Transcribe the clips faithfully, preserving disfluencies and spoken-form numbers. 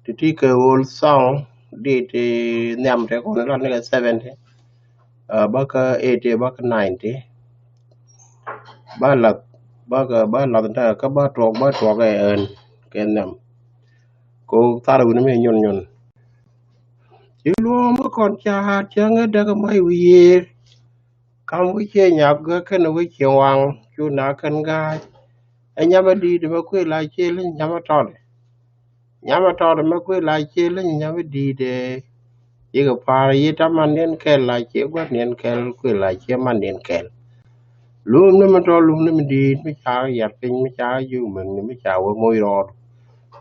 Ti ti kɛ old song di ti nhiam ti kɔn lɔt ni kɛ seventy. Bä kä eighty, bä kä ninety. Bä lath, bä kä, bä lath ntä kä bä tuɔk, bä tuɔk ɛ ɛn kɛ nhiam. Ko thar wini mi nyun nyun. Ci luɔm bä kɔn caat cäŋ ɛ däk mac wi̱i̱. Kam wi̱c ciɛ nyak gä kɛn wi̱c ciɛ waŋ cu na kɛn ga̱a̱c. Ɛ nyam ɛ di̱i̱t mɛ kuël a ciɛ lä nyam ɛ tɔt. Nyam ɛ tɔt mɛ kuël a ciɛ lä nyam ɛ di̱i̱t ɛ. Yikɛ pa̱a̱r yi tamandiɛn kɛl a ciɛ gua̱ndiɛn kɛl kuël a ciɛ mandiɛn kɛl. Lum ni mi tɔt lum ni mi di̱i̱t mi ca yat piny mi ca yuk mɛn ni mi ca wä moc rɔɔd.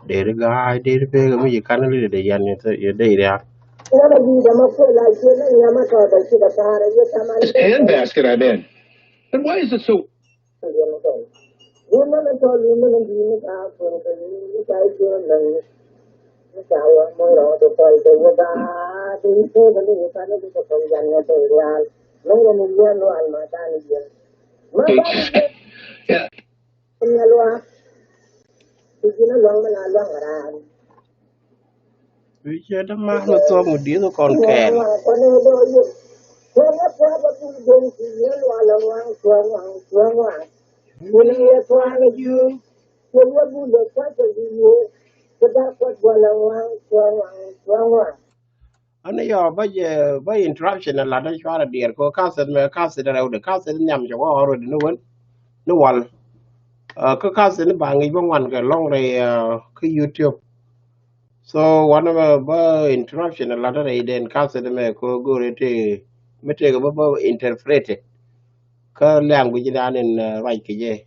Deri ga̱a̱c deri pek mi ci kan li de yan ni de riak. Nyam a di̱i̱t ɛmɛ kuël a ciɛ ni nyam a tɔt a ci kɛ ta̱a̱r a yɛ taman. It's a handbasket I bet. Then why is it so? Wun mɛn a tɔt wun mɛn a di̱i̱t mi ca kuël kɛ ni mi ca ciɛ ni mɛn ni mi ca wä moc rɔɔd a kuɛl kɛ wä ga̱a̱c deri pek a ni yɛ kan li de kɔn yan ni de riak. Mɛn ni yɛn lual ma dan yɛn. Ma dan yɛn. Yeah. Nya luaak. Ti ji̱n a luaŋ mi la luaŋ raan. Wi̱cɛ dä ma̱a̱n mi thuɔ̱k mi di̱th kɔn kɛɛl. Ani yɔ bä jɛ bä interruption a lat a cuarɛ diɛɛr kɛ cassette mɛ, cassette rɛwdɛ, cassette nhiam cɛ wä already ni wen ni wal. Kä cassette ni ba ŋic bä ŋuan kɛ lɔŋ rɛy kä YouTube. So wanɛ mɛ bä interruption a lat a rɛy den cassette mɛ kɛ go̱o̱rɛ tëë mi tëëkɛ bä bä interpreted. Kä language dan in ruac kɛ jɛ.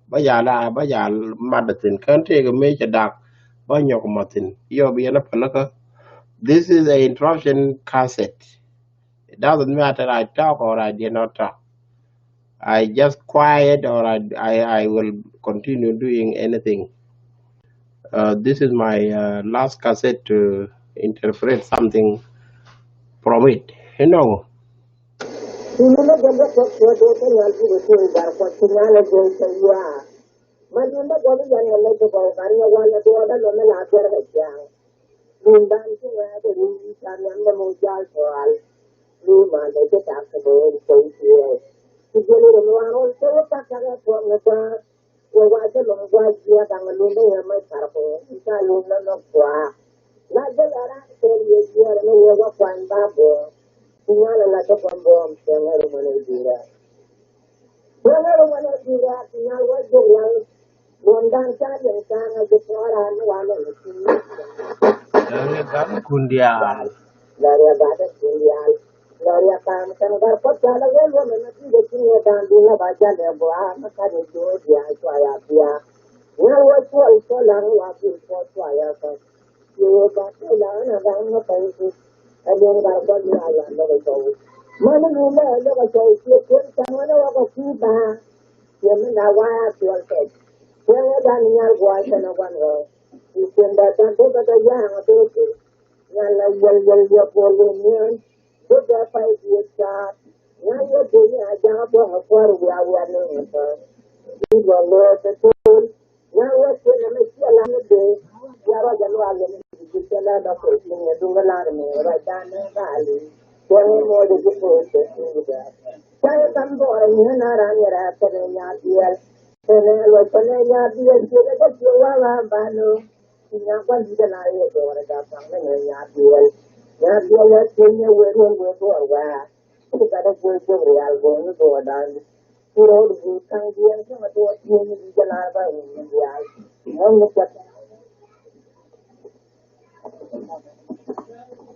Bä jal a bä jal mat a thin kän tëëkɛ mëë cɛ dak bä nyɔk mat thin yɔ bi yɛn a päl kä. This is a interruption cassette. It doesn't matter I talk or I did not talk. I just quiet or I, I, I will continue doing anything. Uh, this is my uh, last cassette to interpret something from it. You know. Ti mi ni gɛn bä kɔk cuɔt dee kä nyal bukɛ tuɔɔk bar kuɔth ti nyal ɛ guɔy kɛ wiaa. Ma ni bä gɔl i̱ yan ŋɛ lɛc bä gɔw bar nyɛ wal ɛ duɔɔdä lɔ mi la duɔr kɛ ciaŋ. Luŋ dan ti ŋɛ kɛ ni wi̱i̱ ca nhiam dɛ mɔ jal tɔal. Luŋ man dɛ ci tak kɛ bä wä kɔy ciɛɛl. Ti jɛn i̱ rɛ mi wan wal kɛ wä tak tak ɛ tuɔm ni gɔaa. Wä wa cä lɔŋ gua̱a̱c jiɛk da̱ŋ a lundä yɛ mac par kɔ i̱ ca lundä nɔ gua̱a̱. La jɛ lɛ ran kɛɛl yɛ jiɛɛr ni wee wa kuany ba bɔ. Ti nyal a la cä gua̱n bɔɔm cɛ ŋäri mɔnɛ duurɛ. Cɛ ŋäri mɔnɛ duurɛ ti nyal wa jiɛk yal. Luɔn da̱ŋ ca liɛŋ ca ŋa ji̱ puɔ̱ɔ̱ra ni wa lɔŋ ti. Dɔ̱ŋ yɛ gat kun diaal. Lɔriɛ gatdä tin diaal. Lɔriɛ ka̱a̱m kɛn gat kuɔth ca lɛ wee luɔmɛ ni ti jɛ tin yɛ da̱a̱n duŋ lɛ ba jalɛ gua̱a̱ mi kat yɛ ji̱ wä diaal cua ya bia. Ŋa̱l wä cuɔl cuɔl la̱ŋ wa bil cuɔl cua ya kɔn. Yɛ wee gat cuɔl la̱ŋ na da̱a̱n mi kɔn ti. Ɛ liɛŋ gat kuɔth diaal wa lɔk ɛ cɔw. Mani mi lɛ lɔk ɛ cɔw ciɛ kuën cam ɣän ɛ wä kɛ kui̱ ba̱a̱. Yɛ mi na wa ya cuɔl kɛc. Kuɛn wä da̱a̱n nyal gua̱a̱ cɛ na gua̱n rɔ. Kuën da̱a̱n da̱a̱n dee bä dee ya̱a̱ŋ a dee kuën. Nyal la yɛl yɛl yɛ puɔl wä niɛn. Dee bɛ pay diɛ caat. Nyal yɛ dee ni a ja̱a̱ŋ a bä a kua̱r wiaa wiaa ni ŋɛ pä. Di lɔ lɛ tɛ tol. Nyal yɛ tee nɛ mɛ ciɛ la ni dee. Ya rɔ jɛ luaak yɛ ni di ji̱ cɛ la dɔ kɛ ci ŋɛ duŋ lar ni rɔ ja̱a̱ŋ ni ŋa̱a̱ li. Cɛ ŋɛ mɔ di ji̱ tol tɛ ci ŋɛ dee. Cɛ yɛ kam bɔrɛ ni na ran yɛ rɛ tɛ ni nyaa biɛl. Tɛ ni lɔ tɛ ni nyaa biɛl ciɛ kɛ kɛ ciɛ wa wa ba lo. Ti nyaa kuan di kɛ na yɛ dɔrɛ da paŋ ni nyaa biɛl. Nyaa biɛl yɛ ciɛ nyɛ wee ruɔn wee bɔr wa. Ti gat a guey guey rial guey ni duɔɔdan. Ti rɔɔd guey kaŋ diɛn ti ma duɔɔd diɛn ni di jɛ lar ba wun ni dial. Mɔn ni kuat.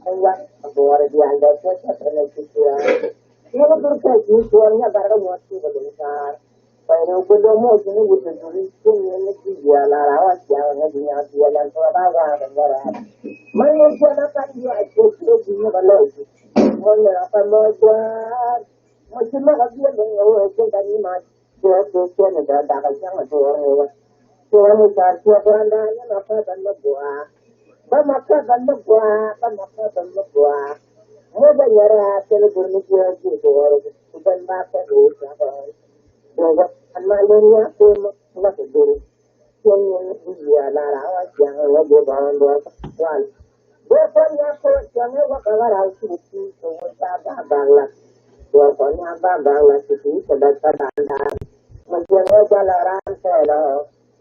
Ɛn wan a duɔɔr dial dɔ ti kuat ɛn a ti dial. Ni ma dur kɛ ji̱ duɔɔr nya bar ka nyuɔt ti ka lum taar. Pay ni wä lo̱ mɔ ti ni wut ni duri ti ni ni ti dial a ra wa dial ni di nya dial an tɔ ba wa ka nyara. Man ni kuat a kan dial a ti ti di ni ba lɔ ti. Mɔn ni a ka lɔ dial. Mɔ ci mɛ ka biɛ bɛ ŋɛ wee cɛ ka ni ma cɛ kɛ cɛ ni bɛ dak a cɛ ŋɛ duɔr ni wä. Cɛ ni ca cɛ kuran da ni ma ka ban ni gua. Ba ma ka ban ni gua, ba ma ka ban ni gua. Mɔ bɛ nyɛrɛ a cɛ ni dur ni cɛ ji duɔr. Ku ban ba ka ni ca ba. Duɔr ba an ma lɛ ni a ko ma ma ka dur. Kuɔn ni bi yia la ra wa jiaŋ wa bi ba wan dua kual. Dua kuɔn ya ko jiaŋ wa ka la ra wa su ti ko wa ta ba ba la. Dua kuɔn ya ba ba la su ti ko da ta da da. Ma jiaŋ wa ba la ra ta la.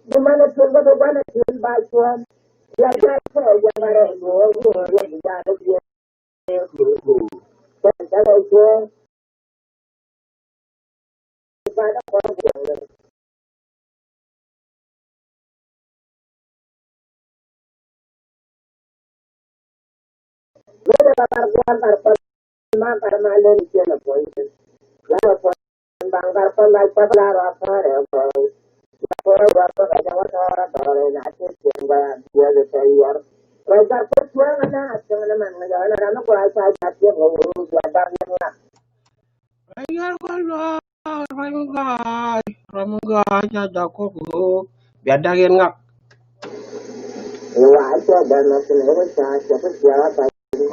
Di ma na tun ba ba na tun ba kuɔn. Ya ja ko ya ba ra ko ko ya bi ya da bi. Rɛy yar kɔ lɔ, rɛy mi ga̱a̱y, rɛy mi ga̱a̱y, ca jak kɔ kɛ ɣöö bia dak yɛn ŋak.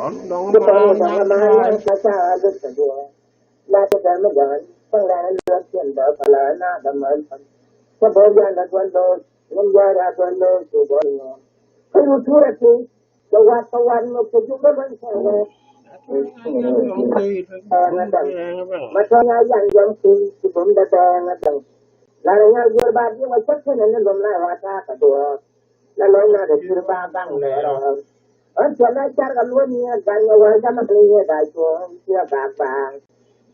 Ɔn dɔ̱ŋ ma na ca. Kä wat kä wat mɔ kɛ jukɛ bän kɛnɛ. Bɛɛŋ adäŋ. Ma tɔ̱ nya yan yɔm kui̱ ti bum dɛ bɛɛŋ adäŋ. Lar nya yuɔr ba di wa cä kɛnɛ ni lom la wa ta ka duɔɔr. La lɔy na dɛ pir ba baŋ lɛ rɔɔr. Ɣän cɛ la car ka luɔt ni ɛ gaŋ ɛ wa jama ni ɛ da cuɔɔŋ ci ɛ ba baŋ.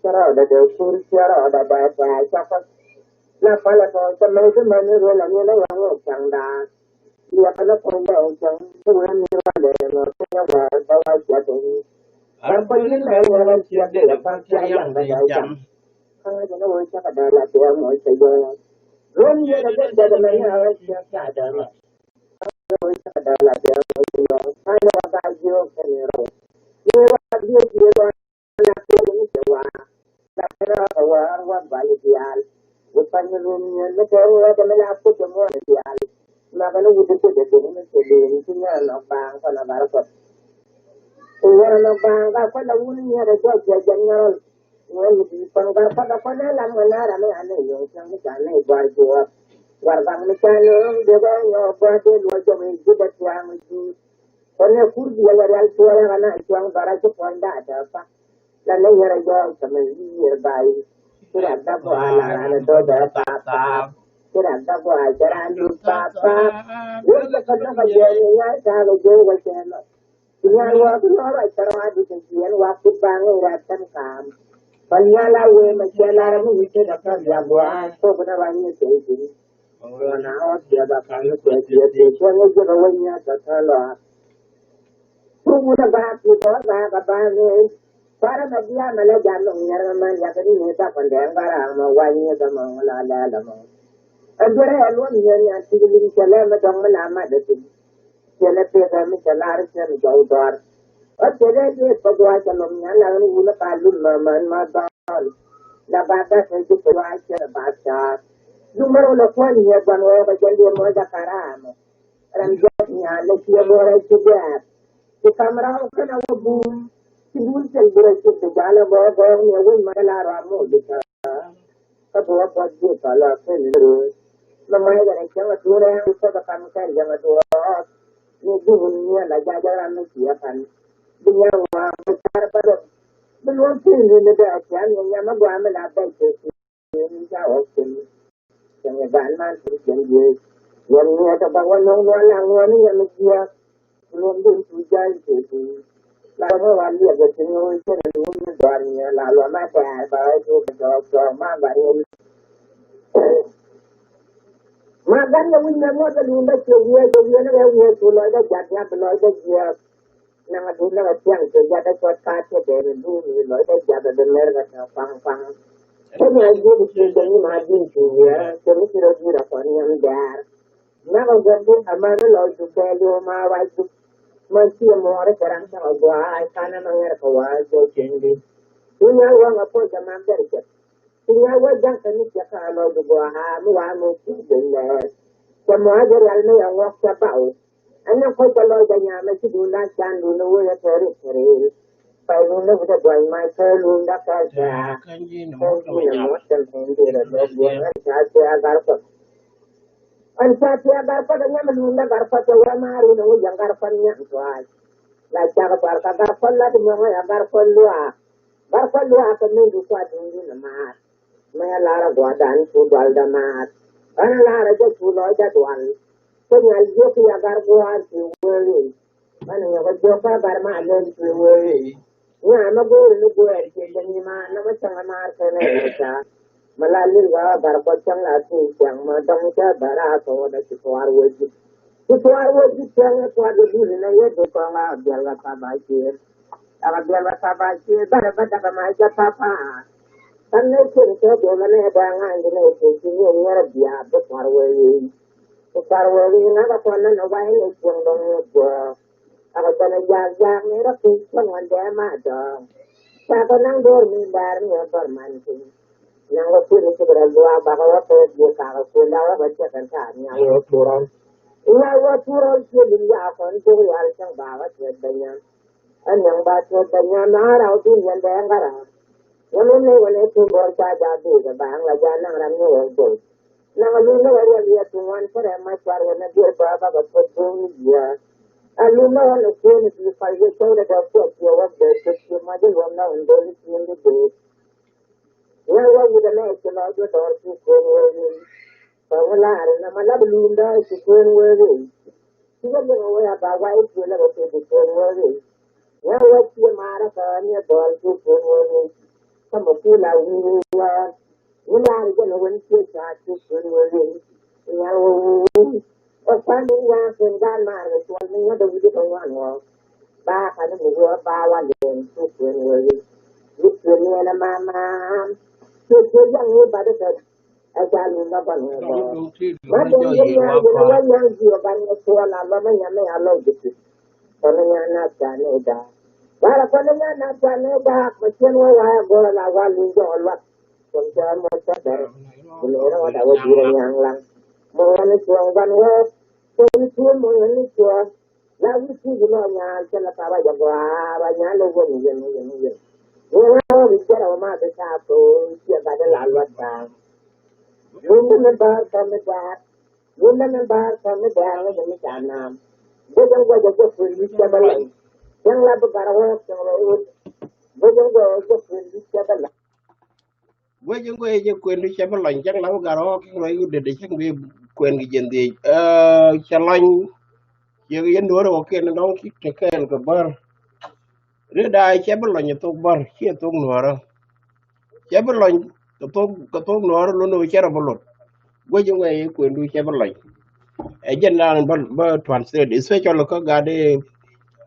Cɛ rɔɔdɛ dɛ kur cɛ rɔɔdɛ dɛ pɛ cɔkɔ. La palɛ tɔɔ cɛ mɛ ti mɛ ni ruɔl ani la wa ŋɔ caŋ daa. Liɛpɛ ni puɔ̱nydɛ ɛn cäŋ ti wee mi ruandɛ ɛn ɣöö piny ɛ wäär bä wa ciath ɛn. Ram puɔ̱ny ni mɛ ɛn ɣöö ciath dee dɛ pa̱n cia yaŋ bɛ dee jam. Kä ŋa̱c ɛn ɣöö cakɛ dee la dee mɔ cɛ yɔɔ. Ruɔ̱n yɛ dee dee dee mɛ ni ɣöö ciath cia dee mɛ. Kä ŋa̱c ɛn ɣöö cakɛ dee la dee mɔ cɛ yɔɔ. Kä ni wa ba jiök kɛ ni rɔw. Ni wa jiök jiök wa. La kɛn rɔ kɛ wa, la kɛn rɔ kɛ wa, wa guali diaal. Bi pany rum nyin mi tɛɛr wee kɛ mi la kut kɛ muɔn diaal. Ma kɛn wut kut kɛ deni mi kɛ deni ti nyɛ nɔ baaŋ kɔn a bar kɔt. Ku wɛrɛ nɔ baaŋ ka kɔn a wuni nyɛ rɛ jɔk jɛ jɛ nyɔrɔl. Ŋuɛn mi di kɔn gar kɔt a kɔn a lam kɛ na ram mi a ni yɔŋ cɛŋ mi ca ni guar juɔk. War baaŋ mi ca ni yɔŋ dee kɛ nyɔk guar dee luɔ jɔk mi ji̱ dee tuaŋ mi ji̱. Kɔn ɛ kur biɛl ɛ rial cuɔl ɛ ɣän a cuaŋ dhɔr a ci puɔ̱ny da̱a̱ dääk pa. La ni yɛr ɛ jɔɔk tɛmɛ yiëër ba yi. Ci rak dap bɔ a la ran ɛ dɔ̱dɛ paap paap. Ci rak dap bɔ a cɛ ran dut paap paap. Wur jɛ kɛ dɔ̱k a jɛ ni nyar taak ɛ jɔɔk ɛ cɛ lɔ. Ci nyar wä bi lɔr ɛ cɛ rɔ a dut ɛ jiɛn wa kut ba ŋäc rat tɛm kaam. Kɔn nyal a wee mɛ cɛ lar ɛ mi wi̱c tek ɛ pɛn riak gua̱a̱ kok ni ruany ni cɛ i̱ ji̱n. Wana ɔ piɛth a kal ni kuɛ piɛth ti cuɔ̱ŋ i̱ ji̱ kɛ wec ni a tɔ̱tɔ̱ lɔaak. Tuk wun a baak ti tɔ̱ baak a baak ni. Kuarɛ mɛ bia mɛ lɛ jam ni ŋuiɛr mɛ mɛn yak ni ni dak kɔn dɛɛŋ ba raak mɛ wac ni kɛ mɛ ŋun a lɛɛl mɛ. Ɛ duerɛ ɛ luɔn ni ni a tik lim cɛ lɛ mɛ dɔŋ mi la mat dɛ piny. Cɛ lɛ pek ɛ mi cɛ lar cɛ mi jɔw dɔar. Ɔ cɛ lɛ liet pɛ gua̱a̱c cɛ lom ni a lak ni wun a ka lum mɛ mɛn ma dɔɔl. La ba bɛ kɛ ji̱ pɛ luaac cɛ ba caar. Duŋ mär wä lɛ kuäär ni ɛ gua̱n wä bɛ jɛ liɛm wä jɛ ka̱raamɛ. Ram jɔk nyan lɛ ciɛ luɔrɛ ci gɛɛr. Ci kam raw kɛn a wä buum. Ci buum cɛl burɛ ci bi jalɛ gɔɔ gɔɔ ni ɛ wä mär la ram mɔ bi tää. Kä bi wä puɔth ji̱ tɔlɔ kɛn rööt. Mɛ mɔc kɛn a cäŋ a tuur ɛn kɛ bɛ kam kɛn jɛŋ a tuur. Ni duŋ ni ɛ la jajɛ ram mi ciɛ pan. Bi nyaŋ ŋuan bi car bä rɔ. Bi luɔm piny ri ni bɛ a cäŋ ni nyam a guam mi la bɛ cɛ ci. Ni ca wä kuni. Cɛ ŋɛ ban man ti cɛ ŋɛ. Yɛn ŋɛ tɔ ba wä no̱o̱ŋ nuɔ̱ɔ̱n la ŋuɔ̱ɔ̱n ni yɛn jiɛ. Luɔm dun tu ja̱a̱c kɛ ti. La wä wa liɛp kɛ ti ŋuɔ̱ɔ̱n cɛ ni luɔm ni dɔɔr ni la luɔm a tɛɛr ba wä tu kɛ tɔɔk tɔɔk ma ba yɛn. Ma gan yɛ wi̱c mɛ ŋuɔ̱t kɛ luɔm bä cɛ wiee cɛ wiee ni kɛ wiee tu lɔc kɛ jat nya bi lɔc kɛ jiɛ. Naŋ a duut naŋ a thiaŋ kɛ jat a cuɔt ka thiɛ dee ni duut ni lɔc kɛ jat a dee mer kɛ tɛ kuaŋ kuaŋ. Kä ni a jiök i̱ ci jɛ ni ma ji̱n cu wiɛrä kɛ mi ci rɔ ji̱n a kɔn niɛm dɛɛr. Naŋ a guɔ̱n duut a man ni lɔc cu kɛɛl yo̱o̱ ma wac duut. Man ci a muɔɔr kɛ ram caŋ a gua̱a̱c kan a ma ŋɛr kɛ wa̱a̱ jɛ cieŋ di. Ni nyal waŋ a puɔl kɛ man bɛr cɛ. Ti nya wä ja̱ŋ kä ni cɛ kä lɔ bi gɔaa mi wa mi ku bi lɛ. Cɛ mɔ a jɛ rial mi ya ŋɔk cɛ baw. Ɛn ni kɔc cɛ lɔ jɛ nya mɛ ci dun la can dun ni wä yɛ tɛri tɛri. Pay dun ni bi tɛ buany ma cɛ lun da kɛ cɛ. Kɛn ji ni mɔ tɛm pɛn di rɛ dɔ buany ŋa ca cɛ a gar kɔn. Ɛn ca piɛ gar kɔt ɛ nyam lunda gar kɔt ɛ wä maari ni wä yɛn gar kɔt nyam tuac. La cak bar ka gar kɔt lat nyɔŋ ɛ gar kɔt luaak. Gar kɔt luaak kɛ mi du kua duŋ di ni maar. Mɛ lar ɛ guadan cu dual da maar. Ɛn lar ɛ jɛ cu lɔc da dual. Kä nyal jiök ya gar guaar ci wee. Mani nyɔkɔ jiök kä bar ma lon ci wee. Nya ma go̱o̱ri ni guɛɛr ci jɛ ni ma na ma cäŋ a maar kɛn ɛ ca. Ma la lil wa bar kɔ cäŋ la tu cäŋ ma dɔŋ cä bar a kɔ da ci tuar wee ji̱. Ci tuar wee ji̱ cäŋ ɛ tuar wee ji̱ ni na yɛ du kɔŋ a biɛl wa papa cier. A ka biɛl wa papa cier bar a ba daka ma ca papa. Kan ne cin kɛ du ma ne da ŋa̱a̱n di ne ci ci ni ŋɛr bia bi tuar wee ji̱. Ku kar wee wi̱i̱ ŋa̱k a kɔn nän a wa̱i̱ ni cuɔ̱ŋ dɔ̱ŋ ni guɔ̱ɔ̱k. A kɛ kɔn a jaak jaak ni rɔ pi̱c cä ŋuɔ̱n dee ma dɔ̱ɔ̱ŋ. Ca kɛ naŋ do̱r mi bäär ni a bär man piny. Naŋ kɛ kui̱n i̱ cik rɔ luaak bakɛ wä pek ji̱ kakɛ kui̱n da̱k wä kɛ cɛ kɛn ta̱a̱ nia wee turɔl. Nia wee turɔl cië lim yaak kɔn cuk yal cäŋ bakɛ tuɛt bɛ nyan. Ɛ niɛŋ ba tuɛt bɛ nyan na raw duun yɛn dee ŋära. Wä ni ni wä ni tuun bɔr ca jaak duun kɛ baaŋ la jaak naŋ ram ni wee jol. Naŋ a lun ni wä riɛk yɛ ti ŋuan kärɛ ma cuar wä ni biɛl bä bä bä puɔt go̱o̱ŋ ni yiëë. A lun ni wä ni kuëën ni bi pal yɛ cäy rɛ dɔɔk puɔt yɛ wä bɛ puɔt yɛ ma di luɔm na wä ni dee ni kuëën di dee. Ŋäc wä wut ɛmɛ ci lɔ jɛ dɔɔr ci kuëën wee ni. Kɛ wä laari na ma lap lun dɔɔr ci kuëën wee ni. Ci wä liŋ wee a ba wa i̱ kuëën lap a kuëën di kuëën wee ni. Ŋäc wä ci maarä kɛ ni dɔɔr ci kuëën wee ni. Kä ma kuëën la wi̱i̱ wee. Ni laari jɛn wä ni ciɛ ca ci kuën wä wä. Ni nyal wä wä wä. Ɔ kuan ni nyal kɛn gaan maar kɛ cuɔl ni nyal dee wi̱cdɛ kɛ ŋuan wä. Ba ka ni mi wä ba wa lɛn ci kuën wä wä. Ni kuën ni ɛn a ma ma. Ciɛ ciɛ yaŋ ni ba dee kɛ. Ɛ ca ni ma ban wä bɔ. Ma dee ni nyal wä ni wä nyal jiɔ ban ni cuɔl a lɔ ma nyam ni a lɔ ji̱ ti. Kɔn ni nyal na ca ni da. Bara kɔn ni nyal na ca ni da. Ma ciɛn wä wa ya gɔr la wa ni jɔɔ luat. Kɔn cɛ mɔ cɛ bɛr. Bi lɛ rɛ wä da wä bi rɛ nyaŋ laŋ. Mɔ wä ni cuɔ̱ɔ̱ŋ ban wä. Kɔn ni cuɔ̱ɔ̱ŋ mɔ wä ni cuɔ̱ɔ̱ŋ. La wi̱i̱ ti bi lɔ nyaal cɛ la papa jɛ gɔaa ba nyaal lɛ wä ni yɛn ni yɛn ni yɛn. Ni ŋa̱ wä bi cɛ rɛ wä ma bi taa ko ciɛ ba de la luat ba. Lundä mi bäär tɔ̱ mi daak. Lundä mi bäär tɔ̱ mi daak ni mi ca naam. Guäc in guäc a guäc kuël wi̱c cɛ bä lɔny. Cäŋ la bi bar a wä cäŋ rɔ wut. Guäc in guäc a guäc kuël wi̱c cɛ bä lɔny. Guec in guec jɛ kuën di cɛ bi lɔny cäŋ la bi gar ɣɔk cäŋ rɔy wut dede cäŋ bi kuën ki jɛn dhiec. Cɛ lɔny ciek yɛn duɔ̱ɔ̱r ɣɔk kiɛn dɔŋ kik te kɛɛl kɛ bär. Ri da̱a̱ cɛ bi lɔny ɛ thok bär ciɛ thok nuɔ̱ɔ̱rä. Cɛ bi lɔny kɛ thok kɛ thok nuɔ̱ɔ̱rä lon ɣöö cɛ rɔ bi lot. Guec in guec jɛ kuën du cɛ bi lɔny. Ɛ jɛn da̱a̱n bä bä translate especially kä gat di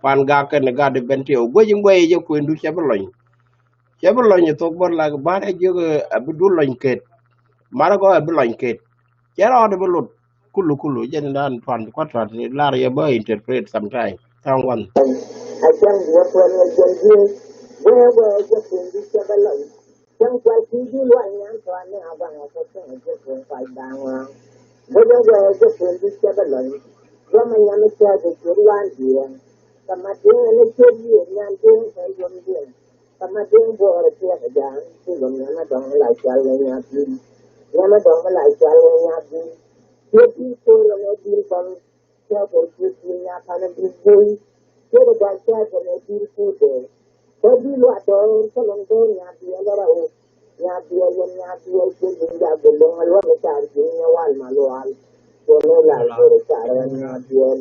pan gak kɛn gat di ben tiɛw guec in guec jɛ kuën du cɛ bi lɔny. Cɛ bi lɔny ɛ thok bär lak bar ɛ jiök ɛ bi dul lɔny ket. Mar ɛ gɔaa ɛ bi lɔny ket. Cɛ rɔɔdɛ bi lot kulu kulu jɛn dan tuan kuat tuan lar yɛ bä interpret sometime. Thank one. A cäŋ diɛ kuɛn ɛ jɛn diɛ. Wee wee jɛ kuɛn di cɛ bä lɔny. Cäŋ kual ti di luany nyan tuan ni a guaŋ ɛ kɛ cäŋ ɛ jɛ kuɛn kual daŋ waŋ. Wee wee jɛ kuɛn di cɛ bä lɔny. Guamɛ nyam ɛ cɛ jɛ kuɛn wan diɛ. Kɛ ma diɛ ni cɛ diɛ nyan diɛ kɛ yom diɛ. Kɛ ma di̱ŋ buɔɔr ɛ tiɛɛk ɛ ja̱a̱ŋ ci lom nyam ɛ dɔ̱ŋ mi la cual ŋäc nyath bi̱i̱l. Nyam ɛ dɔ̱ŋ mi la cual ŋäc nyath bi̱i̱l. Ciɛ bi̱i̱l ko̱r ɛ ŋäc bi̱i̱l kɔn. Cɛ kɛ ciɛ bi̱i̱l nyath pan ɛ bi̱i̱l bi̱i̱l. Ciɛ kɛ gɔaa cɛ kɛ ŋäc bi̱i̱l ko̱r dee. Kɛ bi̱i̱l wa dɔ̱ɔ̱r kä lɔŋ dɔ̱ɔ̱r nyath bi̱i̱l ɛ rɛw. Nyath bi̱i̱l yɛn nyath bi̱i̱l ciɛ bi̱i̱l ja̱ bi lo̱ŋ ɛ luɔt mi car bi̱i̱l nyɛ wal ma lual. Cɛ mi la go̱o̱r car ɛ nyath bi̱i̱l.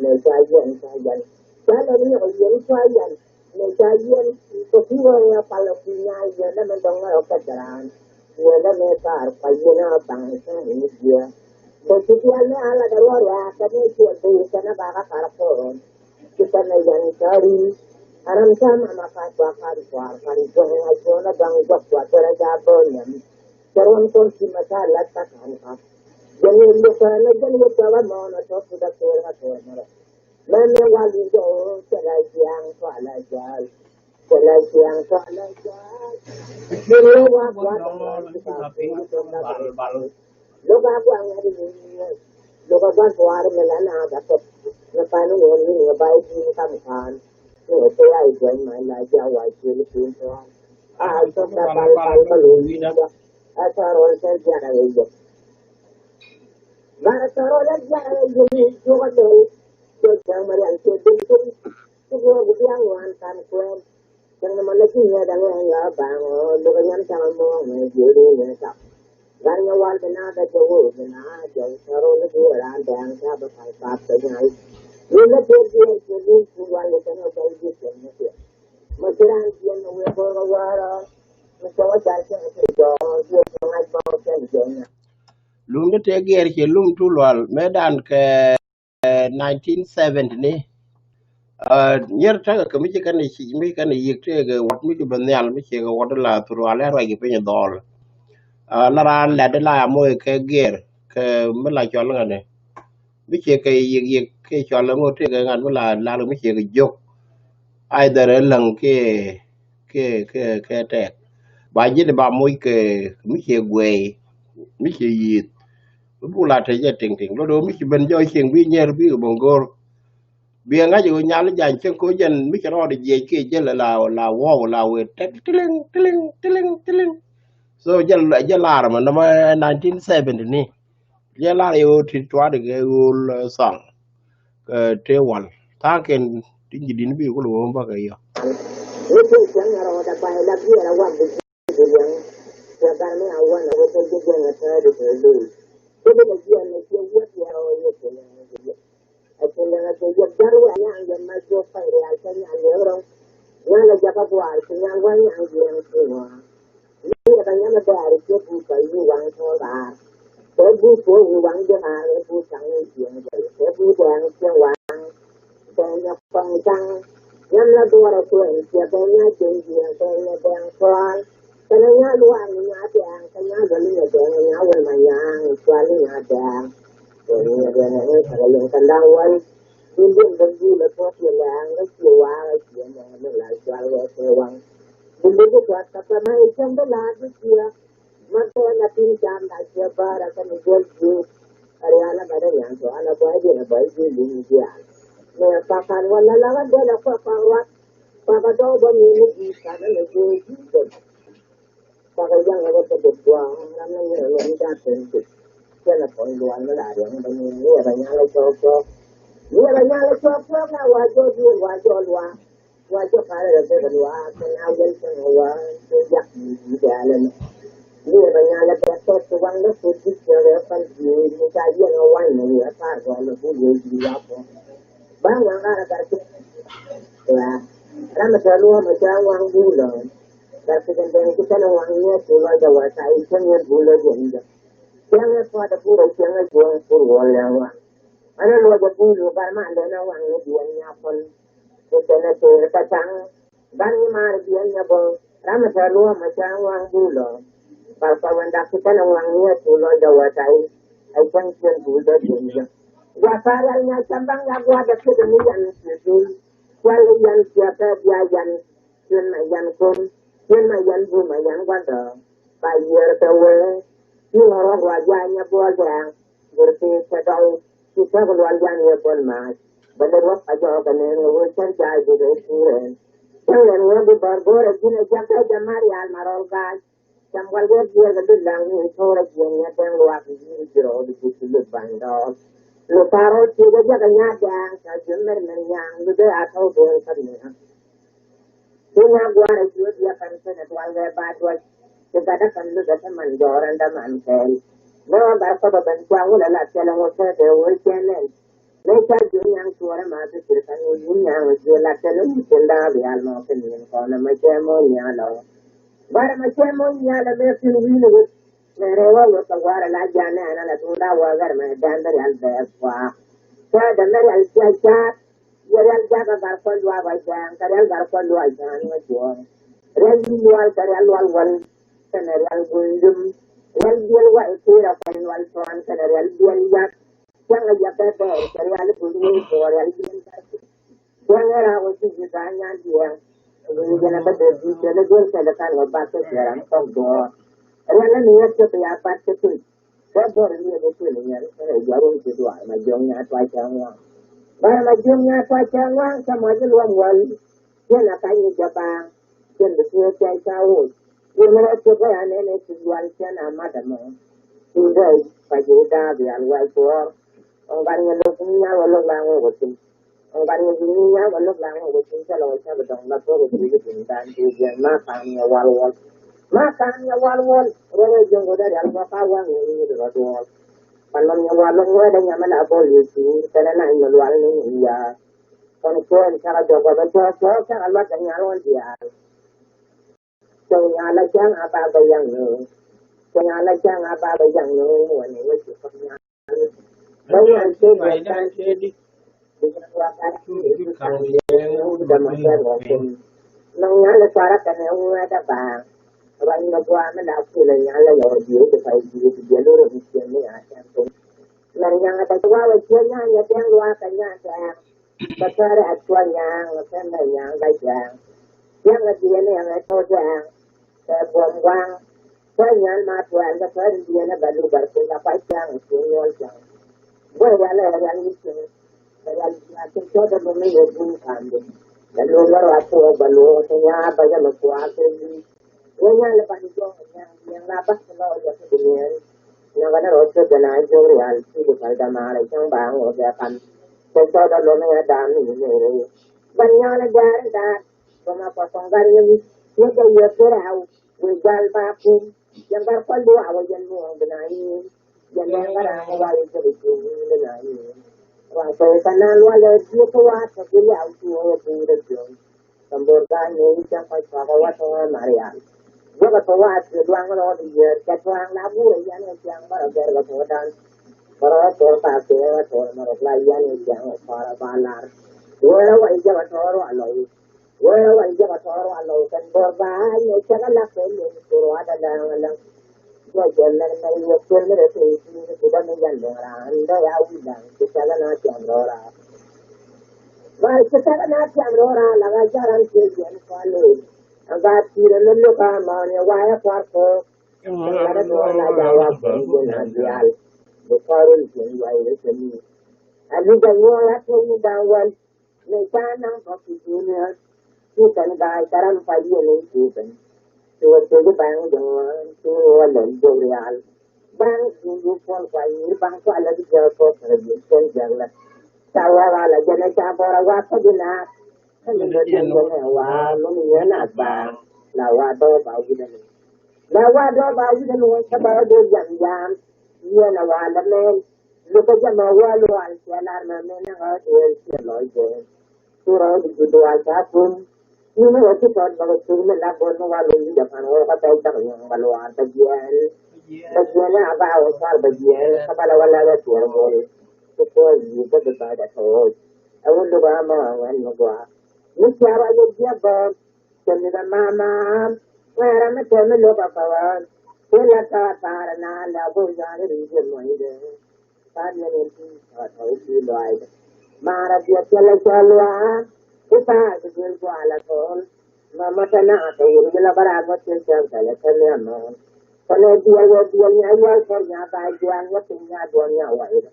Mɛ ca yɛn ca yɛn. Ca lɛ ni nyɔk yɛn ca yɛn. Mɛ ca yɛn kɛ kui̱ ɣöö ŋɛ palɛ kui̱ nyaay yɛn lɛ mɛ dɔ̱ŋ ŋäc ɔ kɛ jɛ raan. Yɛn lɛ mɛ kaar kua yɛn ɔ baŋ cäŋ ni jiɛ. Bɛ ci diaal ni ala dɛ ruɔ̱ɔ̱r waa kɛ ni ciɛ bɛ yi kɛn ɛ ba kä kar kɔɔn. Ci kɛn ɛ yɛn kari. Aram ca mama ka kua kar kuar kar juɔ̱ŋ a juɔ̱ŋ ɛ baŋ juɔk kua tɛrɛ ca bä nyɛm. Cɛ ruɔ̱n kɔn ci mɛ ka lat ka ka̱n ka. Jɛn yɛn lukɛ ni jɛn yɛ tɔk ɛ mɔɔn ɛ tɔk ti dɛ kɛɛr kä kɛɛr mɛ rɛ. Mɛmɛ wa luŋ jɛ ɣöö cɛ la jiaŋ tɔa la ja̱a̱l. Cɛ la jiaŋ tɔa la ja̱a̱l. Cɛ la wa gua̱a̱th ŋuan ti ka piny tɔŋ la bal bal. Lo̱k a gua̱a̱th ŋuan ti ni ni ŋuan. Lo̱k a gua̱a̱th tuaar mi la na ba tɔp. Ni pan ni ŋuan ni ŋuan ba i̱ ji̱n kam kaan. Ni ŋuan ti ya i̱ gua̱a̱th ma la ja̱a̱l wa ji̱n piny tɔa. A tɔp la bal bal ma luŋ wi̱i̱ na. A tɔa rɔɔn cɛ jiaŋ a yɛ yɛ. Bara tɔrɔ la jara yeli jɔga dɔl. Jɔ jang marial jɔ dil dil. Ti go gu biang wan kan kwen. Jang na mala jinya da ngan la bang. Lo ga nyam tama mo me jeli ne ta. Gar nya wal bina da jɔ wo bina jɔ tɔrɔ ni bu ran dang ta ba kan pa ta nyal. Ni la jɔ jɔ jɔ jɔ wal ni ta na ba jɔ jɔ ne. Ma jiran jɔ ne we ko ga wara. Ma jɔ wa jar jɔ ne jɔ jɔ jɔ ngai ba jɔ jɔ ne. Lum ni tɛ gɛr cɛ lum tu lual mɛ dan kɛ nineteen seventy ni. Nyɛr tɛkɛ kɛ mi ci kɛn ci mi kɛn yik tɛkɛ wat mi ci bɛ nhial mi ci kɛ wat la thur alɛ ruac kɛ piny dhɔl. La ran lɛt la ya moc kɛ gɛr kɛ mi la cɔl ŋa ni mi ci kɛ yik yik kɛ cɔl ŋa tɛkɛ ŋa mi la la mi ci kɛ jok. Either ɛ läŋ kɛ kɛ kɛ kɛ tɛk ba ji̱n ba moc kɛ mi ci guey mi ci yith. Bi buk la tec jɛ tiŋ tiŋ lot ɣöö mi ci ben jɔɔc cieŋ bi nyier bi kɛ ben go̱o̱r. Bi ɛ ŋa̱c ɣöö nyal ja̱ny cieŋ ko̱ jɛn mi ci rɔɔd jiɛc kiɛ jɛl la la wuɔk la wëë tɛk tiliŋ tiliŋ tiliŋ tiliŋ. So jɛ jɛ lar mɛ nɔmɔ nineteen seventy ni. Jɛ lar yɛ ɣöö ti tuaat kɛ ɣöö thɔŋ kɛ tëë wal tha̱a̱ŋ kɛn ti nyi di̱n bi kul ɣöö bäkɛ yɔ. Ni ti cieŋ rɔɔd a bay la biɛɛr a wak bi Ji̱ liɛŋ, cɛ gat mi a wän a wä cɛ ji̱ jiɛn a tääri kɛ lo̱o̱. Cɛ bi lɛ jiɛn a ciɛ wi̱i̱ tiɛɛr a wä yɛ cɛ liɛŋ a cɛ yɛ. A cɛ liɛŋ a cɛ yɛ gat wä a nyaŋ yɛ ma jiɔ pay rial cɛ nyaŋ liɛŋ rɔŋ. Nyaŋ lɛ jakä buaar cɛ nyaŋ wä nyaŋ jiɛn ci ŋɔa. Ni yɛ ka nyam a bɛɛr cɛ bu ka yi waŋ tɔɔr raar. Cɛ bu ko wi waŋ jiɛ raar ɛ bu kaŋ ni jiɛn jɛ cɛ bu dɛɛŋ cɛ waŋ. Bɛnyɛ kɔŋ jaŋ. Nyam la duɔrɛ kuɛn ciɛ bɛnyɛ jiɛn jiɛn bɛnyɛ bɛn kɔɔl. Kɛnɛ nya luaak ni nya dɛɛŋ kɛ nya luɔli nya dɛɛŋ nya wɛl ma nyaŋ cual ni nya dɛɛŋ. Bɛnyɛ bɛnyɛ ni kɛnɛ yɛn kɛn da̱ŋ wɛl. Dundun bɛn dulɛ tuɔt yɛ lɛɛŋ ni ciɛ waak a ciɛ mɛ ni la cual wɛ kɛ waŋ. Dundun bi tuɔt kɛ pɛ mɛ icɛn bi laat bi ciɛ. Ma kɛ na tin cam da ciɛ bäärä kä mi duel jiu. Ariana ba da nyan to ala bɔy di na bɔy di lim dial. Mɛ pakan wala la ga dela kwa kwa wa. Kwa ga do ba mi ni di ka na ni di di. Kwa ga yang ga ta duk dua na na ni ni da ten ti. Kɛ na pon dua na la yang ba ni ni ba nyala cho cho. Ni ba nyala cho cho na wa jo di wa jo lua. Wa jɛ parɛ lɛ bɛ bɛ luaak kɛ na wɛl kɛ na wa kɛ yak ni di dɛɛlɛ ni. Ni bɛ nyalɛ bɛ tɔt kɛ waŋ lɛ kɛ di kɛ rɛ pal di ni ca yɛn a waŋ ni a par gɔl lɛ bu wɛ di wa kɔ. Ba waŋ a rɛ gar kɛ. Ya. Ram tɛ luɔ mɛ ca waŋ bu lɔ. Gar kɛ kɛ dɛn kɛ kɛ na waŋ ni a tu lɔ jɛ wa ca i kɛ ni bu lɔ jɛ ni jɛ. Kɛ ni pɔ dɛ bu rɛ kɛ ni jɛ waŋ kur wɔ lɛ waŋ. Ani luɔcɛ puc lu gat man dee ni waŋ ni biɛn nya kɔn. Kɛ kɛnɛ tëër kä caŋ. Gat ni maar biɛn nya bä. Ram mi tɛ̈r luɔ̱ɔ̱m mi cäŋ waŋ bul lɔ. Bal kɔc wän dak ci kɛnɛ waŋ ni ɛ thul lɔcdä wä tay. Ɛ cäŋ ciën bul dee biɛn nya. Gua pa̱a̱r yal nya cam baŋ ya gua̱a̱r dee kidɛ ni yan ci dul. Kual yan ciɛ pɛ bia yan. Cien ma yan kum, cien ma yan bum ma yan gua̱ndɔ. Ba yiër kɛ wee, ci ŋɔr wä ruac ya nyɛ buɔl dɛɛŋ. Gor pek kɛ dɔw, ci kɛk lual yan yɛ buɔl maac. Bä lɛ ruɔk a jɔɔk kɛ nɛɛn ŋɛ wee cär jaay bek ɛ tuur ɛn. Cäŋ yɛn ŋuɔ̱t bi bär go̱o̱rɛ ji̱n ɛ jiäk kɛ jɛ mar yal ma rɔl gaac. Cam wal wee jiɛɛr kɛ lut laŋ ni ko̱r a jiɛɛn nya dɛŋ luaak ni ji̱n ji̱ rɔɔd i̱ ji̱ ti lut ba̱ny dɔɔk. Ni parɔl ciek a jiak a nyaat dɛɛŋ ca ji̱n mɛr mɛr nyaŋ ni dee a tɔw dɛɛŋ kä ni ŋa̱. Ti nya gua̱a̱r a jiöt ya kan kɛn a dual wee ba duɔc. Ti gat a kan lut a ti man jɔɔr ɛn däman kɛɛl. Ni ɣän bar kɔp a ben cua wul a la thil a ŋut kɛ kɛ wee cɛn nɛn. Mëë ca jiök nyaŋ cuɔ̱ɔ̱rä ma bi pir ka ŋuc wun nyaŋ jiök lat kɛn wun cin da̱a̱ bial mɔ kɛ ni̱n kɔn ɛmɛ cɛ mɔ nyaŋ lɔ. Bärɛ mɛ cɛ mɔ nyaŋ lɔ mëë pin wi̱i̱ni wut. Mëë rɛw wä wek kɛ gua̱a̱rä la ja̱a̱n nɛɛn ala duun da̱a̱ wä ɣär mɛ dɛn bä rial bɛɛk kua̱a̱. Cä dɛ mɛ rial cia ca̱a̱t. Yɛ rial jakä gar kɔn luaak ɣɔc dɛɛŋ kɛ rial gar kɔn luaak ja̱a̱n ŋä juɔ̱ɔ̱r. Rial yi̱ lual kɛ rial lual wäl. Kɛnɛ rial guundum. Rial biɛl wac kui̱rä kɔn lual cuan kɛnɛ rial biɛl yak. Cäŋ a yɛ bɛ bɛɛr kɛ rial guundum kɛ rial biɛl yak. Cäŋ a raak wä ci ji̱ ga̱a̱c nyan diɛɛŋ. Guundum jɛn a bä dee bi̱i̱ kɛn a duel kɛn a kan wä bak kɛ jɛɛr an kɔk duɔ̱ɔ̱r. Rial a ni yɛ cop ya bat kɛ piny. Bä bär ni yɛ bä kuël nyɛl kɛnɛ jɔr wä ci duaar ma jiɔŋ nyaa tuac cɛ ŋuaŋ. Bär ma jiɔŋ nyaa tuac cɛ ŋuaŋ cɛ mɔ ji̱ luɔm wäl. Cien a kac ni jɛ baaŋ. Cien bi tuɔɔk cɛ ca woc. Cien mi rɔ cop bä ya nɛn ɛ ci lual cien a mat ɛmɔ. Cien bä Ka ji̱ da̱a̱ bial wal tuɔɔr. Ŋuan gat nyɛ lok ni nyal wä lok la ŋuɔk wä thi̱n. Ŋuan gat nyɛ lok ni nyal wä lok la ŋuɔk wä thi̱n. Cä lɔ wä cä bi dɔŋ la tuɔɔk wä thi̱n wä thi̱n dan ti jiɛn ma ka̱n nyɛ wal wal. Ma ka̱n nyɛ wal wal. Ruɔk wä jiɛn wä dee rial wä ka wä ŋuɔk ni rɔ duɔɔl. Ka nɔm nyɛ wal lok ŋuɔk dee nyɛ mɛ la bol yɛ cuur. Kɛnɛ na nyɛ lual ni nyɛ yaar. Kɔn kuɛn cakɛ jɔk wä bɛ cɔk cɔk cakɛ luat kɛ nyal wä diaal. Cɔk nyal a cäŋ a ba bɛ yaŋ ni. Cɔk nyal a cäŋ a ba bɛ yaŋ ni wä ni wä ci kɔk nyal. Bɛ nyal cɛ ni a cäŋ cɛ di. Nɔŋ nyal i̱ kuarä kɛnɛ ŋuɛ̈t a baaŋ. Ruany ni gua̱a̱ mi la kulɛ nyal a yɔr bi̱i̱ ti pay bi̱i̱ ti bi̱i̱ lurɛ mi ciɛn ni a cɛn piny. Mɛn nyaŋ a däc wa̱a̱ wä ciɛ nya̱a̱ nyɛ tɛŋ luaak kɛ nya̱a̱ tɛŋ. Kɛ kärɛ a cuɔl nyaŋ kɛ mɛ nyaŋ kɛ jiaŋ. Jiaŋ a diɛn ni ɛŋɛ tɔ̱ jiaŋ. Kɛ buɔm guaŋ. Kɛ nyan ma tuɛɛl kɛ kärɛ diɛn a bɛ luk bɛr piny kɛ kuac jiaŋ a cuɔl nyuɔl jiaŋ. Guɛ rial ɛ rial ni cuɔl. Bɛ rial jiaŋ a cuɔl tɔ̱ dee bä mi yɛ guŋ ka̱n di. Bɛ luk bɛ ruac tuɔɔk bɛ luk kɛ nyaa bä jɛ mi kuaak kɛ yic. Wä nyan lɛ ban jɔŋ nyan nyan la ban kɛ lɔ jɛ kɛ duŋ yɛn. Nyan kɛ ni rɔ kɛ bɛ na jɔŋ rial ti di kal da maarɛ cäŋ ba ŋɔ kɛ kan. Kɛ cɔw da lɔ ni ya da mi ni ni rɛ. Ban nyan lɛ gar da. Bä ma kɔ kɔŋ gar yɛ mi. Ni kɛ yɛ kɛ rɛ aw. Wä jal ba kum. Yɛn gar kɔ lu aw yɛn mu ɔŋ bi na yi. Yɛn lɛ ŋa̱t aŋ wal i̱ jɛ bi cuŋ ni na ni. Wa kɛ kɛ na lual ɛ diɛ kä wa kɛ bi liaw cuŋ ɛ bi wut ɛ cuŋ. Kɛ mbor ga nyɛ i̱ cɛ kɔc kɔk ɛ wa tɔŋ ɛ Marial. Jɛ kɛ tɔ wa kɛ duaŋ rɔ di yɛ kɛ tuaŋ la guur ɛ yɛn ɛ ciaŋ bä rɔ gɛr kɛ tɔ dan. Bä rɔ tɔ ka kɛ ɛ tɔ mɛ rɔ la yɛn ɛ ciaŋ ɛ kɔr ɛ ba lar. Wee rɔ wa i̱ jɛ kɛ tɔ rɔ a lɔ i̱. Wee wa jɛ ka tɔɔr wa lɔw kɛn bor ba nyɛ cɛ ka lak kɛ nyɛ kor wa da daŋ la. Jɛ jɛ mɛn mɛn yɛ kuɛn mi rɛ te ti ti da mi yan dɔŋ ra an da ya wi daŋ ti ta la na tiam rɔ ra. Ba ti ta la na tiam rɔ ra la ga jaran ti yɛn kwa lo. An ga ti rɛ mi lo ka ma nyɛ wa ya kwa ko. Kɛn la da dɔŋ la ja wa ko ni na dial. Bi kwa ro ni wa yɛ te ni. A ni da nyɛ ya te ni da wan. Ni ca naŋ bä ki junior. Ci kɛn ga̱a̱c kä ram pa yiëë ni ci kɛn. Ci wä tek baŋ jɛ ŋuan ci wä lɛl jɛ rial. Baŋ ci wä puɔl kua nyir baŋ kua lɛ bi jɛ kɔ kɛ bi kɛn jɛ lɛ. Ca wä wa la jɛ ni ca bɔra wa kä bi na. Kä ni bɛ jɛ jɛ ni wa lum yɛ na baŋ. La wa dɔ ba wudɛ ni. La wa dɔ ba wudɛ ni wä ca ba wä dee jam jam. Yɛ na wa la mɛn. Lukɛ jɛ mɛ wä lual cɛ lar mɛ mɛ nɛ ɣä duel cɛ lɔc jɛ. Turɛ ɣä bi ji̱ dual ca kun. Ni ni ɣä ci tɔt bä kɛ cur mi lak gon mi wal wä yi jɛ pan ɣä kä pɛc bä kɛ nyɔŋ bä lual bä jiɛn. Bä jiɛn ni a ba wä cual bä jiɛn kä bä lɛ wä lɛ wä tiɛr mol. Ci kuɔ yi bä bi bä jɛ toc. Ɛ wä luk ɣä mɛ ɣä ŋuɛn mi gua. Ni cia rɔ yɛ jiɛ bä. Cɛ mi dɛ mama. Ŋuɛrɛ mi tɛ mi luk ɣä kä ɣä. Ci la tɔt parɛ na la bur jɔn ri jɛ mɔny dee. Ka diɛn in ti tɔt ɔ i̱ ti lɔaacdɛ. Maarä biɛ piɛlɛ cɔl luaak. I̱ pa̱a̱r bi duel gua̱a̱l a thɔɔl. Mama tɛ na a thɔɔl wi̱n bi la bä raak wä thiel cäŋ thɛlɛ kä ni a mɔɔn. Kɔnɛ diɛl wä diɛl nya yual kɔr nya ba juan wä piny nya duɔn nya waydɛ.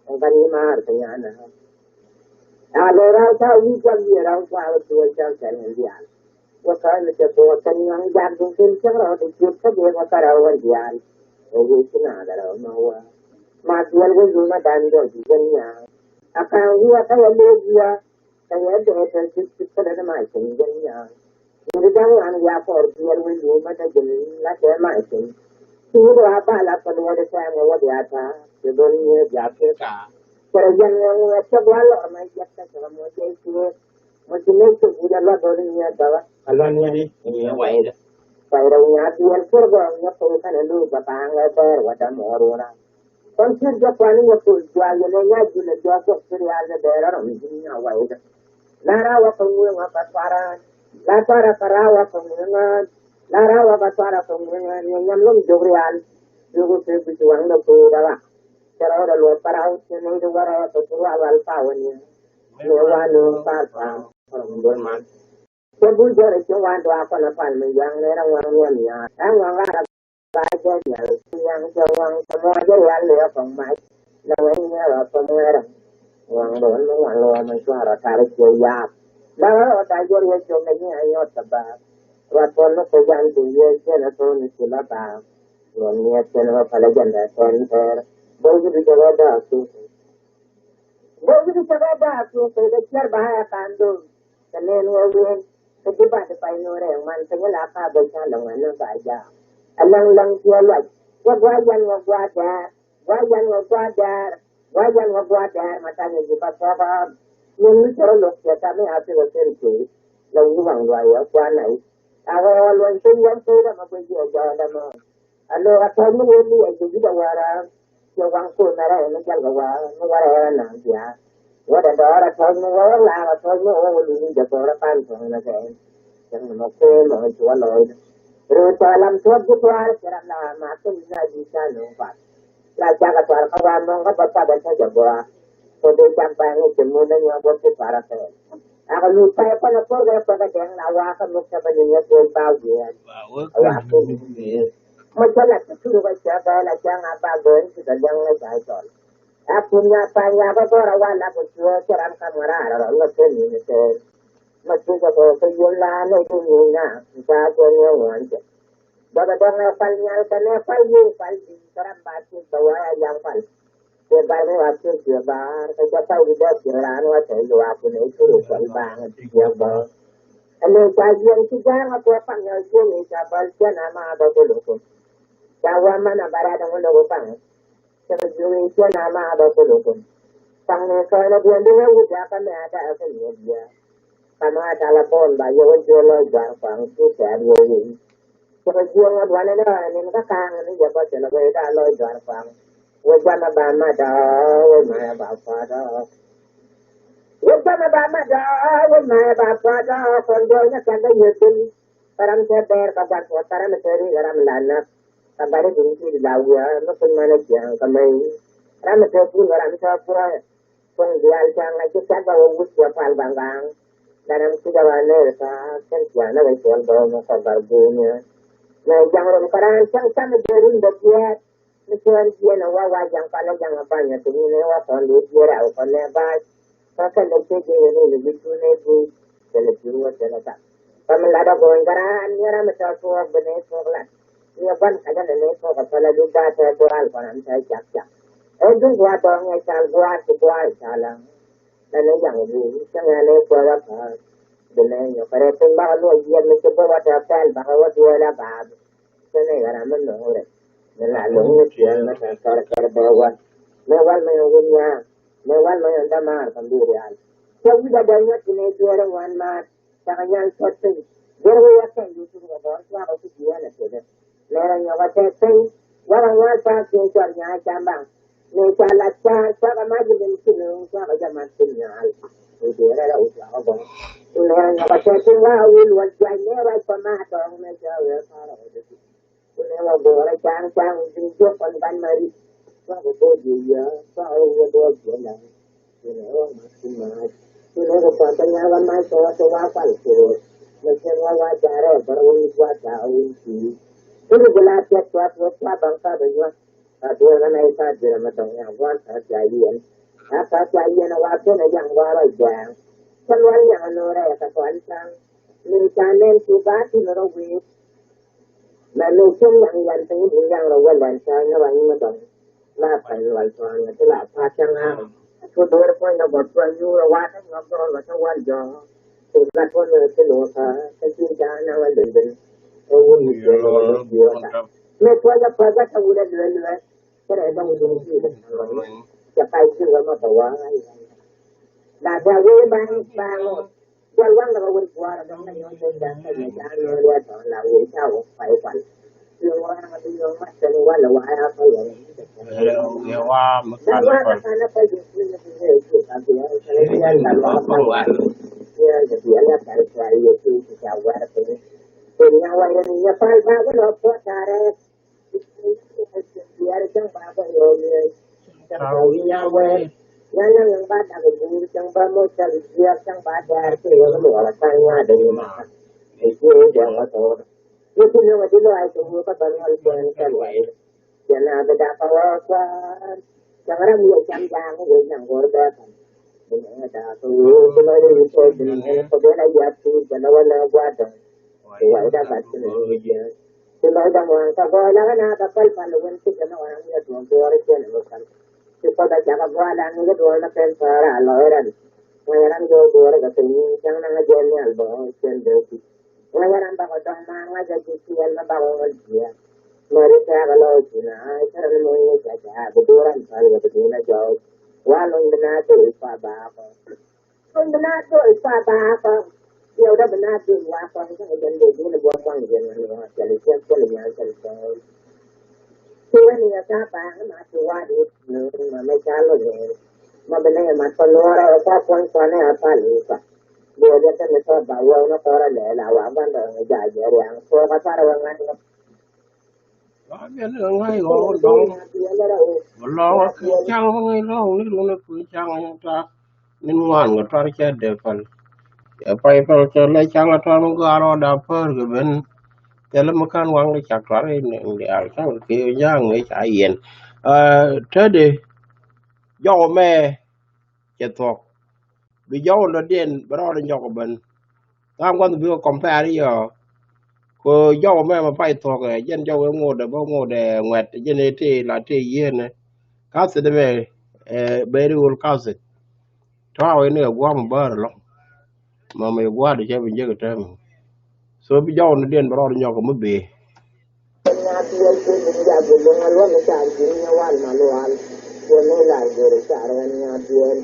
Ɛn ka ni maar kɛ nya na. A lɔ raw ka wi̱i̱ jam yie raw ka wä duel cäŋ thɛlɛ diaal. Wä kä ni cɛ thuɔɔk kɛn nyɔŋ jak duŋ ken cäŋ rɔ di ciöt kä biɛ wä kä rɔ wä diaal. Wä wi̱i̱ ci naath rɔ ma wä. Ma duel wä yum a dan dɔl di jɛn nyaŋ. A ka̱a̱ŋ wi̱i̱ a kä wä lo̱o̱k wi̱i̱ a. Kä yɛ dɔɔk tɛn cip cip kä lät ma cin jɛn nyaŋ. Wi̱i̱ di da̱ŋ wan wi̱i̱ a kɔɔr duel wä yum a dä jɛn la tɛ ma cin. Ci wä dɔɔk a bal a päl wä di tɛm wä wä di a ta̱a̱. Ci dhol nyiee jak kɛ ka̱a̱. Cɛ rɔ yɛn wä wä cɛ gua̱l lɔr ma yɛt kä cɛ rɔ mɔ jɛ ciöt. Mɔ ci lek cɛ guut a luat dɔl in yɛ dɔlä. A luat yɛn in yɛ waydä. Waydä wi̱i̱ a biɛl kir gɔɔŋ yɛ kul kɛnɛ luuc bɛ baaŋ ɛ bɛɛr wä däm wä ruɔra. Kɔn cir jɛ kuan in yɛ kul jual yɛ lɛ nya jul ɛ jɔak kɔk cir yal dɛ bɛɛr a rɔm ji̱ nya waydä. La ra wä kɛ ŋueŋ a kɛ tuara. La tuara kɛ ra wä kɛ ŋueŋ a. La ra wä kɛ tuara kɛ ŋueŋ a yɛ nyam lom jok rial. Jok kɛ guic waŋ dɛ kul dɛ ba. Cɛ rɔ dɛ luɔt kɛ ra wä cɛ nɛy dɛ wä rɔ kɛ kul wa wal pa wä ni. Ni wa ni pa pa. Kɔrɔ mi bur man. Cɛ bul jɔrɛ cɛ wan dua kɔnɛ pal mi yaŋ ni rɛ ŋɔŋ niɛm yaŋ. Rɛ ŋɔŋ rɛ ba jɛ niɛm yaŋ cɛ ŋɔŋ cɛ mɔ jɛ rial ni rɛ kɔŋ mac. Lɛ wɛ ni rɛ kɔŋ wɛ rɛ. Ŋɔŋ dɔn mi ŋɔŋ lɛ wɛ mi cuarɛ tarɛ cɛ yaak. Lɛ wɛ rɔ da jɛ rial cɛ mɛ ni a nyɔt kɛ ba. Rɔ tɔn ni kɔ jan du yɛ cɛ ni tɔn ni ci lɔ ba. Ŋɔŋ ni yɛ cɛ ni rɔ palɛ jɛ ni rɛ tɔn tɛr. Bä wi̱cdu cɛ bä da̱a̱k tuŋ kɛ. Bä wi̱cdu cɛ bä da̱a̱k tuŋ kɛ kɛ ciɛr ba aya kan dom. Kɛ nɛn wä wen kɛ di ba di pay nuɔrɛ ŋuan kɛ nyɛ la ka bä ca lɛ ŋuan ni ba jaak. Ɛ laŋ laŋ ciɛ luac. Wä gua yan wä gua dɛɛr. Gua yan wä gua dɛɛr. Gua yan wä gua dɛɛr ma ta̱nyɛ ji̱ ka thɔk ɣɔn. Nyin mi cɛ rɔ lo̱k cɛ tam mi a thikɛ ken kee. Lɛ wi̱i̱ waŋ luac ɛ kuan a i̱. A ɣɔɔ luɔny piny yɔm piny dɛ ma guic yɛ jɔɔdɛ mɔ. A lo̱o̱k a tɔ̱ɔ̱c mi wee mi yɛ ji̱ ji̱ dɛ wara. Yɛ waŋ kuun mɛ rɛy mi jɛl kɛ wara mi wara ɛ na bia. Wä dɛ dɔɔr a tɔ̱ɔ̱c mi wee wä laak a tɔ̱ɔ̱c mi wee wä luni jɛ gɔɔr a pan tɔ̱ɔ̱c na kɛ. Cɛ mi mɔ kuun mɔ ci wä lɔɔc. Rööt tɔɔlam tuɔt ji̱ tuaar cɛ ram la ma kin na ji̱ ca nööŋ pat. La cakɛ tuar kä wa mɔŋ kä bä pat a cä jɛ gɔaa. Kɛ dee cak ba ŋic kɛ mun a nyɔk bä ti tuar a kɛ. A kɛ lu pay kɔn a por kɛ kɔn a dɛŋ la wa kä muk cä bä ni nyɛ kɛ ba wiɛ. A wa kɛ ni wiɛ. Mɔ cä la ti tur kɛ cɛ bɛ la cɛ ŋa ba bɛ ni ti kɛ dɛŋ la ca cɔl. A kun ya pa ya bä bɔra wa la kɛ tuɔ cɛ ram kam ŋa ra rɔ rɔ ŋa kɛ ni ni kɛ. Mɛ ti kɛ kɛ kɛ yom la ni kɛ ni na. Ni ca kɛ ni ŋuan cɛ. Baba dɔŋ ɛ pal nyal kɛ nɛ pal yiëë pal di̱i̱t kä ram ba tiek bɛ wä ɛ yaŋ pal. Tiek bar mi wa tiek tiek bar kɛ jɛ pal wi̱c dee tiek raan wa tɛy luaak kun ɛ curu pal baaŋ ɛ tiek bä. Ɛ nɛ ca yiëŋ ci ga̱a̱ŋ ɛ kuɛ paŋ ɛ yiëŋ i̱ ca bal cɛ na ma bä kulukun. Ca wa man ɛ bɛ rɛt ɛ ŋun ɛ ku paŋ. Cɛ kɛ jiök i̱ ciɛ na ma bä kulukun. Paŋ ni kɔn ɛ diɛn di wä wut jakä mɛ a da̱a̱ kä ni ɛ dia̱a̱. Kama a talɛ pon ba yɛ wä jiök lɔc juar paŋ ci kɛɛt wä wi̱i̱. Cɛ kɛ jiök ŋuɔ̱t wanɛ ni ɣɔn ɛ nin kä ka̱a̱ŋ ni yɛ bä thilɛ wä i̱ da̱a̱ lɔc juar paŋ. Wä jamɛ ba mat ɔ, wä mayɛ ba kua̱t ɔ. Wä jamɛ ba mat ɔ, wä mayɛ ba kua̱t ɔ. Kɔn diɔ̱k nyɛ kɛn dee yɛ thil. Kä ram cɛ bɛɛr kä gua̱t wä kä ram cɛ ri kä ram la nak. Kä bari duŋ ti la wiaa mi kuny manɛ jiaŋ kä mɛ i̱ ram mi te pur kä ram mi te pur. Kuŋ diaal caŋ a ci cat ba wä wut cɛ pal gaŋ gaŋ. Kä ram ci jɛ wa nɛɛr kä kɛn ciaŋ nɛ wä cuɔl bä wä mi kɔ bar guunyɛ. Mɛ jaŋ run kä raan caŋ cam jɛ run bä piɛɛt. Mi cuɔl jiɛn a wa wa jaŋ pal a jaŋ a bany a ti ŋun ɛ wa kɔn di jiɛɛr a wä kɔn nɛ bac. Kä kɛn dee cɛ jɛ yɛ ni ni bi cuun ɛ guuny. Cɛ lɛ pi̱w wä cɛ lɛ tak. Kä mi lat a go̱o̱ny kä raan ni ram mi tɔ̱ tuɔɔk bi nɛy tuɔɔk lat. Ni a gua̱n ka̱cä ni nɛy tuɔɔk a päl a duk da̱a̱ tɛɛ gua̱a̱l kɔn an tɛɛ cak cak. Ɛ duk gua̱a̱ dɔɔŋ ɛ cal gua̱a̱ ci gua̱a̱ cal a. Mɛn ɛ jaŋ guur cä ŋɛn ɛ kuɛ wä päl. Bi nɛy nyɔk kɛ rɛy piny bakɛ luɔc yiɛt mi ci bä wä tɛɛ pɛl bakɛ wä duëël a baap. Cä nɛy kɛ ram mi nöŋ rɛy. Mi la lo̱ŋ ni piɛl mi kɛ kɛr kɛr bɛ wä. Mɛ wal mɛ yɔn wun nyaa. Mɛ wal mɛ yɔn dämaar kɛ mbi rial. Cɛ wi̱c a dɛl nyɔt ti nɛy duëël ɛ ŋuan maar. Cakɛ nyan cuɔt piny. Ger wä ya kɛn Yusuf kɛ dɔɔr cuakɛ ku jiɛɛn ɛ tëdɛ. Nɛrɛ nyɔkɛ tɛth piny. Wakɛ ŋuan pa̱a̱th thiec cuɔt nyaay cam baŋ. Nɛ ca lat ca̱a̱r cuakɛ mac ilim ci nööŋ cuakɛ jɛ mat piny nyaal. Kɛ jiɛɛn rɛl a wi̱c cuakɛ gɔŋ. Nɛrɛ nyɔkɛ tɛth piny wakɛ wi̱i̱ luɔt juac nɛ ruac kɔ ma̱a̱ dɔɔŋ nɛ cɛ wee pa̱a̱r ɛ wä dee. Kunɛ wä go̱o̱rä ca̱a̱ŋ ca̱a̱ŋ ji̱n jiök kɔn ban ma rit. Cuakɛ go̱o̱r ji̱ yä cuakɛ wä go̱o̱r ji̱ la. Kunɛ wä ma ti ma. Kunɛ kɛ kɔn kɛ nyal wä ma cɛ wä cɛ wä pal ko̱o̱r. Mɛ cɛ wä wä jaarɛ bär wä yit wä ca wä yit ti. Kunɛ jɛ la piɛt cuat wä cua baŋ ka bɛ nyuat. Ka duɔl kɛ na i̱ ka dirɛ mɛ dɔŋ ya gua̱n ka ca yiɛn. Ka ka ca yiɛn a wa kɛn a yaŋ gua̱n rɔ ja̱a̱ŋ. Cɛ lual yaŋ a no̱o̱rɛ ya ka tuan ca̱a̱ŋ. Min ca nɛn cu ba ti nɔ rɔ wi̱i̱. Mɛ mi cieŋ yaŋ yan piny duŋ yaŋ rɔ wä lɛn cä nyɛ wa nyimɛ dɔŋ. La pɛn lual cɔɔn yɛ ti la pa cäŋ a. Cu duer puɔ̱ny na gɔt puɔ̱ny yur a wa tä nyɔk dɔrɔ lɔ cä wal jɔɔ. Cu gat wä lɔ ci luɔ kä kä cin ca na wä lundin. Kä wun mi cieŋ wä lɔ jiɔ ta. Mɛ puɔ̱ny a puɔ̱ny a ta wun a luɛ luɛ. Kä rɛ dɔŋ duŋ ci. Cɛ pay ci wä ma bɛ wa. La da wee ba ba ŋɔ. Jɔl waŋ lɛ bä wër gua̱a̱r ɛ dɔ̱ŋ lɛ nyɔ̱ɔ̱n dee ja̱a̱n lɛ nyɔ̱ɔ̱n riat tɔ̱ la wee ca wä pay pal. Yɛ wa mi kal pal. Ni ti nöŋ a ti lɔaac kɛ wee kä bä ruɔl kuɛn kɛ luɔi. Cɛ na bi dak kɛ wä kuäär. Cäŋ ram yɛ cam jaak wee nyaŋ go̱r bɛ kän. Bi nöŋ a dak kɛ wee bi lɔc rɛy kɛ bi nöŋ kɛ ben a yap tuur kɛ lɛ wä lɛ gua̱a̱r dɔ̱ŋ. Kɛ wä ida gat kɛ nöŋ wee jiɛn. Ti lɔcdä ŋuan kä gɔɔy la ɣän a bä päl pal wän ti kɛ nɔk ram yɛ duɔl duɔɔr i̱ cɛn ɛ bä päl. Ti kɔc a cak a gɔɔy la ŋi̱ kɛ duɔl na pɛn päär a lɔc ran. Ŋuan ram jɔw duɔɔr kɛ piny cäŋ na ŋa jɛn nhial bä cɛn bɛ ti. Ŋuan ram bakɔ dɔŋ ma ŋa jɛ ti ciɛl ma bakɔ ŋuan jiɛ. Mɛ ri tɛk a lɔc ti na a cɛ ran mɔ ŋi̱ ca ca bi duɔɔr ran päl kɛ bi duɔɔr na jɔw. Wa lɔny bi na ti pa ba kɔ. Kun bi na dol pa ba kɔŋ. Yɛwdä bi na dol wa kɔŋ kä jɛn dee dul buɔt kɔŋ jɛn ŋa ni ŋa cɛli cɛl cɛli nyal cɛli cɛl. Ti wä ni ŋa ta ba ŋa ma ti wa di ma mɛ ca lo ni. Ma bi na yɛ mat kɔ nuɔrɛ ɛ kɔ puɔn kɔ ni a pal ni kɔ. Bi wä jɛ kɛ ni tɔ ba wä ŋa tɔrɛ lɛ la wa ban dɔ ŋa ja jɛ riaŋ kɔ ka tarɛ wä ŋa ni ŋa. Ba biɛl ni ŋa̱c ɣɔw dɔŋ. Bɛ lɔɔk kɛ caŋ ɣɔw ni lɔɔk ni lɔɔk ni kui̱ caŋ ɣɔw ta. Min ŋuan kɛ tuar cɛ dee päl. Cɛ pay päl cɛ lɛ caŋ ɣɔw tuar mi gɔaa rɔɔda päär kɛ ben. Thilɛ mi kän waŋ kɛ cak tuar in diaal caŋ kɛ ja̱a̱ŋ mi ca yɛn. Aa, te di jɔw mɛ cɛ thuɔ̱k. Bi jɔw lɔ diɛn bɛ rɔɔdɛ nyɔk ben. Tha̱a̱ŋ gua̱th bikɛ compare yɔ. Ko jɔw mɛ mɛ pay thuɔ̱k ɛ jɛn jɔw ɛ ŋot ɛ bä ŋot ɛ ŋuɛt jɛn ɛ tëë la tëë yieen ɛ. Kathit mɛ ɛ beri wul kathit. Tɔ̱ a wee ni ɛ gua̱a̱m bäär ɛlɔ̱ŋ. Mɛ mɛ gua̱a̱r di cɛ bi jek ɛ täämɛ. So bi jɔw ni diɛn bɛ rɔɔdɛ nyɔk ɛ mi bee. Nyaat duel ken in jak bi luŋ a luɔn i̱ car ji̱n nyɛ wal ma lual. Kuɔn i̱ lar gör i̱ car ɣän nyaat duel.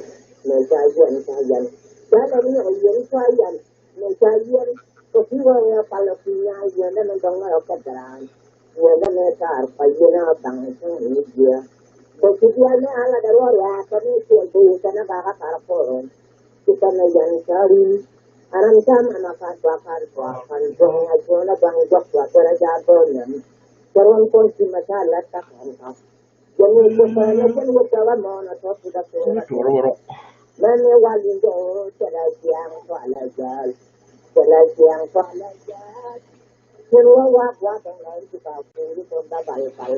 Mɛ ca jiɛn ca jiɛn. Ca lɛ ni nyɔk yɛn ca jiɛn. Mɛ ca jiɛn. Kɛ kui̱ ɣän ɣän pal ɛ kui̱ nyaat yɛn dɛ mɛ dɔŋ ɣän ɣän kɛ dɛraan. Yɛn dɛ mɛ car pa yɛn ɣän baŋ i̱ cäŋ ni jiɛ. Kɛ kui̱ diaal ni ala dɛ ruɔr yaa kɛ ni cuɔl bi kɛ ni ba kä kar kɔr ɣän. Ci kɛn ɛ yɛn cä ri̱n. Aram cä mama kan tuakan tuakan juɔ̱ŋ a juɔ̱ŋ la baŋ juɔk tuak kɛn a jaa bä nyɛm. Cɛ ruɔ̱n kɔn ci ma ca lɛt ka kɔn ka. Jɛ ni ci kɔn a jɛn wä cɛ wä mɔn a tɔt ti da kɔn a tɔt. Mɛn ni wal in jɛ o cɛ la jiaŋ tɔ a la jaal. Cɛ la jiaŋ tɔ a la jaal. Kɛn wä wak wak kɛn la in ti ka kuuri kɛn ba bal bal.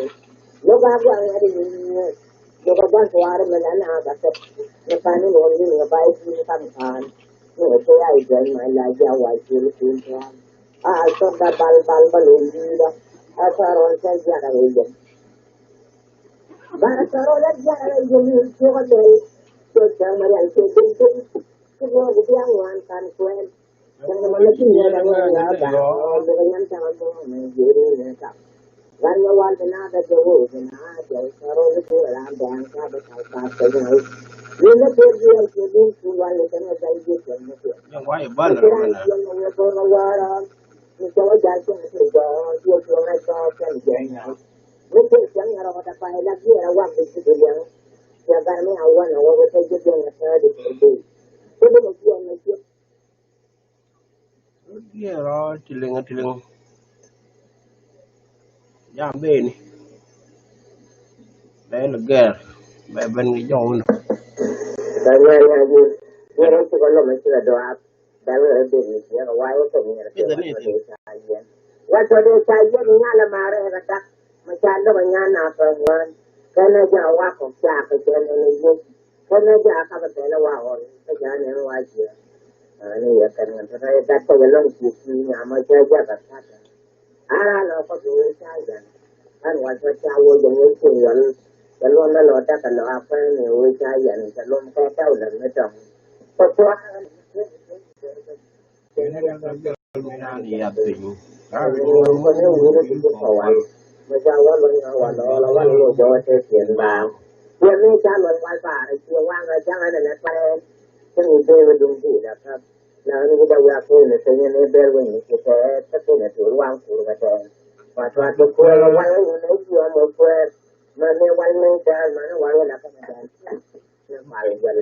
Lok a guaŋ ŋäri ni ni. Lok a guaŋ tuwaar mi la na ba kɛt. Ni kan ni wä ni ni ba yi ti ni kam kaan. Ni wä kɛ ya yi jɛn ma la ja wa jiri kun tuwaar. A al tɔk da bal bal bal wä ni da. A tɔr wä kɛ ja ka yi jɛn. Ba tɔr wä la ja ka yi jɛn ni tuwaar bɛl. Tuwaar bɛl ma ya yi jɛn jɛn. Tuwaar wä bi a ŋuan kan kuɛn. Diɛ rɔ tiliŋ tiliŋ. Jam beni. Bɛ lɛ gɛr. Bɛ ben kɛ jɔw ni. Bɛ nyɛ nyɛ jin. Nyɛ rɔ tukɛ lɔ mɛ cikɛ dɔak. Bɛ wee ben ni ciɛ kɛ wayɛ kɛ nyɛ rɔ tukɛ lɔ mɛ cikɛ dɔak. Wa tɔ dee ca yɛn nyalɛ ma rɛ kɛ dak. Ma ca lɔk a nyan na pɛ ŋuan. Kɛn a ja wa kɔk ca kɛ jɛn ni yɛn. Kɛn a ja kap a pɛl a wa ɣɔl kä ja nɛn wa jiɛ. Ani yɛ kɛn ŋän tɔtɔ yɛ gat kɔc a lɔŋ ci ci nyam a jɛ jɛ gat kat. Ara lɔ kɔc bi wee ca yan. Kan wa jɔ ca wo jɛ ŋun ci yɔl. Jɛ luɔn na lɔ dak a lɔ a kuɛn ni wee ca yan jɛ luɔm kɛ tɛw lɛ mi dɔŋ. Kɔ tuaar. Ni mal jɛl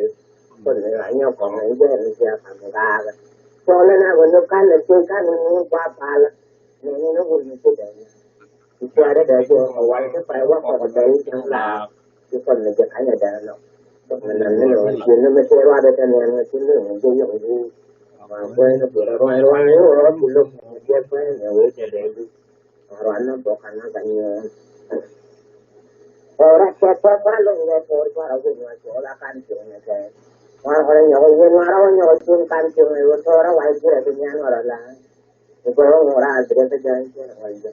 kun ni la nyɔk kɔŋ ni jɛ ni jɛ kam ni gaagɛ. Cɔl ni na wä ni kan ni ti kan ni ni gua pal ni ni ni wur ni ti dɛn. Ti cuarɛ dɛ jɛ kɔ wal ti pay wä kɔk dɛn ti la ti kɔn ni jɛ kan ni dɛn nɔ. Kɔn ni nan ni ni wä ti ni mi ti rua dɛ tɛ ni ni ti ni ni jɛ yɔk ni. Ma kuɛ ni ti rua rua ni wä ti luk ni jɛ kuɛ ni wä jɛ dɛ jɛ. Ruan ni bok ana ka nyuɔn. Ora kɛ papa lo ŋɛ por para gu ŋa chola kan tiŋ ŋɛ kɛ. Ŋa ora nyɔk yen ŋa ora nyɔk tiŋ kan tiŋ ŋɛ wen tora wa jira ti nyan ora la. Ko ŋa ora adre ka jan jira wa jira.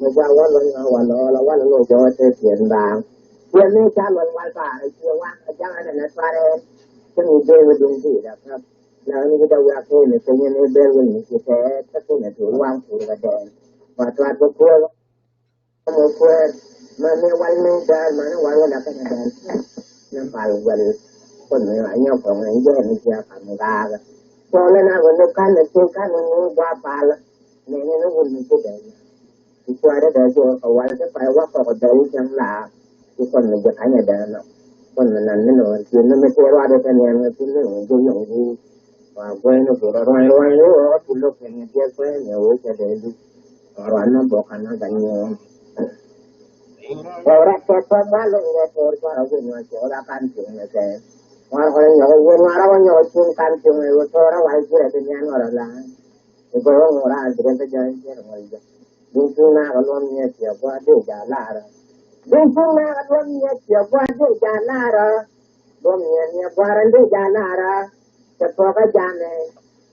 Mi gua wal wal ŋa wal wal wal lo jɔ te tien bang. Tien ni ca wal wal ba re tien wa ka jang ne na tware. Te mi de mi dun di da ka. Na ni da wa ko ne te ni ber wal ni te te te ne tu wa ku ga de. Wa twar ko ko. Mɛ kuɛɛr mɛ ni wal ni dɛɛl mɛ ni wal wala kɛnɛ dɛɛl. Ni pal wɛl kun ni a nyɔk kɔŋ ni jɛ ni jɛ kam gaagɛ. Cɔɔlɛ na wɛl ni kan ni ti kan ni ni gua pal. Ni ni ni wul ni ti dɛɛl. Ti kuɛɛr dɛ jɛ kɛ wal ti pay wa kɔk dɛɛl cɛŋ la. Ti kun ni jɛ kanyɛ dɛɛl nɔ. Kun ni nan ni nɔ ti ni mi ti ruat kɛ ni ɛn ti ni ni jɛ yɔŋ wuu. Wa guɛy ni gurɛ ruany ruany ni wä tu lok kɛ ni jɛ guɛy ni wä kɛ dɛɛl di. Ruan ni bok kan ni gan nyuɔn. Wä rɛk kɛ pä ma lok ni tor kɔrɔ wä nyuɔn cɛ wä kan tiŋ ni kɛ. Ŋuar kɔrɔ nyɔk wä ŋuar wä nyɔk tiŋ kan tiŋ ni wä tor wä jirɛ ti nian wä rɔ la. Ni gɔy wä ŋuar a jirɛ ti jɛ jirɛ wä jɛ. Din tiŋ na kɛ luɔm ni tiɛ gua di ja lar. Din tiŋ na kɛ luɔm ni tiɛ gua di ja lar. Luɔm ni ni gua rɛ di ja lar. Cɛ pɔkä jamɛ.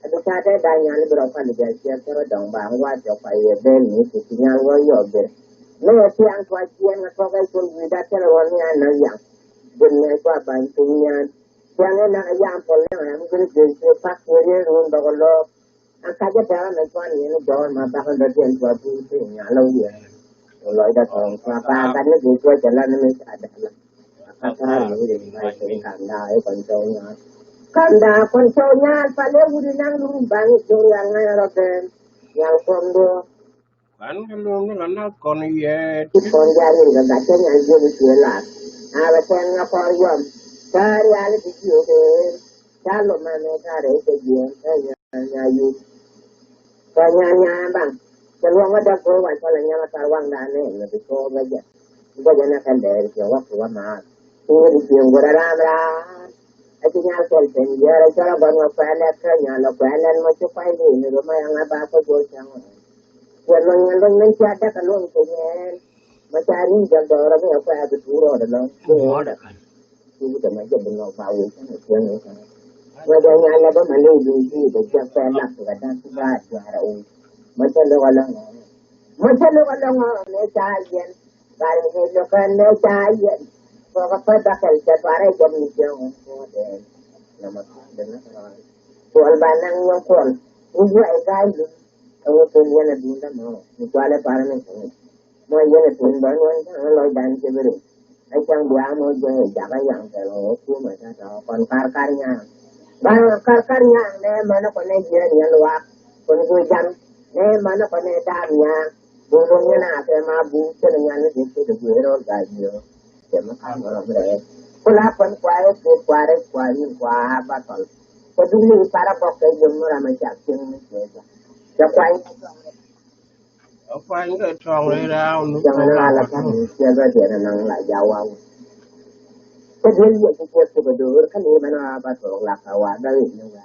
A bi ca tɛ da nyan bi rɔ pal jɛ ciɛ kɛ rɔ dɔŋ ba ŋuat jɛ kua yɛ ben ni ti ti nyan wä yɔ ben. Ni yɛ tiaŋ tua ciɛn ŋa tɔk ɛ col wi̱i̱ da tɛlɛ wä ni an nä yaŋ. Bin ni kua ban ti nyan. Tiaŋ ɛ nak ɛ yaŋ pɔl ni ŋa mi guni ben ti pak ti ri run dɔk lɔ. An ka jɛ tɛŋ ni cuan ni ni jɔɔn ma bak ni dɔ diɛn tua bi ti nyan lɔ wiɛ. Lɔcdä kɔn kua ba gat ni bi tuɔc ala ni mi ca dala. Kanda kɔn cɔw nyal pale wuri naŋ lum baŋ i̱ cɔw nyal ŋa̱c rɔ ben nyal kɔn do. Kan kɛ lum ni la nath kɔn yɛ ti kɔn jal in kɛ gat cɛ nyal jiök i̱ ciɛ lat. A bɛ tɛn ŋa kɔn yuɔm. Ta̱a̱ rial i̱ ti jiök in ca lom ma mɛ ta̱a̱ rɛ i̱ cɛ jiɛn ɛ nyal nyal yuk. Kɛ nyal nyal baŋ cɛ luɔŋ kä däk go̱o̱r wa cɔl ɛ nyal kä tar waŋ dan ni mɛ ti cɔɔ bɛ jɛ. Bä jɛ nɛ kɛn dɛɛr cɛ wä kɛ wä maar. Ti wä di cieŋ go̱rɛ ram ram. A ci nyal kɛl pɛn yɛɛr a cɔl a gɔn wä kuɛlɛ kɛ nyal a kuɛlɛ mɔ ci kuay di ni roma yaŋ a ba kɛ go̱r cɛŋ wä. Cɛ lɔny a lɔny mɛn ci a däk a lɔny kɛ nyɛɛn. Mɔ ca ri̱n jɛ gɔrɔ mi a kuɛ a bi tuur rɔɔdɛ lɔ. Ci wä dɛ mɛ jɛ bi nɔ ba wee cɛŋ a cieŋ wä kɛn. Wä dɛ nyal a bä ma ley di ci dɛ jɛ kuɛ lak kɛ däk ci ba a juarɛ wee. Mɔ cɛ lɔk a lɔny. Mɔ cä lo̱k a lɔŋɔ mëë ca yɛn. Bar mi lo̱k a mëë ca yɛn. Kɔk a pät bakɛl cɛ tuarɛ jɔm ni jɛ ŋun kuɔdɛ. Nama kuɔdɛ na kɔrɔ. Kuɔl ba naŋ nyɔŋ kuɔl. Ni juɛ i ga̱a̱c ni. Kɛ wä pen yɛn a duun dämɔ. Ni cualɛ par ni kɛ ni. Mɔ yɛn a pen bä nuɔn ka̱n lɔc dan cɛ beri. A cäŋ bia mɔ jɛ jakä yaŋ kɛ lɔ kumɛ ta tɔ kɔn kar kar nyaŋ. Ba kar kar nyaŋ nɛ mänä kɔn nɛ jiɛn yɛn luaak kɔn ku jam nɛ mänä kɔn nɛ daam nyaŋ. Buk luŋ ni na kɛ ma buk cɛ ni nyan ni dik cɛ di guer rɔ gac yio. Cɛ mi kam rɔ mi rɛ kula kɔn kua yɛ kua rɛ kua yin kua ba tɔl. Kɛ duk ni para bɔk kɛ yom mi ram a cak cieŋ ni cɛ ja. Cɛ kua yin. Ɛ kuany kɛ tɔŋ rɛy rɛw ni. Cäŋ ni la la ka̱n ciɛ bä diɛn naŋ la jawaw. Kä diɛn yɛ ti ciɛ puk a do̱r kä ni mɛn a ba tuɔk la ka wa bä ri ni wa.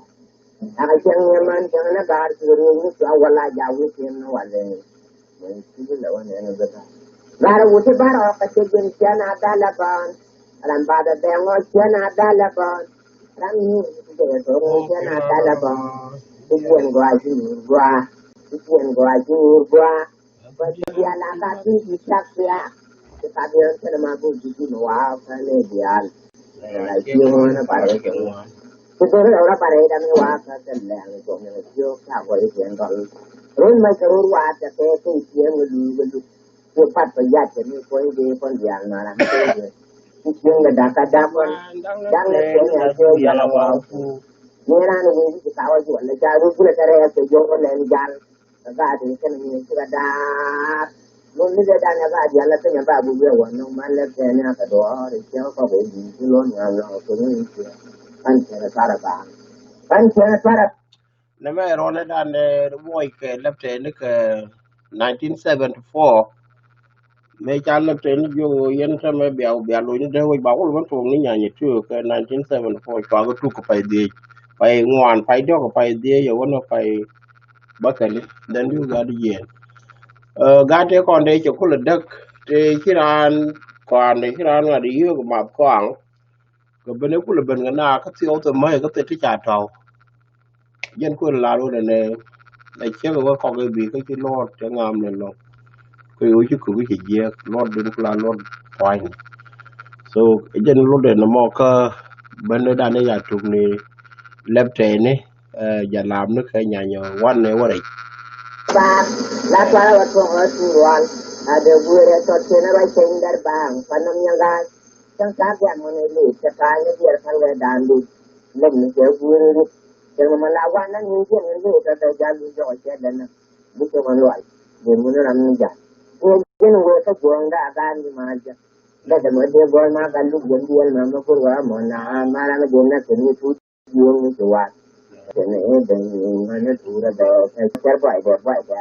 A ka cäŋ ni mɛn cäŋ ni gaar ci ri ni cua wa la jawi tin ni wa lɛ. Mɛn ci bi lɛ wa nɛ ni bi ka. Gaar wut ti bar ɔ ka cɛ jin cɛ na dal a baan. Ram ba bɛ bɛ ŋɔ cɛ na dal a baan. Ram ni ti jɛ bɛ bɛ ŋɔ cɛ na dal a baan. Ti jɛn gɔaa ci ni gɔaa. Ti jɛn gɔaa ci ni gɔaa. Bä jɛ bia la ka ti ti cak bia. Ti ka diɛn kɛn ma bu ji̱ ji̱ mi wa ka ni dial. La ji̱ ŋuan a bar kɛ ŋuan. Ti dor la ora bar ida mi wa ka kɛ lɛŋ jɔŋ ni ji̱ ka bɔ i diɛn dɔl. Run ma kɛ rur wa kɛ kɛ kɛ i diɛn lu lu. Ti pat kɛ yat kɛ ni kɔn di kɔn dial ma ran kɛ. Ti diɛn la dak ka dak kɔn. Dak la kɛ ni a kɛ yat la wa ku. Ni ran wi ti ka wa ju la ja ru bu la kɛ rɛ kɛ jɔŋ la ni jal. Kɛ gaat in kɛn mi ci kɛ daat. Mun mi dee dan ya gaat yal la kɛn ya ba bu yɛ wä nɔŋ man lɛ kɛn ya kɛ duɔɔr in cɛ kɔk in ci lon ŋa̱ lɔŋ kɛ ni in cɛ. Kan cɛ kɛ tarɛ ba. Kan cɛ kɛ tarɛ. Nɛ mɛ rɔnɛ dan dɛ wuɔc kɛ lɛptɛ ni kɛ nineteen seventy four. Mëë ca lɛp tɛn jiök ɣöö yɛn täämɛ bia bia loc ni dee wec ba wul bä tuɔɔk ni nyany ɛ tëë kɛ nineteen seventy four cuakɛ tuk kɛ pay dhiec, pay ŋuan, pay diɔ̱k kɛ pay dhiec ɛ wänä pay bäkɛli. Then bi gat jiɛɛn. Ɛ, gat tëë kɔn dee cɛ kulɛ däk tëë ci raan kɔaan dee ci raan ŋa̱t yio̱o̱k math kɔaŋ. Kɛ ben ɛ kulɛ ben kɛ na kä thiɔw thɛ mäc kä thɛ ti ca tɔ̱w. Jɛn kuën lar wä nɛ nɛ ciek wä kɔk i̱ bi kä ci luɔt cɛ ŋam nɛ lɔk. Kɛ yo̱ ci kuk i̱ ci jiɛk luɔt dun kula luɔt tuany. So jɛn luɔt dɛ nɛ mɔ kä ben dɛ dan i̱ ya tuk ni lɛp tɛni. Jalam ni kɛ nyany wan nɛ wä rɛc. Paak la tuara wä tuɔk wä tuur wal a dee guer ɛ tɔt cien ɛ ruac piny dɛr baaŋ pa nɔm nyaŋ ga̱a̱c. Cäŋ ta̱a̱ biam ŋun ɛ lëë cɛ ta̱a̱ nyɛ biɛr pal wɛ da̱a̱n di lɛm ni cɛ guer ɛ rut. Cɛ mɛ mɛ la wan na ni jiɛn ɛ lëë tɔt ɛ jal wi̱i̱ jɔk ɛ cɛ dɛn na bi cɛ ŋun lual. Dee mun ram ni jal ni ɛ jiɛn wee kä juɔ̱ɔ̱ŋ da̱a̱ ga̱a̱n di ma̱a̱ jɛ. Bɛ dɛ mɔ dee gɔl ma ka luk jɛ biɛl ma mɛ kur wä mɔ na ma ram ɛ dee na kɛ ni tut. Yuŋ ni ci wat. Tɛn i̱ ben i̱ ŋuan ni tuurɛ bɛ kɛ cɛr buaydɛ buaydɛ.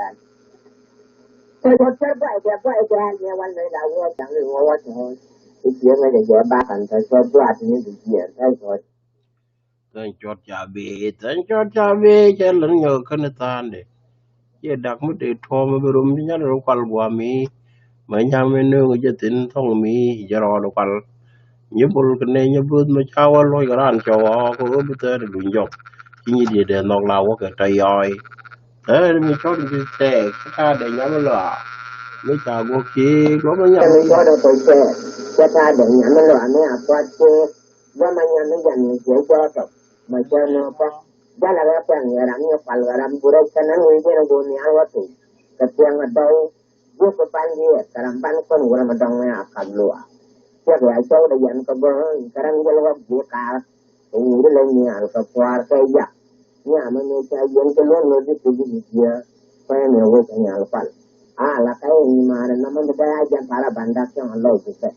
Kɛ cɛr buaydɛ buaydɛ ni wan ni la wä jaŋ i̱ wä wä tɔ̱ɔ̱n. I̱ ciɛ ŋäcɛ jɛ bakan kɛ cɛr buat ni bi jiɛn kɛ cɔt. Thank cɔt ca bi, thank cɔt ca bi cɛ län nyɔk kän i̱ tha̱a̱ndɛ. Ciɛ dak mi tëë tuɔ̱ɔ̱m mi bi rom ci nyal rɔ kual gua̱a̱mi. Mɛ nya̱a̱m mi nööŋ jɛ thi̱n thɔ̱ŋ mi jɛ rɔɔd kual. Nyi bul kɛ nɛ nyi buth mi ca wä luɔc kɛ raan cɔw ɣɔɔ kɛ ɣöö bi thɛɛr luny jɔk. Ci nyi diet dee nhɔk la wä kɛ tɔ yɔɔy. Thɛɛr mi cɔt mi tɛɛk cä ta̱a̱ dee nyam lɔa. Mi ca guɔk ci guɔk mi nyam. Mi cɔt dee kɔc tɛɛk cä ta̱a̱ dee nyam lɔa mi a kuat ci. Guama nyam mi jam ni ciɛ jɔɔtɔ ma cɛ nɔ kɔ. Jala rɛ kuɛn yɛ ram ni kual kɛ ram burɛ kɛ nan wi̱i̱ jɛn go̱o̱n ni al wä tuk kɛ piɛŋ a dɔw. Jiök kɛ pany yɛ kɛ ram ban kuɛn wurɛ ma dɔŋ ni a kap luaak. Ciɛ kɛ a cɔw dɛ yɛn kɛ bä kɛ ram jɛl wä ji̱ kaar. Kɛ wuri lɛ ni al kɛ puaar kɛ jak. Nyamɛ ni ca yɛn kɛ luɔn ni bi kuji bi jiɛ. Kɔyɛ ni wec a nyal pal. A la ka yɛ nyimaarɛ nɔmɔ ni bɛ a jɛn para bandak cɔŋ a lɔw bi pɛ.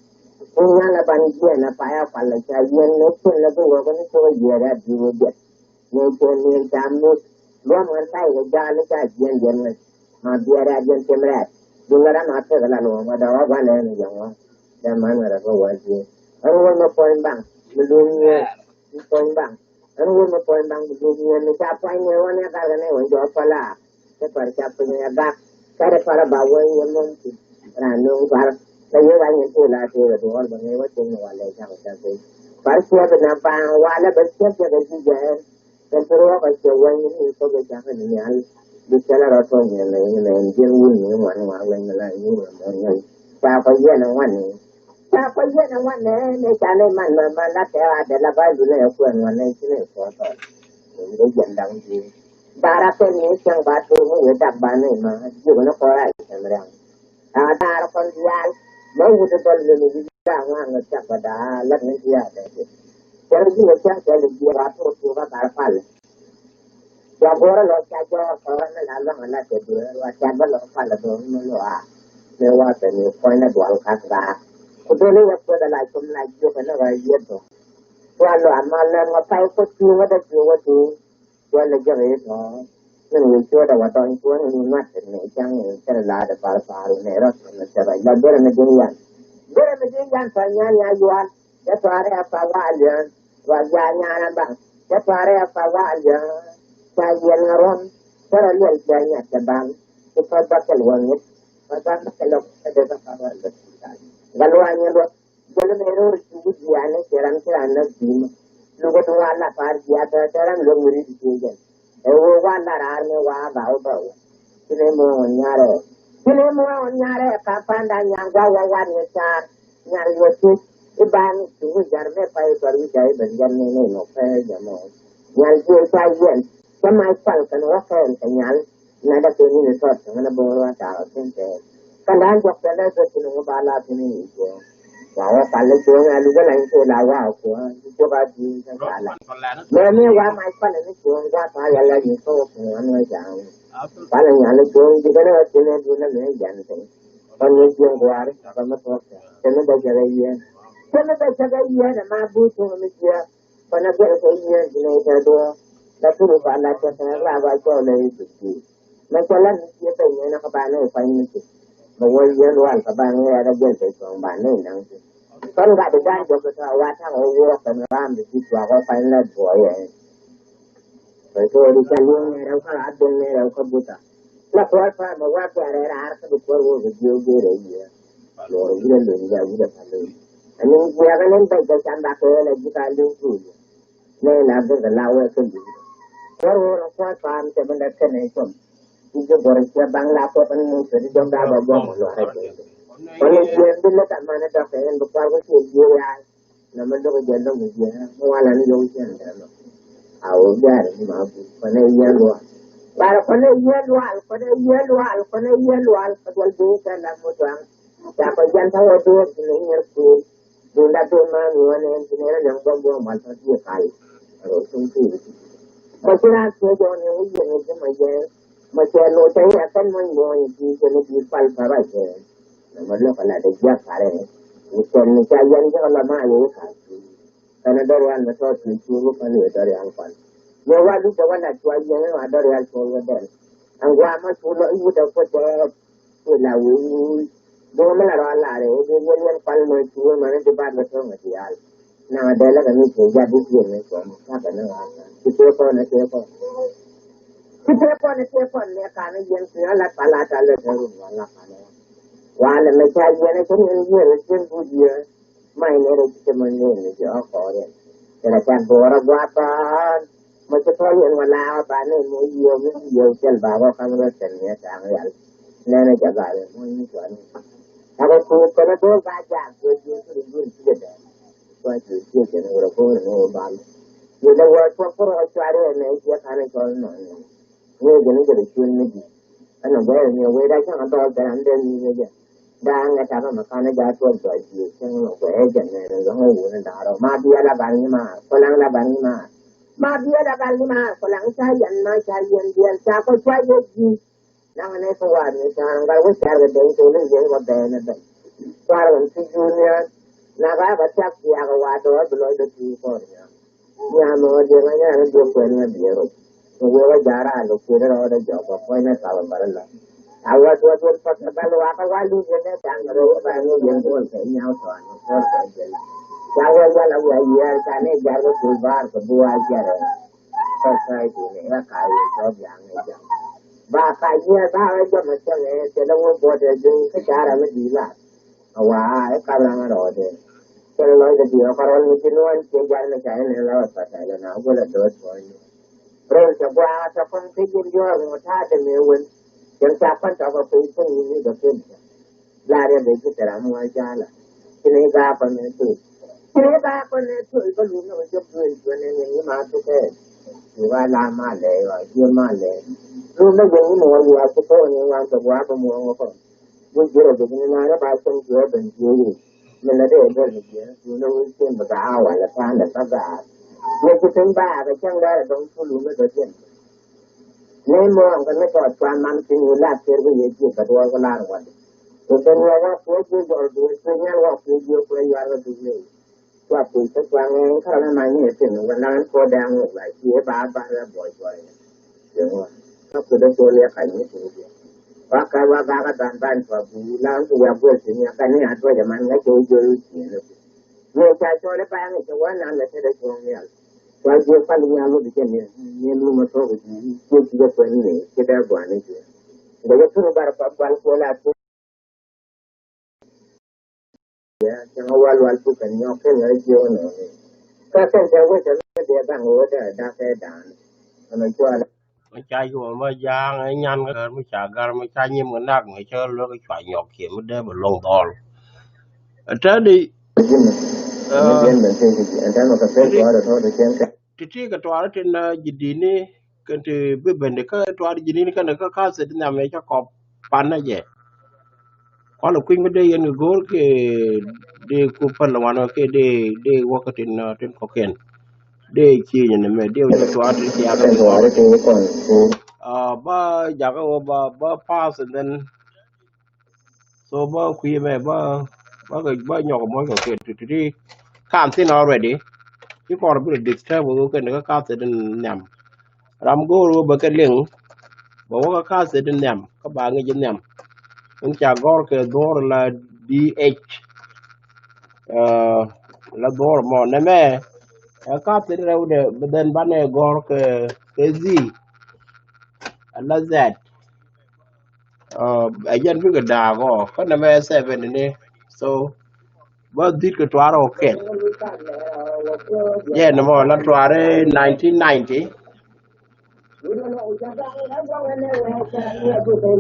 Ni nyal a ban jiɛn a paya pal a ca yɛn ni cin la bi wä kɛ ni cɔk a jiɛ rɛ bi wä jɛn. Ni cɛ ni ca mi luɔm ŋän tay kɛ jaal ni ca jiɛn jiɛn ŋän. Ma biɛ rɛ jiɛn tim rɛ. Bi ŋät a ma pek la luɔm a dɔk a guan lɛ ni jɛ ŋɔ. Dɛ man ŋät a kɛ wä jiɛ. Ɛn wä ni puɔny baŋ mi luɔm nyɛ. Ni puɔ̱ny baŋ. Ɛn wur mi puɔ̱ny baŋ mi dup ni ɛn mi ca puɔ̱ny ni ɛn wä ni ɛ gal kɛ ni wä jɔɔk pala. Kɛ pär ca piny ɛ gak kɛ ri pär ɛ ba wä yɛ mum ti. Ran ni wä pär kɛ yɛ wan yɛ ti la ti wä duɔl bä ni wä ti ni wä lɛ ca wä ca piny. Pär ciɛ bi na baŋ wä lɛ bä ciɛ jɛ kɛ ji̱ jɛ ɛn. Kɛ pär wä kɛ ciɛ wä ni ni kɔ bɛ ca kɛ ni nyal. Bi cɛ la rɔ tɔŋ ni ɛn ni ɛn jiɛn wun ni ŋuan ŋuan wä ni la ni wä mɔ ni. Ca kɔ yɛ ni ŋuan ni. Ca kɔ yɛn ɛ ŋuan nɛ ni ca ni man man man la tɛ a dɛ la ba lu nɛ kuɛn ŋuan nɛ ci ni kɔ tɔ. Ni jɛn daŋ di. Bara kɛ ni cɛŋ ba tur mi wee dak ba ni ma jiök ni kɔ ra cɛn rɛŋ. A daar kɔn diaal mɛ wut dɔl ni ni di da ŋuan ni cak ba daa lak ni di a dɛ di. Cɛn di ni cɛŋ cɛn di di ba tur tur ba bar pal. Cua guɔrä lɔ ca jɔɔk kɔrä mi la luaŋ ala kɛ dueer wa ca bä lɔ pal a duɔ̱ɔ̱ŋ mi lɔ a. Mi wa kɛ ni kuɔ̱ny ni dual kath gaa. Ku dee ni yɛ kueth ala cum la jiök ni rɔ yieth duɔ̱ɔ̱ŋ. Cua lɔ a mal lɛn wa pay kuoth tuuŋä dee jiök wä tuuŋ. Cua lɛ jiök i̱ tɔ̱. Min wi̱i̱ cuɔ̱ɔ̱dɛ wa tɔ̱ny cuɔ̱ɔ̱n in ŋua̱t ni caŋ in kɛn la dee pal pal ni rɔ kɛn ni tɛrɔ la berɛ mi ji̱n yan. Berɛ mi ji̱n yan tɔ̱ nyan ya yual. Cɛ tuaarɛ a pal wa a liɔ̱ɔ̱n. Wa jaa nyaanɛ baŋ cɛ paarɛ a pal wa a lia̱a̱. Ca yiɛl ŋa ruɔ̱n cɛ rɔ liɛl cɛ nyat cɛ bal. Ci pal bakɛl wä ŋi̱t pal bakɛl lɔ kɛ dee kä pal wa lɔ. Gal wa nyɛ luɔt jɛl mɛ ro̱r ci wi̱c wiani cɛ ram ci ran näk bi̱i̱mä. Lukɛ ti wa la paar jiath tɛ ram luɔt mi ri di ciɛ jɛl. Ɛ wee wa la raar mi wa a ba wä bä wä. Ci nɛ mɔ nyarɛ. Kini mɔ nyarɛ ka panda nyangwa wa wan ni car nyar yɛ tuc iban tugu jar me pa ibar wi jai ben jan ni ni no pe jamo nyal je sa yen kama pal kan wa ken ka nyal na da ke ni tot kan na bo wa ta ken te kan dan jok kan da ke ni ba la ni ni je wa wa pal le jo na lu ga na ni la wa ko ko ba di ka la me me wa ma pal ni jo ga pa ya la ni ko ko an wa ja pal nyal jo di ga na ti ne du na me jan te Kɔn ni jiɛn gua̱a̱r kɔn ni tuɔk kɛn ni bɛ jɛ kɛ yiɛn kɛn ni bɛ jɛ kɛ yiɛn ɛ ma bu tuŋ ni jiɛ kɔn ni bɛ jɛ kɛ yiɛn ti ni tɛ duɔ la turu ba la tɛ kɛ la ba cɔ lɛ yi ti ti mɛ cɛ la ni jiɛ bɛ nyɛ ni kɛ ba ni kuany ni ti mɛ wä yiɛn lual kɛ ba ni yɛ kɛ jɛn tɛ cuɔŋ ba ni naŋ ti kɔn gat di da̱a̱n jɔk kɛ tɔ wa taŋ wä wuɔk kɛ ni ram ti ti cuak wä kuany la duɔ yɛ. Kɛ kɛ ri ca liŋ nɛrɛ wä ka rat duŋ nɛrɛ wä ka buta. La kuɔr pa mɛ wa kuɛrɛ rar kä bi kuɔr wä kɛ jiö gerɛ yiɛ. Lɔr wurɛ lön ya wurɛ pa lön. Ani jiɛ ka lön bɛ jɛ cam ba kɛ la ji̱ ka liŋ tu. Nɛ na bɛ kɛ la wɛ kɛ liŋ. Kuɔr wä la kuɔr pa mɛ cɛ bɛ la kɛ nɛ cɔm. I̱ jɛ gɔrɛ ciɛ baŋ la kuɔr pa ni mɛ cɛ di jɔm da ba jɔm wä lɔrɛ jɛ. Kɔn jiɛ bi lɛ ka manɛ dɔkɛ ɛn bi kuɔr wä ciɛ jiö ya. Na mɛ dɔkɛ jɛ dɔkɛ jɛ mɛ wala ni yɔw cɛ nɛ dɛ lɔ. A wä gari ni ma bu kɔnɛ yɛ lual. Bara kɔnɛ yɛ lual kɔnɛ yɛ lual kɔnɛ yɛ lual kɛ dual bi kɛ la mɔ duaŋ. Ya kɔ jan ta wä duɔk ni nyɛr kuël. Dunda dun ma mi wä nɛ ti nɛ la nyɔŋ bɔm bɔm mal ta ti kal. Ro tum ti. Mɔ ci ran tuɔ jɔŋ ni wä yɛ ni ti mɔ jɛ. Mɔ cɛ lo cɛ yɛ kɛn mɔ nyuɔny ti cɛ ni bi pal pa ba cɛ. Mɛ mɛ lɔk ala dee jiak karɛ ni kɛn ni ca yɛn jɛ la ma yɛ ka. Kɛn a dɔr yan mɛ tɔ ti ti ru kɛn yɛ dɔr yan kɔn. Mɛ wa lu jɛ wa la cua yɛn wa dɔr yan cua yɛ dɛn. An gua ma cu lɔ iwu dɛ ko dɛ. Ku la wi. Bo mɛ la rɔ la rɛ bo yɛn yɛn kɔn mɛ cu mɛ ni di ba mɛ tɔ mɛ ti yal. Na dee la ka mi kɛ jat di jiɛn ni kɔn ka kɛ ni wa ka ti kɛ kɔn ni kɛ kɔn ti kɛ kɔn ni kɛ kɔn ni ka ni yɛn ti la ka la ta lɛ kɛ ru wa la ka ni wa la mɛ ca yɛn ni kɛ ni yɛn ni kɛ bu yɛ ma ni ni kɛ mɛ ni ni jɛ ɔ kɔrɛ kɛ la ca bɔra gua ban mɛ kɛ tɔ yɛn wa la ba ni ni yɛ ni yɛ kɛl ba rɔ ka ni rɔ tɛ ni ta ni yal ni ni jɛ ba ni ni kɔn ni a ko ku kɛ ni do ba ja ko ju ti ni ju ti jɛ dɛ. Kua ji̱ ji̱ jɛn wurɛ go̱o̱r ni wä bal. Yɛ lɛ wä tuɔk kärɔ cuarɛ ɛmɛ jiɛ kanɛ cɔl nɔn ni. Ni jɛn ni jɛ lɛ cuun ni ji̱. Ɛn ɔ guɛ ɛmɛ wee da cäŋ a dɔɔl bɛ an dee ni ni jɛ. Da an ŋɛ takɛ mɛ kanɛ ja tuɔk jɔc jiɛ cäŋ mɛ guɛ ɛ jɛn nɛ ni lɔŋ ɛ wun in da̱rɔ ma biɛ la gal ni ma kɔlaŋ la gal ni ma. Ma biɛ la gal ni ma kɔlaŋ ca yɛn ma ca yɛn biɛl ca kɔ cua yɛ ji̱. Naŋ ni kä wa̱a̱ ni tha̱a̱ŋ gal wä car kɛ dee kɛ ni yee wä bɛɛ ni bɛn. Kua̱r wä ti junior na ka kɛ tiak tiak wa̱a̱ dɔɔr bi lɔc dee ti kɔn nya. Nya mɛ wä diɛ ŋa nya ni diɛ kuɛn ŋa diɛ rot. Ni wee wä ja̱a̱r a lɔ kuël rɔ dee jɔk kɛ kuɔ̱ny ni kap bä rɛ la. A wä duɔth wä path kɛ bal wa kä wa li̱i̱t ni tha̱a̱ŋ kɛ rɔ wä ba ni yɛn kuɔn kɛ nyaw tɔɔn ni kuɔn kɛ jɛl. Ca wä wal a wä yiɛɛr ca ni jar kɛ kuël baar kɛ bi wa jɛrɛ. Society ni ɛ ka yɛ jɔk yaŋ ni jam. Ba ka nyiɛ ba ɛ jɔmɛ cäŋɛ cɛ lɛ wä buɔt ɛ ji̱ kä ca ram mi di̱i̱t la. A wa ɛ kap ram rɔɔdɛ. Cɛ lɛ lɔcdɛ di̱i̱t ɛ kɔrɔl mi ji̱ nuɔ̱ɔ̱n ciɛ jar mi ca inɛ la wä path ɛ lɛ na wä lɛ do̱o̱t puɔ̱ny. Rɛy cɛ gua̱a̱ tɔ kɔn kä ji̱n diɔ̱ɔ̱r ŋɔ ta̱a̱ dee mëë wen. Cɛn ca kɔn tɔk ɛ kui̱ kui̱ ni bɛ pen cɛ. La riɛk ɛ ji̱ thil ram ŋuan ja̱a̱lä. Ci ni gaak kɔn ni tuc. Ci ni gaak kɔn ni tuc kä lum ni wä jɔk duëël juɔ̱n ni ni ma thukɛ. Ci wa la ma lɛ yɔ ji̱ ma lɛ. Lum ni jɛ ni mɔ wa yuwa ci kɔn ni wan tɔ wa bä muɔŋ kɔn. Ji̱ ji̱ rɔ jɛ ni na rɛ ba cɛŋ jiɛ ben jiɛ yi. Min la dee bol mi jiɛ. Lum ni wä cien bä gaa wala tandɛ bä gaa. Yɛ ci piny ba kɛ cɛŋ dee rɛ dɔŋ pulu mi dɔ jɛn. Ni muɔ̱ɔ̱ŋ kɛ ni kɔɔth cuan man piny wu lat ker kä yɛ jiök kɛ duɔɔk kä lar ŋuɔ̱t. Kɛ kɛ ni wä wä kuɛ jiök jɔl duur kuɛ nyal wä kuɛ jiök kuɛ yuar kä duur ni. Cua kuc kä cua ŋɛɛny kä rɔ ni ma nyi piny wä nan kuɔ dɛŋ wä la cie ba ba rɛ buɔy buɔy ni. Jɛ ŋuɔ̱t kä kuɛ dee kuɔ liɛ ka nyi piny jiɛ. Wa ka wa gak a ban ban cua bu la ku ya guɔl piny ya ka ni a duɔc a man ŋäc jɛ wä jiök cie ni. Ni ca cɔl i̱ ba ŋäc jɛ wä nan lɛ te dee cuɔ̱ŋ nial. Cua jiök pal i̱ nyal wä bi jɛ ni ni lum a thok i̱ jiök ji̱ jɛ kuɛn ni ci dee guan i̱ jiök. Ŋäc jɛ pur bar pa gual kuɔl a thok. Cäŋ a wal wal pur kɛ nyɔk kɛn ŋäc jiök nɔ ni. Ka kɛn cɛ wec a mi dee gaŋ wä dee a dak kɛ dan. Ɛn a cɔl. Mi ca yuɔm ma ja̱a̱ŋ ɛ nyan kä mi ca gar mi ca nyim kɛ nak mi cä luäk cua nyɔk kiɛ mi dee bɛ loŋ dhɔl. Ɛ tɛ̈di ti ti kɛ tuaari tin ji̱ di̱ni kɛn ti bi ben di kä tuaari ji̱ di̱ni kɛn ti kä ka̱th ti nhiam ɛ cä kɔp pan nɛ jɛ. Kualɛ kui̱ny mi dee yɛn kɛ go̱o̱r kɛ dee ku päl wanɔ kɛ dee dee wäkä tin tin kɔkiɛn. Dee cieny ni mɛ dee wä jɛ tuaar ti thiakä ni mɔ. Ba jakä wä ba ba pass and then so ba kui̱ mɛ ba ba ba nyɔk mɔ kɛ kɛ ti ti kan thin already. Ci kɔr bi disturb wä kɛ ni kä ka̱th ti nhiam. Ram go̱o̱r wä bä kɛ liŋ bä wä kä ka̱th ti nhiam kä ba ŋi̱c nhiam. In ca gɔ̱r kɛ dhuɔ̱ɔ̱r la D H. La dhuɔ̱ɔ̱r mɔ nɛmɛ ɛ ka̱th ti rɛwdɛ bi dhɛn banɛ gɔ̱r kɛ kɛ zi la zɛt. Ɛ jɛn bikɛ daak ɔ kä nɛmɛ seven ni so. Bä dhit kɛ tuaar ɔ kɛn. Jɛ nɛmɔ la tuaar nineteen ninety.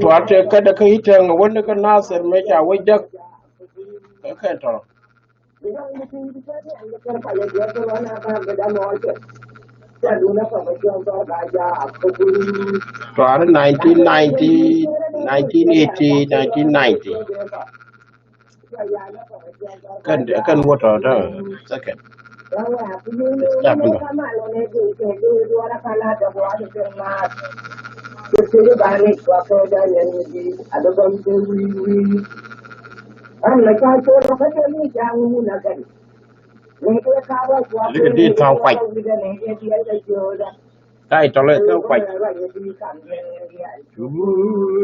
Tuaar tɛ kädɛ kä itɛŋ wä ni kä Nasir mɛ ca wä jäk. Kɛ kɛ tɔ. Tuaari nineteen ninety, nineteen eighty, nineteen ninety. Kɛn kɛn wä tɔ tɔ second. Stop no. Look at this, how white. Title is so white. Good.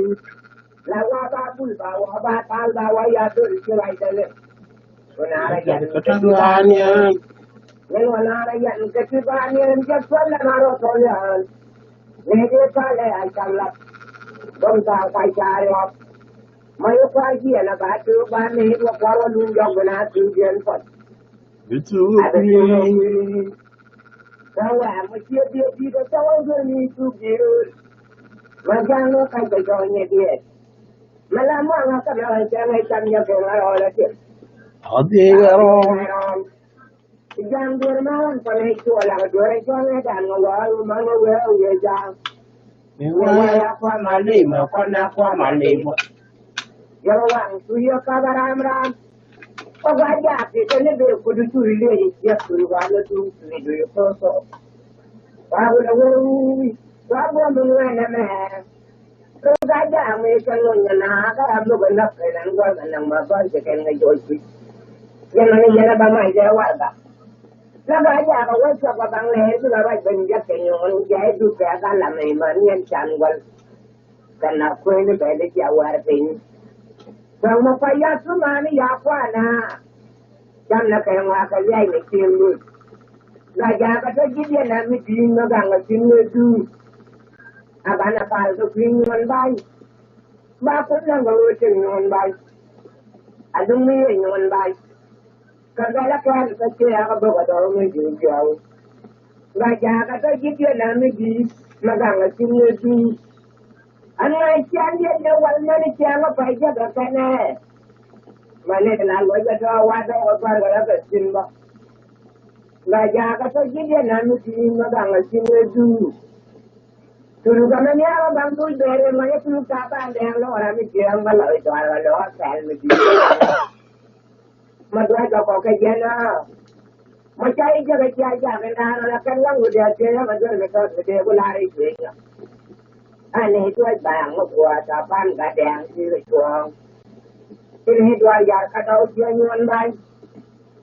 It's okay. Kä wɛ̈ɛ̈m kä ciɛ diet di̱t kä cä wä gör ni tuk di̱t. Mɛ ja̱ŋ ni kac kɛ jɔ̱ɔ̱ny ni diet. Mɛ la muaŋ kä mɛ ɣän cɛ ŋäc cam nyɛ kɛ ŋa̱r ɣɔl ɛ tiɛm. Ɔ dhiec ɛ rɔɔm. Ja̱ŋ duer mɛ ɣän kɔn ɛ cuɔ lak duer ɛ cɔl ɛ dan ŋä wä ru mɛ ŋä wee ɛ wee ja̱ŋ. Ni wee a kua̱ ma ley mɛ kɔn a kua̱ ma ley bä. Yɛ waŋ cu yɛ kap a ram ram. Kä gua jaak ti kɛ ni bee kudu curi liec i̱ ciek curi gua lɔ duŋ curi duŋ i̱ ko̱o̱k ko̱o̱k. Gua wulɛ wee wi̱i̱ gua guɔ mi ŋuɛn ɛmɛ. Kä gua jaak mi kɛ ŋuny kɛ naa kä ram mi kɛ näk kɛ nɛn guɔl kɛ näk ma bäl kɛ kɛn kɛ jɔc kui̱. Yɛn mɛ ni yɛn ɛ ba mac kɛ warɛga. La gua jaak ɛ wä cuɔp kɛ baŋ lɛɛr bi la ruac ben jek kɛ nyuɔn jɛ duk kɛ kä lam ɛ ma ni yɛn can guɔl. Kɛ na kueni bɛ di cia wɛr piny. Kɛ ŋɔ pa ya tu mani ya kuana. Cam na kɛ ŋɔ a kɛ liac ni cieŋ ni. La ja kɛ tɔ ji̱ diɛ na mi di̱i̱ŋ mi gaŋ a cin ni duun. A ban a pal kɛ kui̱ nyuɔn ba̱ny. Ba kun na ŋɔ wee cin nyuɔn ba̱ny. A duŋ mi yɛ nyuɔn ba̱ny. Kä gɛlɛ kɛɛl kä ciɛ kä bok a dɔr mi ji̱ jiɔw. Ŋa jakä tɔ ji̱ diɛ na mi ji̱ ma gaŋ a cin wee duun. An ŋa cian diɛ diɛ wal mɛn cian kä pay jɛ bɛ kɛnɛ. Ma nɛ kɛ la luɔc a tɔ wa dɔk a bar kɛ la kɛ cin bä. Ŋa jakä tɔ ji̱ diɛ na mi ji̱ ma gaŋ a cin wee duun. Tulu kä mɛ niakä baŋ tuc bɛɛr in ma yɛ tulu ka ban dɛŋ lɔra mi jiɛ ŋa la wee dɔar kɛ lɔra kɛl mi ji̱. Ma duac kɛ kɔk kɛ jɛn a. Ma ca i̱ jɛ kɛ cia jak in da̱a̱n ɔn a kɛn waŋ wi̱dɛ a tiee yɛ ma duer kɛ tɔt mi dee ku la̱r i̱ jiee nyɔk. An i̱ duac ba ŋä gua̱a̱th a ban gat dɛɛŋ ti kɛ cuɔ̱ɔ̱ŋ. Ti ni duac yar kä tɔw jiɛ nyuɔn ba̱ny.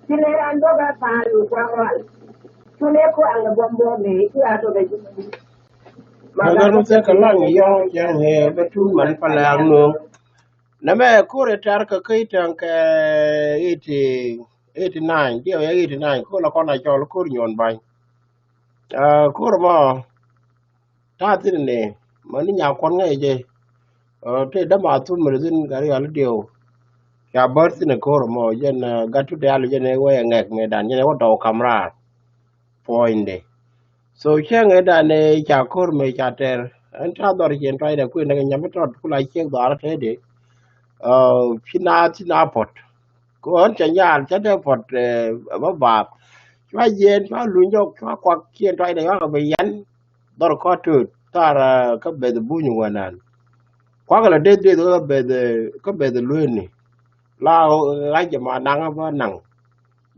Ti ni ran bok a pa̱a̱l mi kuaŋ ɔal. Ti ni kuaŋ kɛ buɔm buɔm mi ti a tɔk kɛ ji̱. Ma gat mi thɛk kɛ laŋ yɔ̱ɔ̱ŋ cɛ ŋee bä tuut man pa lɛɛk nuɔ̱ɔ̱ŋ. Nɛmɛ ko̱r ɛ tɛ̈r kɛ kä i̱ tɛ̈ŋ kɛ eighty, eighty nine, diɛw ya eighty nine, ko̱r la kɔn a cɔl ko̱r nyuɔn ba̱ny. Aa, ko̱r mɔ, ta̱a̱ thi̱n ni, mani nya kuɔn ŋäc jɛ. Aa, tëë däma thum mi thi̱n kɛ rial diɛw. Ca bär thi̱n ko̱r mɔ, jɛn, aa, gat tu dial jɛn ɛ wä ɛ ŋɛk mëëdan, jɛn ɛ wä tɔw kam raar. Puɔ̱nyde. So cäŋ ëë dan ëë ca ko̱r mëë ca tɛr. Ɛn ta̱a̱ dhɔr cien tuacdɛ kuëë näk nyam mi tɔt ku la ciek dhɔaarä tëëdi. Ci naath ci naath puɔ̱t. Ku ɣän cɛ nyaal cä dee puɔ̱t ɛ bä baath. Cua jiɛɛn cua luny jɔk cua kuak cien tuacdɛ yuakä bi yɛn. Dhɔr kɔt tööt thar kä beth buny wä nan. Kuakä la deth deth kä beth kä beth lueeni. La ɣa̱c jɛ ma naŋ bä naŋ.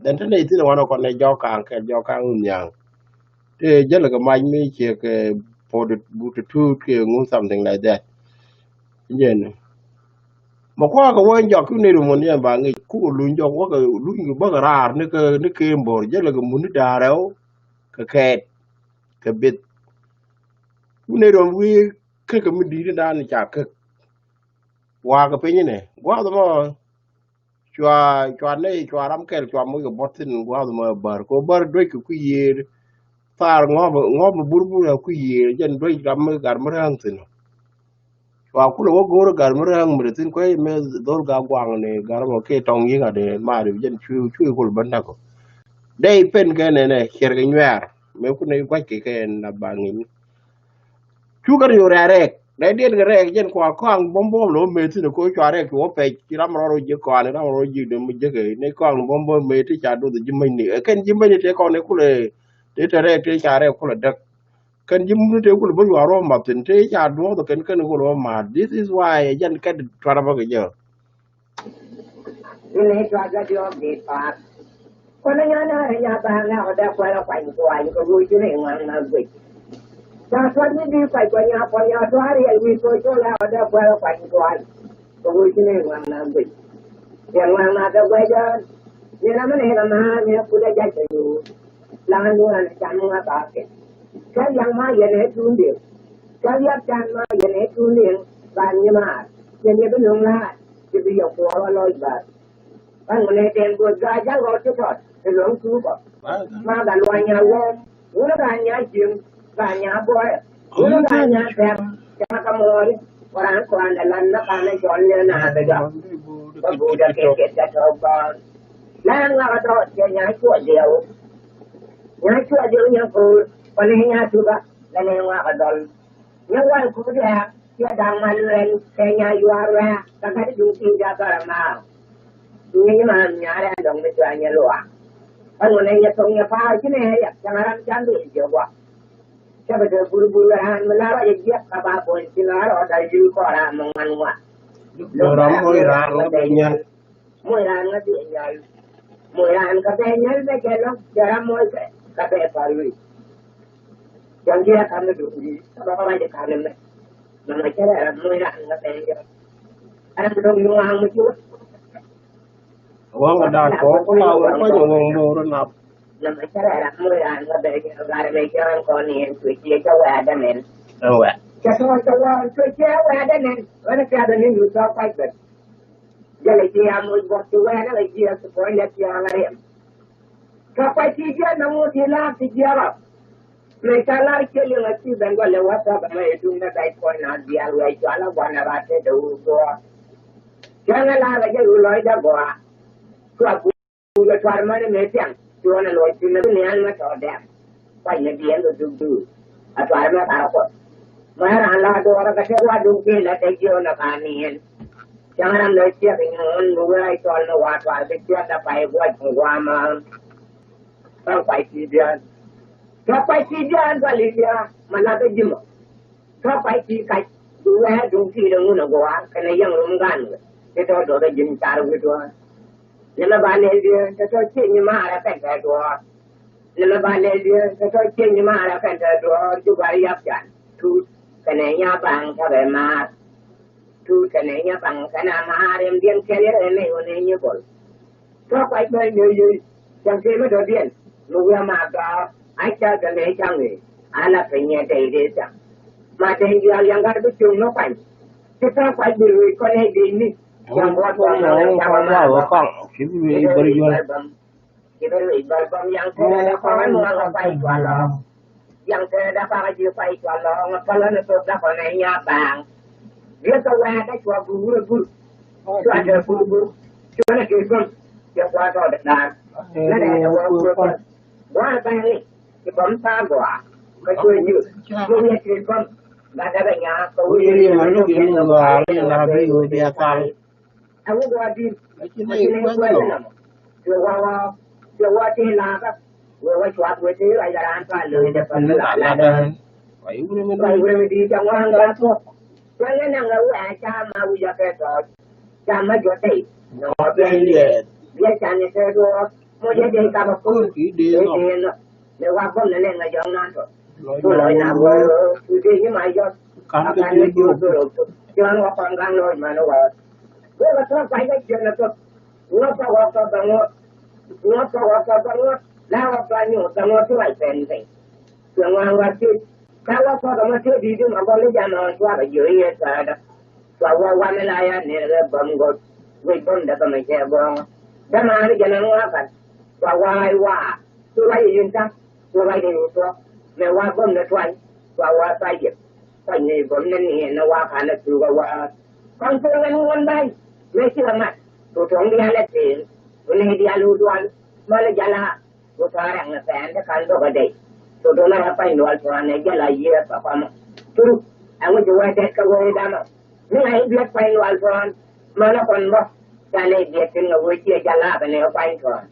Then te nɛy thi̱n ɛ wanɛ kɔn nɛ jɔk ka̱a̱ŋ kɛl jɔk ka̱a̱ŋ wun nhiaŋ. Te jäl kɛ mac mi ciɛ kɛ puɔt but tuut kɛ ŋu something like that. Jɛn mɛ kua̱a̱ kɛ wä jɔk ki nɛy ri mun yɛn ba ŋic kukɛ luny jɔk wäkɛ luny kɛ bäkɛ raar ni kɛ ni kɛ mbor jäl kɛ mun ni da̱a̱r rɛw kɛ kɛɛt kɛ bith. Ku nɛy ri mun wi̱i̱ kek kɛ mi di̱i̱t ni da̱a̱n ni ca kek. Wakä piny inɛ gua̱a̱th mɔ cua cua nɛy cua ram kɛl cua moc kɛ buɔt thi̱n gua̱a̱th mɔ bär kɛ bär duec kɛ kui̱ yiëër. Thar ŋɔ̱p ŋɔ̱p mi burbur a kui̱ yiëër jɛn duec ram mi gat mi räŋ thi̱n. Cua kulɛ wä go̱o̱r gat mi räŋ mi ri thi̱n kuec mi dhol ga guaŋ ni gat mɔ kɛ tɔŋ yi̱ŋ a dee maari jɛn cui̱ cui̱ kul bä näk. Dee ipen kɛ nɛnɛ ciɛr kɛ nyuɛɛr mëë kun i̱ gua̱c kɛ kɛ ɛn a ba ŋi̱n. Cukɛ riw rɛɛk rɛɛk rɛɛk diɛt kɛ rɛɛk jɛn kua kɔaŋ buɔ̱m buɔ̱m lo̱ mëë thi̱n ko̱ cua rɛɛk ci wä pɛc ci ram rɔɔr wä ji̱ kɔaani ram rɔɔr ji̱ dee mi jiäk ɛ ni kɔaŋ buɔ̱m buɔ̱m mëë ti ca duɔth ji̱ mäcni ɛ kɛn ji̱ mäcni tëë kɔn ni kulɛ. Ti te rɛɛk tëë ca rɛɛk kulɛ däk. Kɛn ji̱ mäcni tëë kulɛ bä yuaar wä math thi̱n tëë ca duɔth kɛn kɛn kulɛ wä math. This is why ɛ jɛn kɛn tuarä bä kɛ jɛ. Ini cua jɛ diɔ̱ɔ̱k di̱i̱t pa̱a̱t. Kuɔnɛ nya na̱a̱rä nya baaŋ ɛ ɣɔdɛ kuɛl ɛ kuany kuany kɛ ɣöö ji̱n i̱ ŋua̱ŋ na guic. Ca tuɔt mi di̱i̱t kuac kuany nya kuɔn nya tua̱a̱r riɛl wi̱i̱ koc col ɛ ɣɔdɛ kuɛl ɛ kuany kuany kɛ ɣöö ji̱n i̱ ŋua̱ŋ na guic. Yɛ ŋua̱ŋ na kɛ guɛc ɣän. Ni ram mi ni kɛ ma̱a̱r ni ɛ kut ɛ jac kɛ yo̱o̱. La̱a̱n duɔ̱ɔ̱r ɛn cam ŋa bakä. Kɛ liak ma yɛn ɛ tuun diɛn. Kɛ liak can ma yɛn ɛ tuun diɛn. Ba nyimaar. Yɛn yɛ bi luŋ la̱a̱t. Ti bi yɛ kuɔɔr ɔ lɔc bath. Ban ŋun ɛ tɛn buɔth gaa ja̱l rɔɔd ti tɔt ti luɔ̱ŋ tuukɔ. Ma ba luɔ̱ny nya wuɔ̱ɔ̱m wun gaa nya ji̱em gaa nya buɔyɛ wun gaa nya tɛm. Cɛ ma kä muɔɔri wä raan kɔaandɛ lan na kan ɛ cɔl ni na bi gak. Bä buudä kɛ kɛ tɛ tɔk gɔɔn. Lɛn ŋakä tɔt cɛ nya cuɔ diɛw. Nya cuɔ diɛw nya ko̱o̱r kɔni nya tukä lɛ ni ŋakä dɔl. Nyɛ wal kuut ɛ kiɛ da̱ŋ ma luɛl kɛ nya yuaar wɛɛ kɛ gat duŋ ti jakä rɛ maaw. Nyɛ nyɛ ma nyarɛ dɔŋ mi cua nyɛ luaak. Kä nunɛ nyɛ thok nyɛ pa̱a̱r ci nɛ yɛ cɛ ŋa̱ ram can duɔl jiɛ guak. Cɛ bɛ te bur bur raan mi la rɔc jiɛk ka ba buɔ̱ny ci la rɔɔd a yuu kɔra mi ŋuan ŋuan. Ram mɔ raan ŋa bɛ nyɛl. Moc raan ŋa bɛ nyal. Moc raan kä bɛ nyal bɛ jɛ lɔk jɛ ram moc kɛ kä bɛ pal wi̱i̱. Jɔn diɛ kam ni duk di kä bä kä bä jɛ kam ni mɛ. Mama cɛ rɛ ram moc raan ŋa bɛ nyal. Ram duk ni waŋ mi ci wä. Waŋ da kɔ kɔ la wä kɔ jɛ waŋ doro nap. Mama cɛ rɛ ram moc raan ŋa bɛ nyal gar bɛ jɔn kɔ ni en tuici cɛ wɛ adɛ mɛn. Ɛn wɛ. Cɛ tɔ cɛ wä tuici wɛ adɛ mɛn. Wɛ ni kɛ adɛ ni nu tɔ kɔc bɛ. Jälɛ ji̱ a moc buɔth ti wɛɛn ɛ jiɛɛk ti puɔ̱ny lɛ thia̱a̱ŋ a riɛm. Kä kuac ti jiɛɛk na ŋot ti la̱a̱k ti jiɛɛk rɔ. Mëë ca la̱r cië liŋ a ci ben gɔlɛ wä thɔk ɛmɛ ɛ duŋdɛ bɛc puɔ̱ny na diaal wɛc cual a gua̱n a rat te dee wur guɔ̱ɔ̱r. Cäŋ ɛ la̱a̱k a jɛ ru lɔcdä gɔaa. Cua Kucä tuar män mëë thiaŋ cuɔ̱n ɛ luɔc thi̱n ɛ bi nial mɛ tɔ̱ dɛ̈k. Kuac mɛ diɛɛn kɛ duk duur ɛ tuar mɛ kar kuɔth. Mɛ raan la duɔɔr kɛ te wa duk thi̱n lɛ te jiɔn ɛ ka niɛn. Cäŋ ram lɛ ciɛk nyuɔ̱ɔ̱n mi wee cɔl ni wa tuar bi ciɛk ɛ pay guac mi gua̱a̱ mään. Kä kuac ti diaan kä kuac ti diaan tual i̱ diaa mɛ la kɛ ji̱mɔ. Kä kuac ti kac bi wee duŋ ti dee ŋun ɛ gua̱a̱ kɛnɛ yɛŋ rum gan kɛ ti tɔ̱ duɔth ɛ ji̱n car wi̱i̱ tuɔ̱ɔ̱n. Nɛmɛ ba lɛl diɛ tɛ tɔ cieny ni maarɛ kɛn tɛ duɔɔr. Nɛmɛ ba lɛl diɛ tɛ tɔ cieny ni maarɛ kɛn tɛ duɔɔr ju bar yap jan. Tuut kɛnɛ nya baŋ tɔrɛ maar. Tuut kɛnɛ nya baŋ kɛnɛ maar ɛm diɛn kɛl yɛ rɛ nɛy wä nɛ nyi bol. Tɔ kuac bɛ nyoy yoy cɛn kɛ mi dɔ̱diɛn mi wiɛ ma gaar. A ca kɛ mɛ caŋ i̱ a la piny yɛ tɛy dee caŋ. Ma tɛy diaal yaŋ gat bi cuŋ mi kuany. Ci tɔ kuac bi ruec kɔn ɛ dee ni. Cam buɔt kɔn nɔ lɛ cam ma kɔn. Ci bi ruec bäl bäm yaŋ tëë dee kɔn muɔl kɛ kuay cual lɔ. Yaŋ tëë dee kɔn ji̱ kuay cual lɔ ŋä päl ni thok dee kɔn ɛ nya baaŋ. Riek kɛ wɛɛt dee cua bur wurɛ bur. Cua dee bur bur. Cua dee bur bur. Cɛ kuat tɔ dee daar. Nɛ dee dee wä bur bur. Bua̱a̱r bɛ̈ɛ̈ŋ i̱ ci bä mi thaar gɔaa. Kä cuɛ jiök mi wi̱i̱ tit bäm. Gat däkɛ nyaa kɛ wi̱i̱ rit mi luk yɛn kɛ gɔaa ri la bi wi̱i̱ bi a thal. Ɛ wä gɔaa di̱t. Ɛ ci nɛy kuɛth inɔ. Cuɛ wä wä cuɛ wä ti laakä. Wee wä cuath wee ti ruac la raan pal lo̱cdɛ pal mi la latdä. Ruac wurɛ mi di̱i̱t cɛ ŋuan gat thuɔ̱k. Cuɛ ŋɛ naŋ ɛ wee a cam a wi̱c a kɛ tɔɔc. Cam a juɔth tɛy. Nɔ biɛy liɛɛth. Biɛy can ni tëë duɔɔk. Moc ɛ dee kap a ko̱r. Dee dee nɔ. Mɛ wa gɔm ni lɛŋ a jɔŋ nan tɔ. Ku lɔc na wä ku dee nyi ma yɔt. A kan ni ji̱ wä gör wä put. Ji̱ ɣän wä kɔn gaŋ lɔc man wä. Wä wä thɔk kuay kä jiɛn a thok. Ŋuɔ̱t thɔk wä thɔk bä ŋuɔ̱t. Ŋuɔ̱t thɔk wä thɔk bä ŋuɔ̱t. La wä thɔk nyuɔ̱t bä ŋuɔ̱t ti wal pɛn pɛn. Kuɛ ŋuan wä ti. Ka wä thɔk bä ŋuɔ̱t ti di di ma gɔl ni jam a ɣän tuak a jiö yɛ thaada. Cua wä wa mi la ya ni rɛ bäm gɔt. Wec bäm dä bä mi cɛ gɔŋ. Dä ma ni jɛ na ŋuan kan. Cua wä ai wa. Cu ruac i̱ yun ta̱ŋ cu ruac i̱ yun tuɔ̱k. Mëë wa gom ni tuany cua wa thac yep. Kuany ni gom ni ni ni wa ka̱n ni thuk a wa. Kɔn thok ni ŋuɔ̱n ba̱ny mëë cikɛ mat. Cu tuɔ̱ŋ diaal ɛ tëëŋ. Cu ni diaal wä dual. Mal jala. Cu tɔ̱ rɛŋ ni pɛn ti ka̱n dhok a dec. Cu duɔl a rɛ pany dual tuɔ̱ɔ̱n ni jala yiëë pɛ kɔmɔ. Thuruk ɛŋu ci wee det kä wee damɔ. Mi ŋa̱c i̱ biɛt pany dual tuɔ̱ɔ̱n. Mal kɔn bä. Ca ni biɛt tin ŋa wee ciɛ jala bɛ ni kuany tuɔ̱ɔ̱n.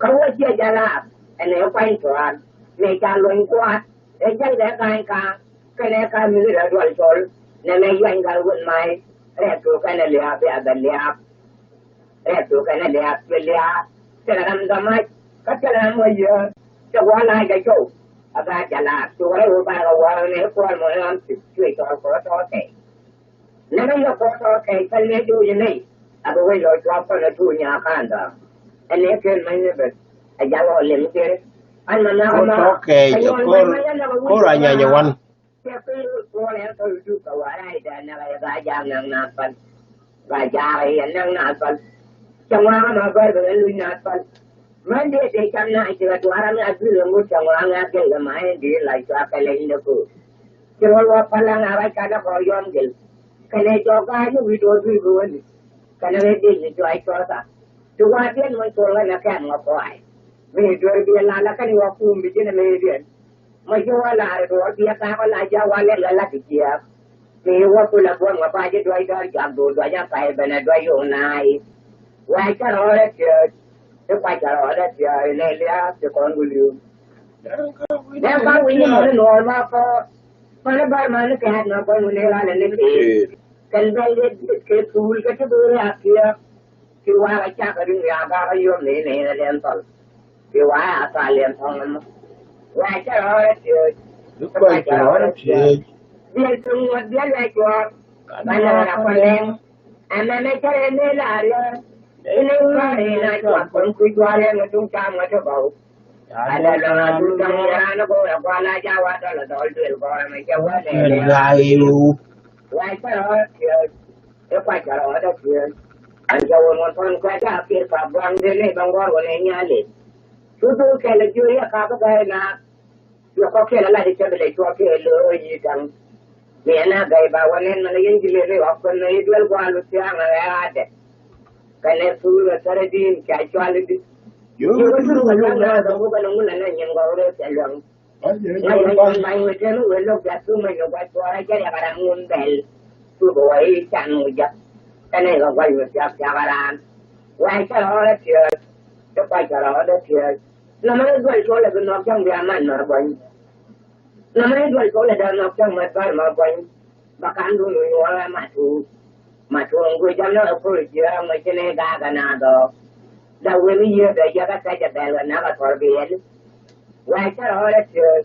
Kä wä jiɛ jalaap ɛn ɛ kuany tuaar mëë ca luɔny kua̱r. Ɛ jɛl kɛ ka̱ny ka̱a̱ŋ kɛnɛ ka mi̱th rɛ duɔl cɔl. Nɛmɛ yuany gal wun may rɛɛp tok kɛnɛ lia̱a̱p bia bɛ lia̱a̱p. Rɛɛp tok kɛnɛ lia̱a̱p bia lia̱a̱p. Thilɛ ram dɔ̱mac kä thilɛ ram wä yieer. Cɛ gua̱a̱r la̱a̱c kɛ cɔw a gaat jalaap tok rɛy wä barkɛ wäär nɛ kuäär mɔ ram thip cuëc tɔɔr kɔ tɔɔr kɛy. Nɛmɛ yɛ kɔn tɔ̱ kɛc päl nɛ jo̱o̱c nɛy. A bi wec lɔ cuap kɔn a tuuc nyaa ka̱n da̱a̱. Ɛn nɛ kɛn mäc ni beth a jal ɣɔl lem kɛn. An ma nhak ma kɔn tɔ̱ kɛc a kɔr kɔr a nyany wan. Cɛ piny rut kuɔl ɛn tɔ̱ i̱ duk kɛ wa̱r a i̱ da̱a̱ nak a yɛ ba jaak nak naath päl. Ba jaak a yɛ nak naath päl. Cɛ ŋuak ama bär bɛ ɣän luc naath päl. Män dee tëë cam na ci kɛ tuaar ami a dhil kɛ ŋut cɛ ŋuak ŋɛ a gel kɛ ma ɛn dee la cua kɛ leny dee ko̱o̱r. Ci ruɔl wä päl aŋa ruac kanɛ kɔ yɔm gel. Kɛnɛ jɔk ga̱a̱c ni wi̱i̱ duɔ̱ɔ̱r dui̱ bi wäni. Kɛnɛ rɛy dec ni juac cɔɔtha. Ti wa̱a̱ diɛn mɔ col ɣän a kɛn ŋɔ kɔaay. Mi duer biɛ lal a kɛn wä kum bi ji̱n a mëë diɛn. Mɔ ci wä lar duɔ̱ɔ̱r biɛ ka̱a̱k ɔ la jiak wa lɛl ɣä la ti jiääk. Mi wä kul a buɔ̱n ŋɔ ba ji̱ duac dɔ̱r juak duɔ̱ɔ̱r duac a pay ben a duac yo̱o̱k naay. Wɛ̈ɛ̈c kärɔɔr ɛ piööc. Ti kuac kärɔɔr ɛ piööc nɛ lia̱a̱ ti kɔn ku li̱w. Dee ka wi̱i̱ ni mɔni nuɔɔr ma kɔɔr. Mani bar mani kɛ̈ɛ̈t ma bɔny wuni ɣalɛ ni kiir. Kɛn bɛl yet kɛ puul kɛ ti bi ri a piäk. Ti wa̱a̱ kɛ cak kɛ ri̱ŋ riaak gakä yom ni ni ni liɛn thɔl. Ti wa̱a̱ a thal liɛn thɔl ni mɔ. Wɛ̈ɛ̈c kärɔɔr ɛ piööc. Ti kuac kärɔɔr ɛ piööc. Biɛl ti ŋuɔ̱t biɛl wɛ̈ɛ̈c cuɔɔr. Mani ɣän a kɔn lɛŋ. Ɛmɛ mɛ cärɛ ni la riɛr. Ini ŋa̱ri na cuak kɔn kui̱ juarɛ ŋä duŋ cam ŋä ti bɔw. Ala lɔŋ a duŋ dɔŋ ran ni go̱o̱rɛ guala ja wa dɔl a dɔl duel gɔrɛ mɛ cɛ wa lɛ lɛ. Rai ru. Wa cɛ rɔ kiɛ. E kua cɛ rɔ dɔ kiɛ. An cɛ won won tɔn kua ja kir ka buaŋ de ni bɛ ŋɔr won e nyali. Cu duŋ kɛl a jiö ya ka bä gɛr na. Yɛ kɔ kɛl a lat i̱ cä bi lɛ cuɔk kɛ lo̱o̱ yi̱ da̱ŋ. Miɛ na gɛy ba wä nɛn mɛn a yɛn ji̱ lëë rɛy ɣɔk kuän mɛ i̱ duel gua̱a̱r luth thia̱a̱ŋ a ɣɛɛ a dɛ. Kɛ nɛ puur kɛ thärädiin ca cual i̱di. Yɛ wä thur wä luaŋ na gɔw wä kɛn ŋun a nɛ nyin gɔw rɛy kɛ luaŋ. Ŋa̱c ŋa̱c ŋa̱c ŋa̱c wä tɛn wä lo̱k bia thur mɛ yɛ gua̱c cuɔr a jɛr yɛ kɛ ram ŋun bɛl. Thur bɛ wä i̱ can wä jak. Kɛn nɛ kɛ gua̱c wä thiak thiak a raan. Wä cä rɔɔdɛ piööc. Cä kuac cä rɔɔdɛ piööc. Nɔmɔ ni duɔl cɔl ɛ bi nɔk cäŋ bia man ma buɔ̱ny. Nɔmɔ ni duɔl cɔl ɛ dee nɔk cäŋ ma dual ma buɔ̱ny. Ba kan dun wi̱i̱ wä ma tuut. Ma tuut ŋuc jam nɔk ɛ ko̱r jiääk ma ci ni gaak ɛ na dhɔɔk. Dak wen ni yiëë bɛ jiäk ɛ kɛc ɛ bɛl kɛ nak ɛ thɔr biɛl. Wɛ̈ɛ̈c cä rɔɔdɛ piööc.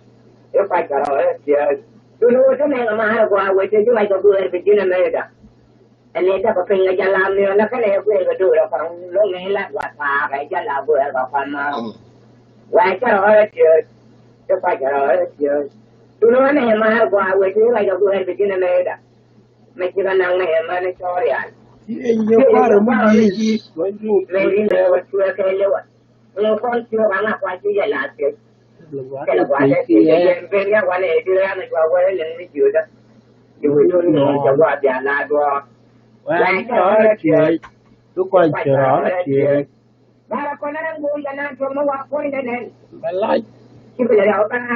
I̱ kuac cä rɔɔdɛ piööc. Dun wä ti mɛŋ ɛ maar ɛ gua̱a̱k wec ti ji̱ mac kɛ guëër bi ji̱n ɛ mëëda. Ɛn ni däk kɛ piny kɛ jɛ lam ni ɣän kɛnɛ yɛ guëër kɛ do̱r ɛ kɔn lo̱ŋ ni lat wa thaak ɛ jɛ la guëër kɛ kɔn ma. Wɛ̈ɛ̈c cä rɔɔdɛ piööc. I̱ kuac cä rɔɔdɛ piööc. Dun wä nɛ yɛ maar gua̱a̱k wec ni ɣac kɛ guëër bi ji̱n ɛ mëëda. Mɛ cikɛ naŋ nɛ yɛ män cɔɔr yal. Ci ɛ yɛ kua̱r mi ji̱. Mɛ rin ɛ wä cuɛ kɛ liwä. Ŋu kɔn ciök aŋa kua ci yɛ la thiec. Kɛlɛ kua lɛ thiec yɛ yɛn ben ya wanɛ yɛ di̱t ram ɛ cua wee lɛn mi jiödä. Ci wee tun ni jɛ gua bia la duɔɔk. Wɛn cɛ rɔɔdɛ thiec. Ti kɔn cɛ rɔɔdɛ thiec. Bara kɔn ram go̱o̱r yɛ na tuɔm mi wa puɔ̱ny dɛ nɛn. Bɛ lac. Ci bi lɛ rɛw bä na.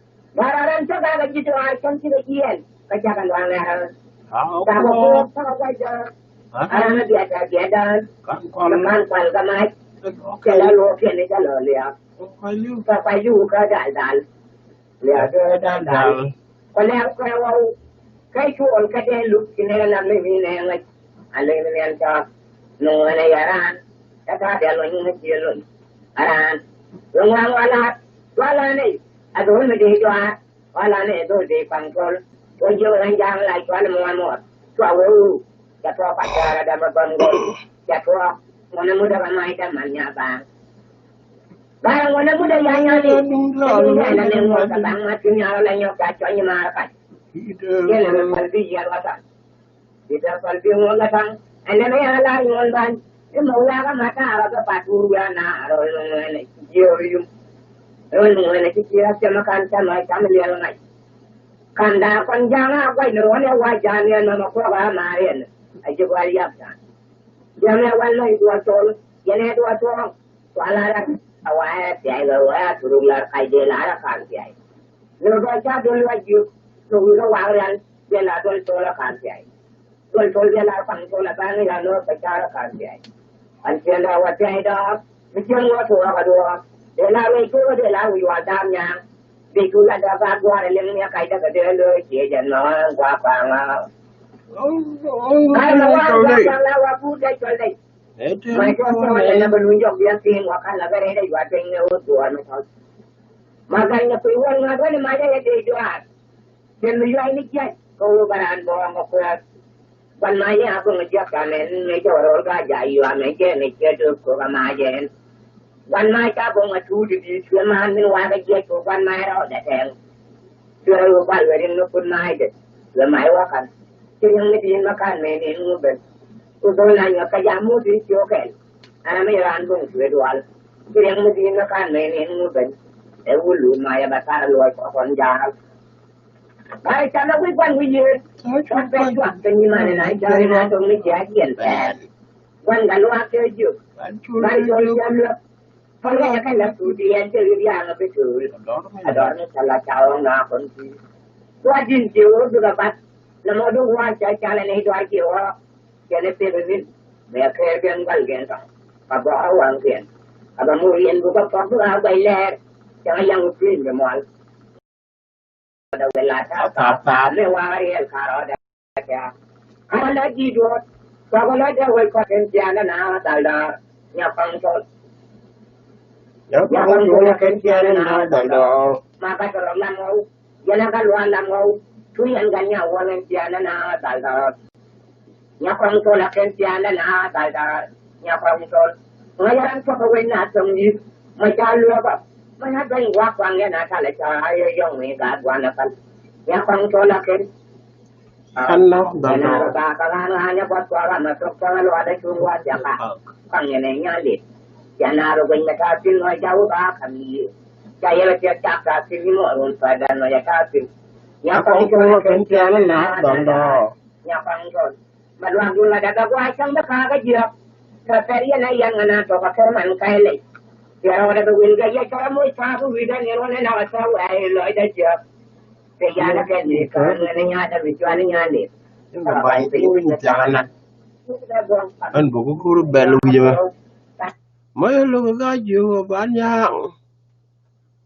Bara ran cä gak a ji̱ dɔaar cäŋ cikɛ jiɛɛn kä cakɛ luaŋ ɛ ran. Ka kɛ kuɔɔk kä kɛ guac dɔaar. Aran a biat a biat daan. Kɛ kan kual kä mac. Cɛ la luɔɔk kiɛn i̱ cä lɔ liaak. Kɛ kuac li̱w kä dal dal. Liaak kä dal dal. Kɔ lɛ̈k kɛ wau. Kä cuɔl kä dee luk ci nɛ lam mi mi nɛ ŋäc. A lek ni nɛn cɔɔk. Nuŋ ɣän ɛ yɛ raan. Kä ta̱a̱ dial wä nyin ŋäc jiɛ lon. A raan. Wä ŋuan wä la̱a̱t. Wä la̱a̱t nɛy. A do̱l mi dee jɔaar. Wala ni dhol dee paŋ tol. Wä jiök ɣän ja̱a̱ŋ la cual muɔ̱ɔ̱n muɔ̱ɔ̱n. Cua wee wuu. Ca tuɔɔk pa cäärä dämä bäm gɔl. Ca tuɔɔk. Ŋuɔ̱nɛ mudä kä mac dämän nya baaŋ. Baaŋ ŋuɔ̱nɛ mudä ya nyɔni. Kɛ ni nɛn a ni ŋuɔ̱n kä baaŋ ma ti nyɔr la nyɔk ca cuɔ̱ny maar kac. Yɛn a mi päl bi yiɛl wä thaŋ. Ti dee päl bi ŋuɔ̱n la thaŋ. Ɛn nɛmɛ ya lar ŋuɔ̱n ba̱ny. Ti mɛ wiakä ma taarä kä pat wur wiaa naar rol mi ŋuɛnɛ ci jiɛ yum. Rol mi ŋuɛnɛ ci jiɛ cɛ mɛ kan cä mɛ cam liɛl ŋa̱c. Kan daa kɔn ja̱a̱ŋ a guac ni ruɔ̱n ɛ wa ja̱a̱ŋ yɛn mɛ mɛ kuɔk a maar yɛn. A ji̱ gua̱l yap ja̱a̱ŋ. Yɛn ɛ wal mɛ i̱ duɔ̱ɔ̱r tol. Yɛn ɛ duɔ̱ɔ̱r tuɔ̱ɔ̱ŋ. Cua lar a wa ɛ piay lɔ wa ɛ turuk lar kac dee lar a kan piay. Ni bä ca dol wa jiök. Ni wi̱i̱ kä wak rial. Dee lar dol tol a kan piay. Gol tol dee la paŋ tol a baŋ ila lo pa cara kan biay. An cien da wa biay da. Mi cien wa to ka do. Dee la we to dee la we wa dam nya. Dee to la da ba gwa le mi kai da ka dee lo cie jan ma wa gwa pa nga. Kai ma wa gwa pa nga wa bu dee tol dee. Ma to to le na ba lu jok ya tin wa kan la ga re dee wa tin ne o to ma to. Ma kan ne ku wa nga ga ne ma dee dee jwa. Cɛ mi yuay ni jiac kɛ ɣöö bɛ raan bɔɔŋ kɛ kuäär. Gua̱n mac ni a bo̱ŋ jiäk kamɛn ni cɛ wä ro̱l ka jac yuamɛ jɛ ni ciɛ döp kɛ kɛ mac ɛn. Gua̱n mac ca bo̱ŋ a tuut i̱ bi̱i̱ cuɛ maan min wa̱a̱ kɛ jiɛc kɛ gua̱n mac rɔɔdɛ tɛɛŋ. Cuɛ ɣöö bal wɛ rin ni kun mac dɛ cuɛ mac wakan. Ci riäŋ ni di̱i̱n ma kan mɛ nin ŋu ben. Ku dhol na nyuɔth kɛ jam mut i̱ ciö kɛl. Ana mi raan bo̱ŋ cuɛ dual. Ci riäŋ ni di̱i̱n ma kan mɛ nin ŋu ben. Ɛ wul wul mac ɛ ba thar luɔc kɔ kɔn jaal. Ba ca la wi̱c gua̱n wi̱c yee. Gua̱n bɛ cuak kɛ nyiman in a jɔr in a dɔŋ ni jiac yɛn pɛɛl. Gua̱n ka luaak kɛ jiök. Ba jɔr jiam lɔ. Pɔl kɛ yɛ kɛ lɛ tuut yɛn cɛ wi̱c yaŋ a bi tuut. A dɔr ni ca la ca ɣɔŋ na kɔn ti. Gua̱n din jiɛ wä bikɛ bat. Nɛ mɔ di wä ca ca lɛ ni dɔr jiɛ wä. Cɛ ni pek min. Bɛ kɛɛr kɛn gua̱n kɛn tɔŋ. Ka bɔk a waŋ kɛn. A bɛ mur yɛn bukɛ pɔk bikɛ a gua̱c lɛɛr. Cɛ ŋa yaŋ wi̱c kui̱n bi mual. Dawɛ la tap tap tap mi wa riel karɔ da. Kama la di duot. Kama la dawɛ kɔ ken tiana na dal da. Nya pang tol. Nya pang tol ken tiana na dal da. Ma ka toro la mo. Yana ka lua la mo. Tu yan ga nya wa ken tiana na dal da. Nya kɔŋ tol a ken tiandɛ na dal dar. Nya kɔŋ tol. Ŋa yaran tɔk a wen na tɔŋ yi. Ma ca luɔk a. Ma na ben wa kɔŋ yɛ na tal a ca a yɛ yɔŋ mi ga guan a kal. Nya kɔŋ tol a ken. Ɛn nɔ dhɔl dɔɔ. Ba ka ran ran ya bɔt kua ran ma tok kua lua da chung wa ya ka. Kɔn yɛn ɛ nyan dit. Ya na ro gwen mɛ ta tin nɔ jaw ba ka mi. Ya yɛlɛ tia ta ta tin ni mɔ run pa dan nɔ ya ta tin. Ya kɔn kua kɛn tia ni na dhɔl dɔɔ. Ya kɔn kua. Ma luaŋ dun la daga gua cäŋ bä kakä jiäk. Kä pɛr yɛn a yɛn ŋä na tɔk a kär man ka̱y lɛc. Yɛn rɔɔdɛ bɛ wil gɛ yɛ cɔrɔ moc pa̱a̱k wi̱i̱dɛ ni ruɔ̱n ɛn a kä thäk wɛ̈ɛ̈ i̱ lɔcdɛ jiäk. Bɛ yɛn a kɛn ni kään ŋän i̱ nya̱a̱dɛ bi cuan i̱ nya̱a̱dɛ. Kä ba ba̱ny piny wi̱ny thia̱a̱ŋ ɛnɛ. Ɛn bä kä kur bɛl wi̱c ɛmɛ. Ma yɛ lo̱k ɛ ga̱a̱c jiök ɛ ban nya̱a̱ŋ.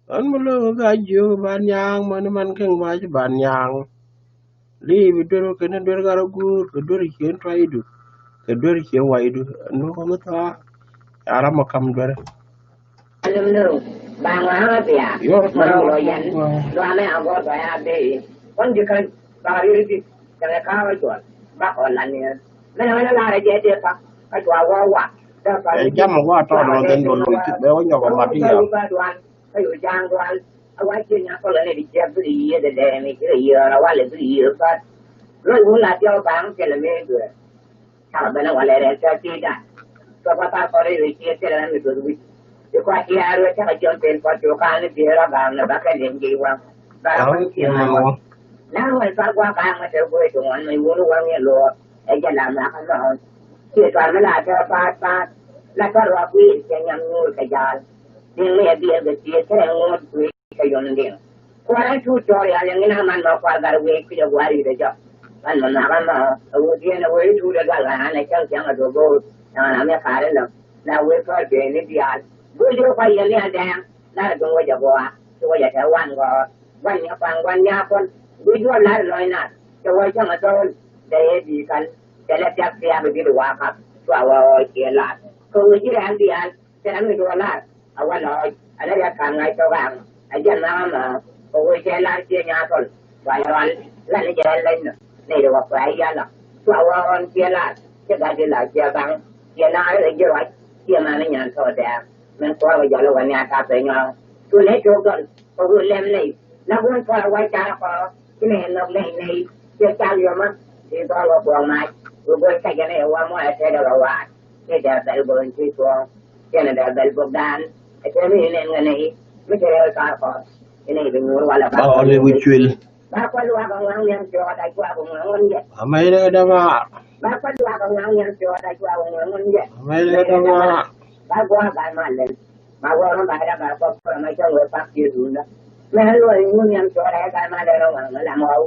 Ɣän mi lo̱k kä jiök ban nyaŋ, män man kɛŋ mac ban nyaŋ. Li̱i̱ bi duer kɛn duer gat rɔ guur kɛ duer cien tuaydu kɛ duer cien waydu. Ɛn wä mi thɔa. Ca ram mɔ kam duer. Alim ni ba ŋɔaŋ a bia. Yor ma ŋɔaŋ lɔ yɛn. Luamɛ a gɔr ba ya bee. Kɔn ji̱ kän ba ri ri dit. Kɛmɛ ka̱a̱k a juɔl ba kɔn lan ni. Mɛn a mɛn a lar a jɛ dee pa ka cua wä wa. Ɛ jam a wa tɔɔt wä kɛn duɔl loc ti bɛ wä nyɔk a mat ti ya. Kä yu ja̱a̱ŋ dual a wa cië nya kɔlɛ ni di ciɛ bi di yiëë dɛ dɛ mi ci kɛ yiëë ra walɛ bi di yiëë pat. Luɔc wun la diɔk baŋ cɛ lɛ mi duɛ. Cakɛ ben a walɛ rɛ cɛ ti da. Cɔ pa par kɔlɛ yu cië cɛ lɛ mi duɛ wi̱c. Di kɔc ti a ruɛ cakɛ jiɔn pen kɔc cu kaal ni biɛ ra baŋ ni bakɛ ni ji̱ waŋ. Bara kɔn cië ma wä. Na wä ni par gua kaŋ ma te go̱o̱c ti ŋuan mi wun waŋ ni luɔɔr. Ɛ jɛ la ma kä nɔɔn. Cië tuar mi la tɛ paat paat. La tɔr wa kui̱ cɛ nyam nyuur kɛ jaal. Diŋ mi a biɛl kɛ thiec kɛ rɛŋ ŋuɔ̱t kui̱ kɛ yom diŋ. Kuɔrɛ tuut cɔɔr yal yɛn ŋi̱n a man ma kuar gat wee kui̱ a gua̱a̱r wi̱cdɛ jɔk. Man ma nhɔakä ma a wut yɛn a wee tuut a dual ɣän a cäŋ cäŋ a duɔ̱p bo̱o̱r. Cäŋ a na mi ka̱r in lɔ la wee kɔr ben ni diaal. Guic rɔ kuay yɛn ni a dɛɛŋ. Lar a duŋ wec a gua̱a̱r ci wec a tɛ wan gɔɔr. Gua̱n ni a kuaŋ gua̱n ni a kuɔn guic duɔl lar in lɔc nar. Cɛ wec cäŋ a thɔɔl dee yee bi̱i̱ kän. Cɛ lɛ piak piak bi di̱t wa̱a̱ kap cua wä ɣɔɔc kiɛ lar kɛ wec ji̱ rɛ̈ɛ̈ŋ diaal. Cɛ ram mi duɔl lar a wä lɔɔc a lɛ riat ka̱n ŋa̱c tɔk aŋ. A jiɛn ma̱a̱ ma̱a̱ kɛ wee cɛ lar ciɛ nya̱a̱ tɔl. Wa yɛ rual la ni jɛ lɛny nɔ nɛy ri wä kuɛ a yia lɔ. Cua wä ɣɔn ciɛ lar ciɛ gat di la ciɛ baŋ. Ciɛ naar ri ji̱ ruac ciɛ man ni nyan tɔɔt dɛɛr. Min kuɔr kɛ jɔl wä ni a tap pɛ nyɔɔŋ cu nɛy cok dɔl kɛ wee lɛm nɛy. Nak wun pɔl a wä car kɔ ci nɛy nhɔk nɛy nɛy ciɛ cal yɔmä. Ci dhɔl wä buɔk mac wee go̱o̱c kacɛ nɛy wä muɔc a tɛt ɛ wä waat. Ni dɛr bɛl bok in ti tuɔɔŋ. Cɛn dɛr bɛl bok dan. Ɛ tɛm in nɛn ŋɛ nɛy mi te rɛw car kɔn. Inɛ ibi nyuur wala ba kɔn ibi cuil. Ba kɔn luak ŋuaŋ niɛm cuɔɔt a cuak ŋuaŋ ŋun jɛ. Amɛ inɛ dama. Ba kɔn luak ŋuaŋ niɛm cuɔɔt a cuak ŋuaŋ ŋun jɛ. Amɛ inɛ dama. Ba gua̱a̱ ba ma lɛl. Ma wä rɔ ba da ba kɔk kɔrɔ ma cɔŋ wä pak ti dun da. Mɛ luɔi ŋun yam cɔɔr ɛ gat ma lɛ rɔ waŋ lam ɣɔw.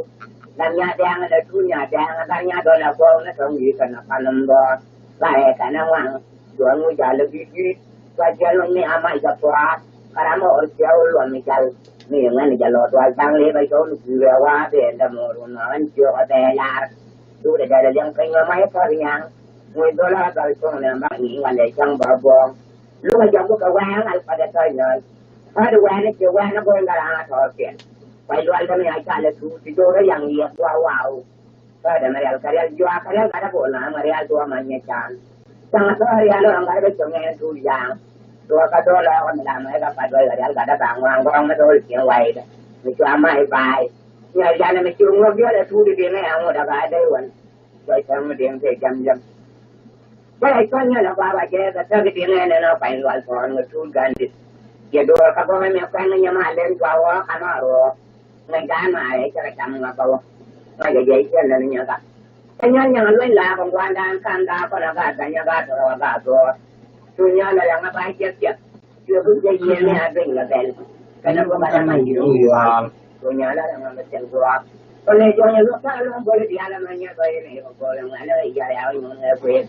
Lam nya dɛŋ la tu nya dɛŋ la nya dɔl la kɔw na tɔŋ yi kana kanum bɔ. Ba ɛ kana waŋ. Duɔn ŋu jal bi di. Ba jal mi ama ja pua. Kara ma ɔ sia wä luɔm mi jal. Mi ŋan jal lɔ dual daŋ le ba cɔw ni kuiɛ wa bɛ nda mɔ run ma ŋan ciɔ ka bɛ lar. Duk da dal liɛŋ piny ma ma yɛ pɔr nyaŋ. Ŋuc dhol a dhal cuɔ̱ŋ ni ma ŋi̱i̱ŋ a lɛ cäŋ bä buɔ̱ɔ̱ŋ. Luk a jɔk bä kɛ wɛɛŋ al kuat ɛ tɔ̱ nyɔ̱ɔ̱l. Päät wɛɛn i̱ ciɛ wɛɛn a go̱o̱r ŋa̱l aŋä tɔ̱ piɛl. Kuac lual dämi a cal ɛ tuut ti do̱r ɛ yaŋ yiɛth gua̱a̱ wa̱a̱ wuk. Päät ɛmɛ rial kɛ rial juaak kɛ rial gat a bo̱o̱l na ɛmɛ rial duɔ̱ɔ̱m a nyɛ can. Caŋ a tɔ̱ rial ɣän gat a bä cɔŋ ɛn tuut yaŋ. Duɔ̱ɔ̱r kä do̱r lɔɔk ɛmɛ lam ɛ kɛ pat wɛl kɛ rial gat a ba ŋuan gɔ̱rɔŋ mi do̱r i̱ ciɛŋ waydä. Mi cua mac baay. Nyɔl yan ɛmɛ ci ŋuɔ̱k diɔl ɛ tuut i̱ diŋ ɛ yaŋ ŋot a ba dee wän. Bɛ cäŋ mi diɛŋ tëë jam jam. Bɛ cɔl nyɔl a gua̱a̱ ba jɛ kɛ thäk diɛŋ ɛn ɛn a kuany lual tɔɔn ŋä tuut gan dit. Yɛ duɔɔr kä gɔmɛ mi kuɛn ŋä nyɛ ma len gua wä kan a ruɔɔk. Ŋäc gaan ma rɛy cä kɛ cam ŋä bä wä. Ŋäc a jɛ ciɛn lɛ ni nyɛ ka. Kä nyɔl nyɛ ŋä lueny la kɛ gua̱a̱n daan kan gaa kɔn a gaa gany a gaa tɔrɔ a gaa duɔɔr. Cu nyɔl a lɛ ŋä ba ciɛk ciɛk. Cuɛ bi jɛ yiëë mi a dueny lɔ bɛl. Kɛnɛ bä bä dama yiëë mi yuaal. Cu nyɔl a lɛ ŋa mi thil guaak. Kɔ lɛ jɔnyɛ luɔk ta̱a̱ luɔk bol diaal ɛmɛ nyɛ bä yɛn ɛ kɔ bol ɛmɛ lɛ yar ya wä nyuɔn ɛ kuëë.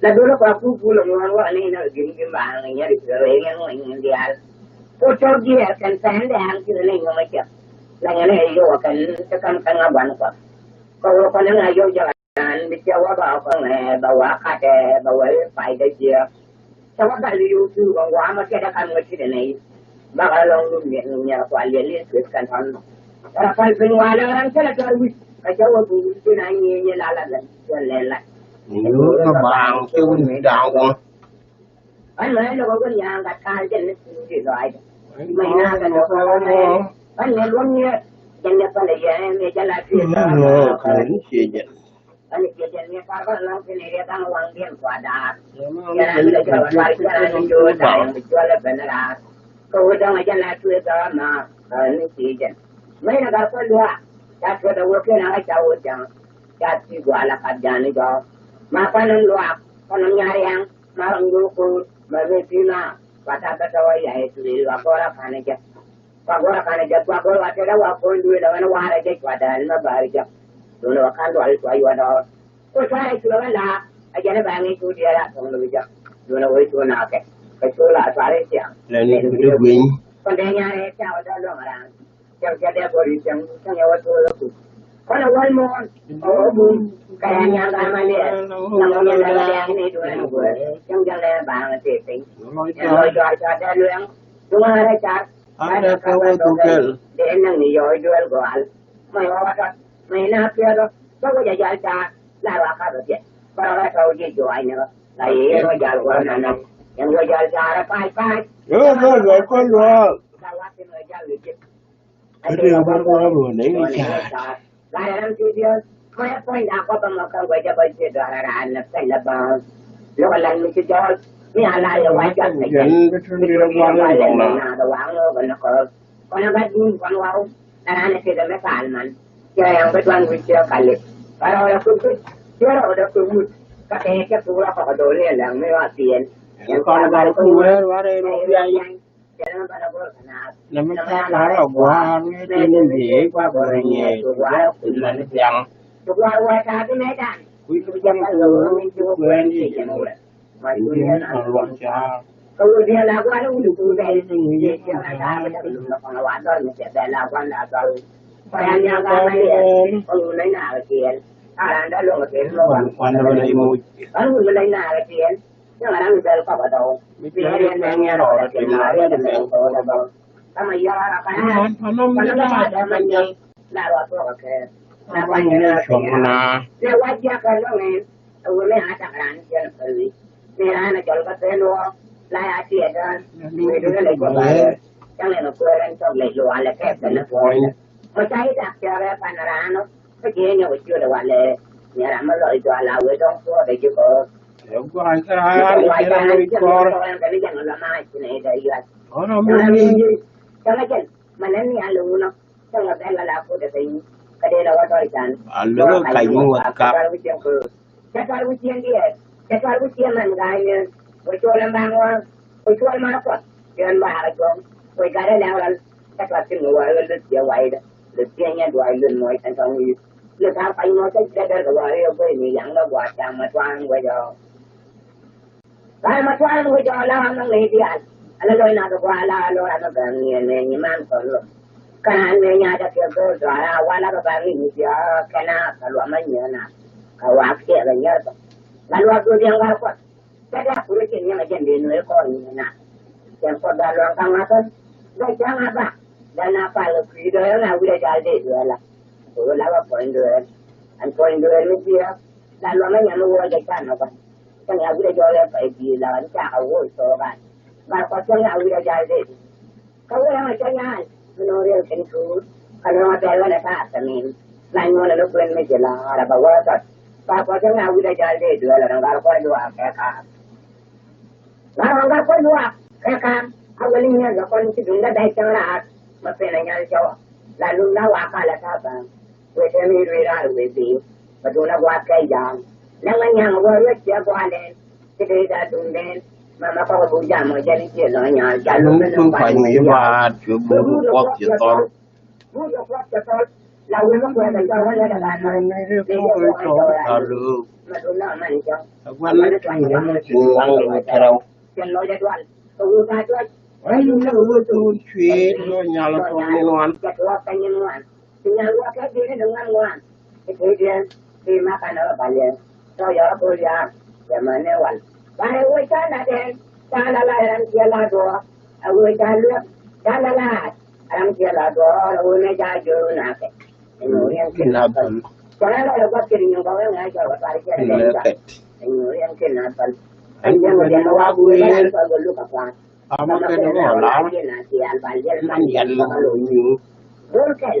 La dol ɛ kɔ a puk pul ɛmɛ wan wä ni nɛ gim gim ba ŋa nyɛ ri cuɛ rɛ yɛn wä nyuɔn diaal. Ko tɔk jiɛ kɛn pɛn dɛ aŋ ci rɛ ni nyuɔn ɛ cɛ. La nyɛ ni ɛ yowä kɛn te kɛn kɛn ŋa guan kɔ. Kɔ wä kɔn ŋa yow jɛ. An bi cɛ wä ba kɔŋɛ ba wa katɛ ba wä pay dɛ jiɛ. Cɛ wä gal yow tu kɔŋ wa ma kɛ dɛ kam ŋä ti dɛ nɛ yi. Ba ka lɔŋ lu miɛ ni nyɛ kɔ a liɛ liɛ tuet kan tɔn. Ra pal pin wa la ran cɛ la tɔr wi ka cɛ wä bu wi tin a nyɛ nyɛ la la la cɛ lɛ la. Ni ru ka bang cɛ wun mi da wä. An mɛ lɛ wä wun ya ŋa ka jɛ ni ti lɔ ay. Mɛ na ka lɔ ka wä mɛ. An mɛ lɔ nyɛ. Jɛn ni pälɛ yɛ mi jɛ la tui̱ tɔ̱. Kä ni ciɛ jɛn. Kä ni ciɛ jɛn mi kar bä lɔŋ thin i̱ riɛ da̱ŋ waŋdiɛn kua da̱a̱k. Yɛn an lɛ jɔl kar jɛn an lɛ jɔl da̱a̱k jɔl lɛ ben raar. Kä wä dɔ̱ŋ a jɛ la tui̱ tɔ̱ ma kä ni ciɛ jɛn. Mɛn a gar kɔ luaak ca tuɔt a wä ken a kä ca wä ja̱ŋ. Ca ti gua̱a̱l a kap ja̱a̱n ni jɔɔk. Ma kɔn in luaak kɔn in nyar yɛŋ ma rɔŋ jɔɔk ko̱o̱r ma rɔŋ ti na. Kua ta bä tɔ̱ wä yɛ i̱ tui̱ luaak gɔr a kan in jɛ. Kua gɔr a kan jɛ kua gɔr wa tɛt a wa ko̱ny duëël a ɣän a war a jɛ cua dääl ma bäär jɛ. Duundɛ wa ka̱n dual cua yuɔt dɔɔr. Ku cuarɛ cuɛ ɣän la a jɛn a bɛ ŋi̱i̱c cu diɛɛr a thɔŋ lo̱c jɛ. Duundɛ wee cu naakɛ kɛ cu la cuarɛ ciaŋ. Lɛ ni ku dee gui̱ny. Kɔn dee nyaarɛ ca wä dɔl luɔ̱ŋ raan. Cɛŋ cɛ dee bɔl i̱ cɛŋ cɛŋ yɛ wä tuɔɔk yɛ kuc. Kɔn ɛ wäl muɔ̱ɔ̱n ɛ wä bum kɛ yɛn nyaŋ gamä liɛɛr. Cɛŋ wä nyɛ lɛ wä liɛɛr ni duëël ni guëër cɛŋ jɛn lɛ baaŋ tëë piny. Ɛn lɔc jɔal ca dee luɛŋ. Duŋaarɛ car. Arɛ kä wä dhuk kɛl. Dee näŋ ni yɔɔc duel gɔal. Mɛ wä wä tɔt mɛ na piɛth rɔ bä wä jɛ jal car. La rɔ a kap ɛ piɛth bä rɔ rɛ tɔw ji̱ juac ni rɔ. La yɛ yɛn wä jal wä na näŋ yɛn wä jal car ɛ pac pac. Yɛ wä bä luɔl kɔ luɔl. Ka wa tin wä jal ni ji̱. Kä dee wä bä luɔl wä nɛy ni car. Gat ɛ ram ti diöth mɛ puɔ̱ny da kɔp ɛmɔ kä guɛc ɛ bä ji̱ dɔar ɛ raan ɛ pɛl ɛ bä. Lo̱k ɛ lan mi ci jɔɔl mi a la yɛ wa jɔt ɛ jɛn. Bi tun bi rɛ gua̱l ɛ lɔŋ na. Naath ɛ wa ŋo̱o̱k ɛ ni kɔɔth kɔn ɛ gat duun kɔn waw. Ɛ raan ɛ tëkɛ mi kaal man cɛ yɛn bi duan wi̱c cɛ kali. Kä rɔɔdɛ kuth kuth cɛ rɔɔdɛ kuth wut. Kä kɛ cɛ puk rɔ kɔk ɛ do̱r ni ɛ lɛŋ mi wa piɛn. Yɛn kɔn ɛ gat kuth wɛɛr warɛ rɔ biac. Nɛ mi ta̱a̱ la̱r ɔ gua̱a̱r mi tin in bi kua gɔrɛ nyɛ ti gua̱a̱r kui̱ mɛn thiaŋ. Kui̱ ti jaŋ ti wä mi ti wä kuɛn ti jɛn wä. Ma ti wä yɛn an luɔn ca̱a̱r. Kä wä diɛn la gua̱a̱r wä ni kui̱ bɛl ti wä yɛn ti wä na ta̱a̱ mi ti wä na kɔn wa dɔr mi ti bɛl la gua̱a̱r la dɔr. Kɔn ya nya gua̱a̱r ma yɛn kɔn wä na nya kɛ tiɛn. Ka ran da luɔn kɛ luɔn. Kɔn wä na nya kɛ tiɛn. Cäŋ a ram mi bɛl kɔk a dɔw. Mi piɛɛr yɛn bɛ ŋɛn rɔɔdɛ tim la riɛt ɛmɛ kɔk a dɔw. Kä ma yɔr a kɔn a ram kɔn a ram a dɔw ma nyɛl. La rɔ tuɔk a kɛɛr. Na kɔn nyɛl a kɛɛr. Nɛ wa jiak kɛ lɔŋ ɛn. A wee mi a tak ran jiɛn a pɛl wi̱c. Mi ran a jɔl kä pɛl wɔ. La ya tiɛɛt dään. Mi duŋ a lɛ jɔl a lɛ. Cäŋ ɛn a kuɛɛr ɛn cɔk lɛ lual ɛ kɛɛp kɛ ni puɔ̱ny. Mɔ ca i̱ dak cɔɔk ɛ pan raan ɔ. Kä jiɛ nyɔk i̱ ciöt ɛ walɛ. Ni ram mi lɔc jɔal a wee dɔ̱ŋ puɔ̱ɔ̱t ɛ ji̱ kɔɔr. Ɛ gua̱a̱c kä raan i̱ ciöt ɛ wee kɔɔr. Kɛ ni jɛn ɔ la maac ni ɛ dee yuac. Ɔnɔ mi wi̱i̱. Cäŋ ɛ jɛn mɛ nɛn ni a lo̱ŋ nɔ. Cäŋ ɛ bɛl ɛ la kut ɛ piny. Kä dee lɛ wä tɔl can. A lo̱ŋ ɛ kac mi wä kap. Cɛ tuar wi̱c ciɛn diɛɛr, cɛ tuar wi̱c ciɛn mɛn ga̱a̱c ni, wä cuɔl ɛn ba̱a̱ŋ wä, wä cuɔl mɛn kuɔth, yɛn ba̱a̱k ɛ cuɔ̱ŋ, wä gat ɛ lɛ̈k rɔl, cɛ tuar thi̱n wä wä luth ciɛ waydä, luth ciɛ nyɛ duac luth mɔc ɛn tɔ̱ŋ wi̱i̱, luth ta̱a̱ kuany mɔc cɛ cɛ dɛr kɛ wä riɛk guey ni yaŋ lɔ gua̱a̱th ca̱ŋ mɛ tua̱a̱ŋ wä jɔɔk. Ɣän mɛ tua̱a̱n wä jɔɔk la ɣän nhɔk nɛy diaal. Ala lɔc na kɛ gua̱a̱ la ɣän lɔc ram mɛ bɛ ŋi̱eer mɛ nyi man kɔn lɔ. Kä raan mɛ nyaat a kiɛ go̱o̱r dɔaar a wal a kɛ ba ŋi̱i̱c mi diɔ̱ɔ̱k kɛn a kɛ luam a nyieen a. Kɛ waak kiɛ kɛ nyier kɔ. La luaak duɔ̱ɔ̱r diɛn gat kuɔth. Cɛ dee a kur i̱ cin nyɛmɛ jɛn dee nueeri kɔɔr nyieen a. Cɛn kuɔth bɛ luaŋ ka̱ŋ a kän. Bɛ ja̱ŋ a ba. Bɛ na pal kɛ kui̱ dɔ̱ɔ̱r ɛn a wi̱c a jal dee dueer la. Kɛ ɣöö la bä puɔ̱ny dueer. Ɛn puɔ̱ny dueer mi diɔ̱ɔ̱k. La luam a nyam mi wä jɛ can ɔ ba. Cäŋ ya wi̱cdɛ jɔɔk ɛ pay bi̱i̱ la ɣän cakɛ woc thok an. Gat kɔ cäŋ ya wi̱cdɛ jal dee di. Kä wee ɣän cä nyaal mi no̱o̱ŋ riɛl kɛn tuur. Kä no̱o̱ŋ a bɛl ɣän ɛ taar kɛ mi̱i̱m. La nyuɔ̱n ɛ ni kuën mi ji̱ la̱a̱r ɛ bɛ wä thɔt. Gat kɔ cäŋ ya wi̱cdɛ jal dee duel ɛ ni gat kɔ juaak kɛ kaar. Gat kɔ juaak kɛ kaar. A weli nyieth kɛ kɔn ci duŋdɛ bɛc cäŋ raar. Mɛ pen ɛ nyal cɔwä. La lum la waak kal ɛ ta̱a̱ bääŋ. Wee tɛm i̱ ruëëc raar wee bëë. Bɛ duun a gua̱a̱th kɛ ja̱a̱ŋ. Lɛŋ a nyaŋ wä ruëëc ciɛ gua̱a̱lɛn. Ci dee da duundɛn. Mama kɔk a buk jam ɔ jɛn i̱ ciɛ lɔ̱ŋ nyaal. Jalum mi lɔ̱ŋ kuany mi baat. Cuɛ buk kuɔth ciɛ thɔl. Buk yɛ kuɔth ciɛ thɔl. La wee mi kuɛth a cɔl wä lɛ kɛ la nɔy. Lɛ jɛ wä a cɔl a luk. Ma duun la man cɔl. A gua̱n mi tuany wä mi tuany wä kɛrɛw. Cɛ lɔc a dual. Kɛ wee ka dual. Wee luk lɛ wee tuun cuëëc lɔ nyal a tuɔl ni nuan. Cɛ tuɔɔk kɛ nyin nuan. Ti nyal wä kɛ di̱t ni ŋuan ŋuan. Ti ti diɛn ti ma kan ɔ bal yɛn. Tɔ yɔ ko ya yɛ ma ne wal. Ba ne wä ca la den ca la la ram kiɛ la duɔ. A wä ca luɛ ca la la ram kiɛ la duɔ. A wä ne ja jor na kɛ. Ni wä yɛn kin na pal. Kɔn a la la wä kiri nyɔ ba wä ŋa jɔ wä pal kiɛ la den. Ni wä yɛn kin na pal. An jɛ wä den wa bu yɛn pa go lu ka pa. Ama kɛ ni mɔ la. Man yan ma lo nyu. Dor kɛl.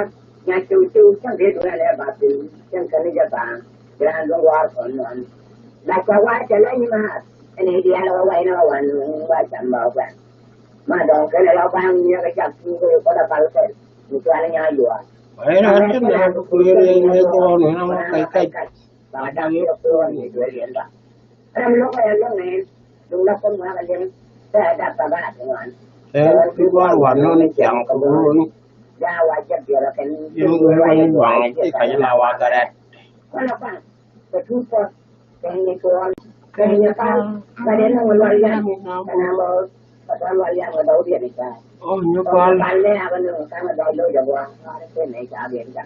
Nya ciw ciw cäŋ dee duŋ ɛn ɛ ba piny cäŋ käni jɛ baaŋ. Bi raan duŋ waar kɔn nɔn. La cua waar cɛ lɛ nyi maar. Ɛn ɛ diaal ɛ wä way ni wä wan nuŋ ba cam ba wä guɛn. Ma dɔŋ kɛn ɛ la baaŋ nyiɛ kɛ cak tuuk ɛ kɔn ɛ pal kɛl. Mi cual nya yuɔr. Ɛn ɛ ɣän cä nɛ kueer yɛ nyɛ kɔn ɛ na wä kac kac. Ba daŋ yɛ kueer ni duel yɛn ba. Ram lo̱k ɛ lo̱ŋ ɛn duŋ la kɔn ŋuak ɛ liŋ. Tɛ ɛ dap ka ba ti ŋuan. Ɛ ti gua̱a̱r wa nɔn i̱ ciaŋ kɛ lo̱o̱ni. Ya wa jɛ biɛl ɛ kɛn. Yɛn wee wa ni luaŋ ɛ ti kac la wa gɛrɛt. Kɔn ɛ baŋ kɛ tuut pɔt kɛ ni tuɔɔl kɛ ni ka̱l. Kɛ ni nɔŋ luɔl yɛn kɛ na mɔ kɛ tɔn luɔl yɛn kɛ dɔw diɛn i̱ ca. Ɔ nyɔ pal. Kɛ ni nɔŋ ka̱n ɛ dɔw lo̱c ɛ buaŋ kɛ ni ca biɛn ca.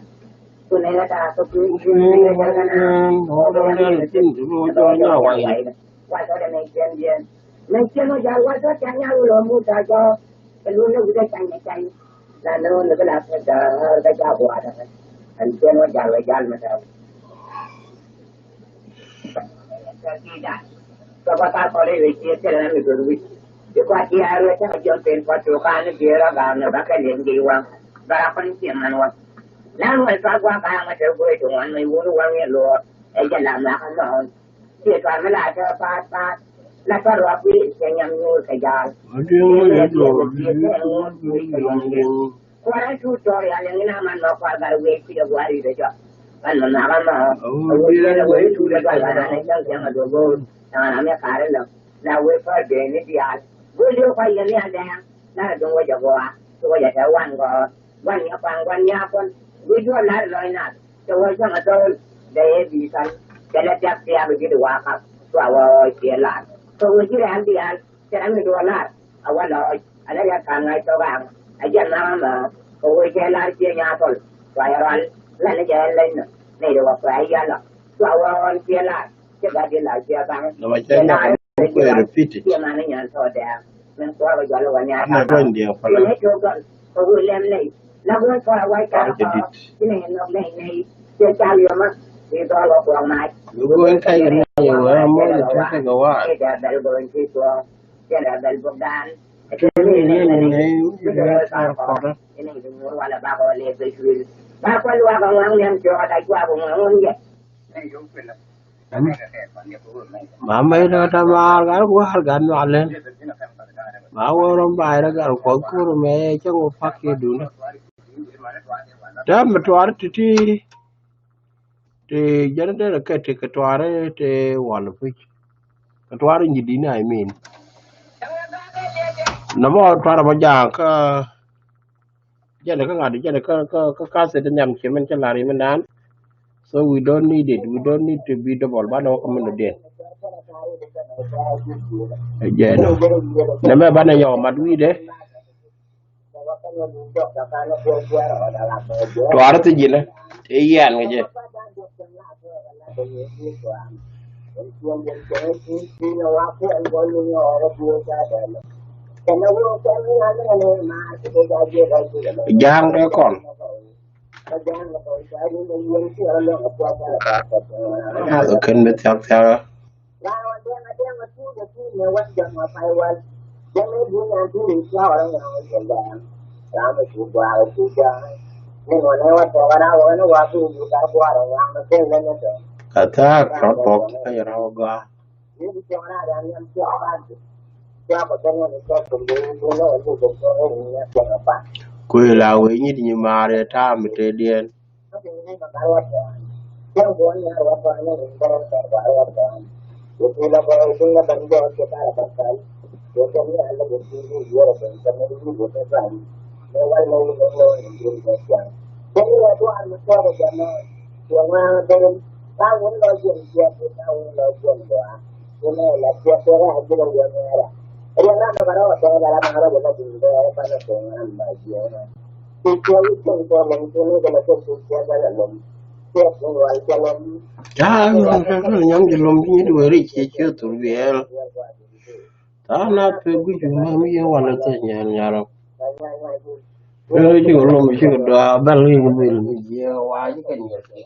Lan wɛl pa gua̱a̱k ka̱a̱ŋ ɛ te guey ti ŋuan mi wun waŋ yɛ luɔɔr ɛ jɛ lam mak ɛ nɔɔn. Ciɛ tuar mi la tɛ paat paat la tɔr wa kui̱ cɛ nyam nyuur kɛ jaal. Kuɔrɛ tuut tɔɔr ya liŋ ina man ma kuar gar wee kui̱ ɛ gua̱a̱r wi̱i̱ bɛ jɔk. Ban ma mak ɛ nɔɔn ɛ wee yɛn ɛ wee tuut ɛ gua̱a̱r gar ɛ cäŋ cäŋ ɛ duɔ̱p go̱o̱r. Thaŋ ram yɛ ka̱r ɛ lɔ la wee pär bee ni diaal. Go̱o̱r li̱w kuay yɛn ni adɛɛŋ. Lar duŋ wä jɛ gɔaa ti wä jɛ tɛ wan gɔɔr. Gua̱n nya kuaŋ gua̱n nya kuɔn wi̱c duɔl lar lɔc nath. Cɛ wä cäŋ a thɔɔl dee yɛ bi̱i̱ ka̱n. Cɛ lɛ thiak thiak ji̱ di wa̱a̱ kap cua wä ɣɔɔc ciɛ lar. Kɛ wä ji̱ rɛ̈m diaal cɛ rɛ̈m mi duɔl lar. A wä lɔɔc a lɛ yɛ ka̱n ŋa̱c thok aŋ. A jiɛn naŋ amɛ kɛ wä cɛ lar ciɛ nya thɔl. Cua yɛ rual lɛn ni jɛ ɛn leny nɔ nɛy di wä kuɛ a yɛl lɔ. Cua wä ɣɔɔn ciɛ lar. Cɛ gat di la ciɛ baŋ. Nɔmɔ cɛ nyɔk mɛ kuɛ repeat it. Ciɛ man ni nyan tɔ dɛɛŋ min kuɔr kɛ jɔl wä ni a. Anɛ ruany diɛŋ pälä. Ciɛ ni cok gɔl kɛ wee lɛm nɛy la wee tɔ a wac kar kɔ. Ci nɛy nhɔk nɛy nɛy ciɛ cal yɔmä. Bi dhɔl wä kuɔk mac. Bi go̱o̱n kac kɛ nɛy wee a moc kɛ tɔ̱ kɛ gɛ wa̱a̱. Ciɛ dɛ bɛl go̱o̱n ci cuɔ̱ɔ̱ŋ. Ciɛ dɛ bɛl bukdan. Ciɛ ni nɛy nɛy nɛy wi̱c kɛ wee kar kɔ. Ci nɛy bi nyuur wal a bak wä lɛ bɛ cuil. Ba kual wak a ŋuaŋ niɛm cuɔɔk a dac wak a ŋuaŋ wun yɛ. Ma mɛy ni kä tamaar gat gua̱a̱r gat nyualɛ. Ma wä rɔm bay rɛ gat kuɔth kur mɛ cä wä pak kiɛ duni. Tɛ mi tuar ti̱ti̱. Ti jɛn dee rɛ kɛ ti kɛ tuar ti wal puc. Kɛ tuar nyi dini, I mean. Nɔmɔ tuar mɔ ja̱a̱ŋ kä Jɛn kä ŋa̱t jɛn kä kä kä ka̱th ti nhiam ci min ci la̱r yi min naan. So we don't need it. We don't need to be double. Banɛ wä kä min dɔ̱diɛn. Jɛn nɛ mɛ banɛ yɔk mat wi̱i̱dɛ. Tuaar thi ji̱nɛ ti yian kɛ jɛ. Ja̱a̱ŋ kɛ kɔn. Kɛn mi thiak thiak. Ka thaak rɔ̱ bɔk kä yɛ rɔ̱ gɔaa. Kuëë la wee nyit nyi maar yɛ ta̱a̱ mi tëëdiɛn. Aa, nyuɔn kɛ kɛ nyam jɛ lom ti nyit weri ci ci thur biɛl. Thaa na pek guic ma mi yɛ walɛ thä nyɛn nyarɔ. Weri ci kɛ lom ci kɛ dɔaa bɛl kɛ bil mi jiɛ waa ci kɛ nyɛr kɛ.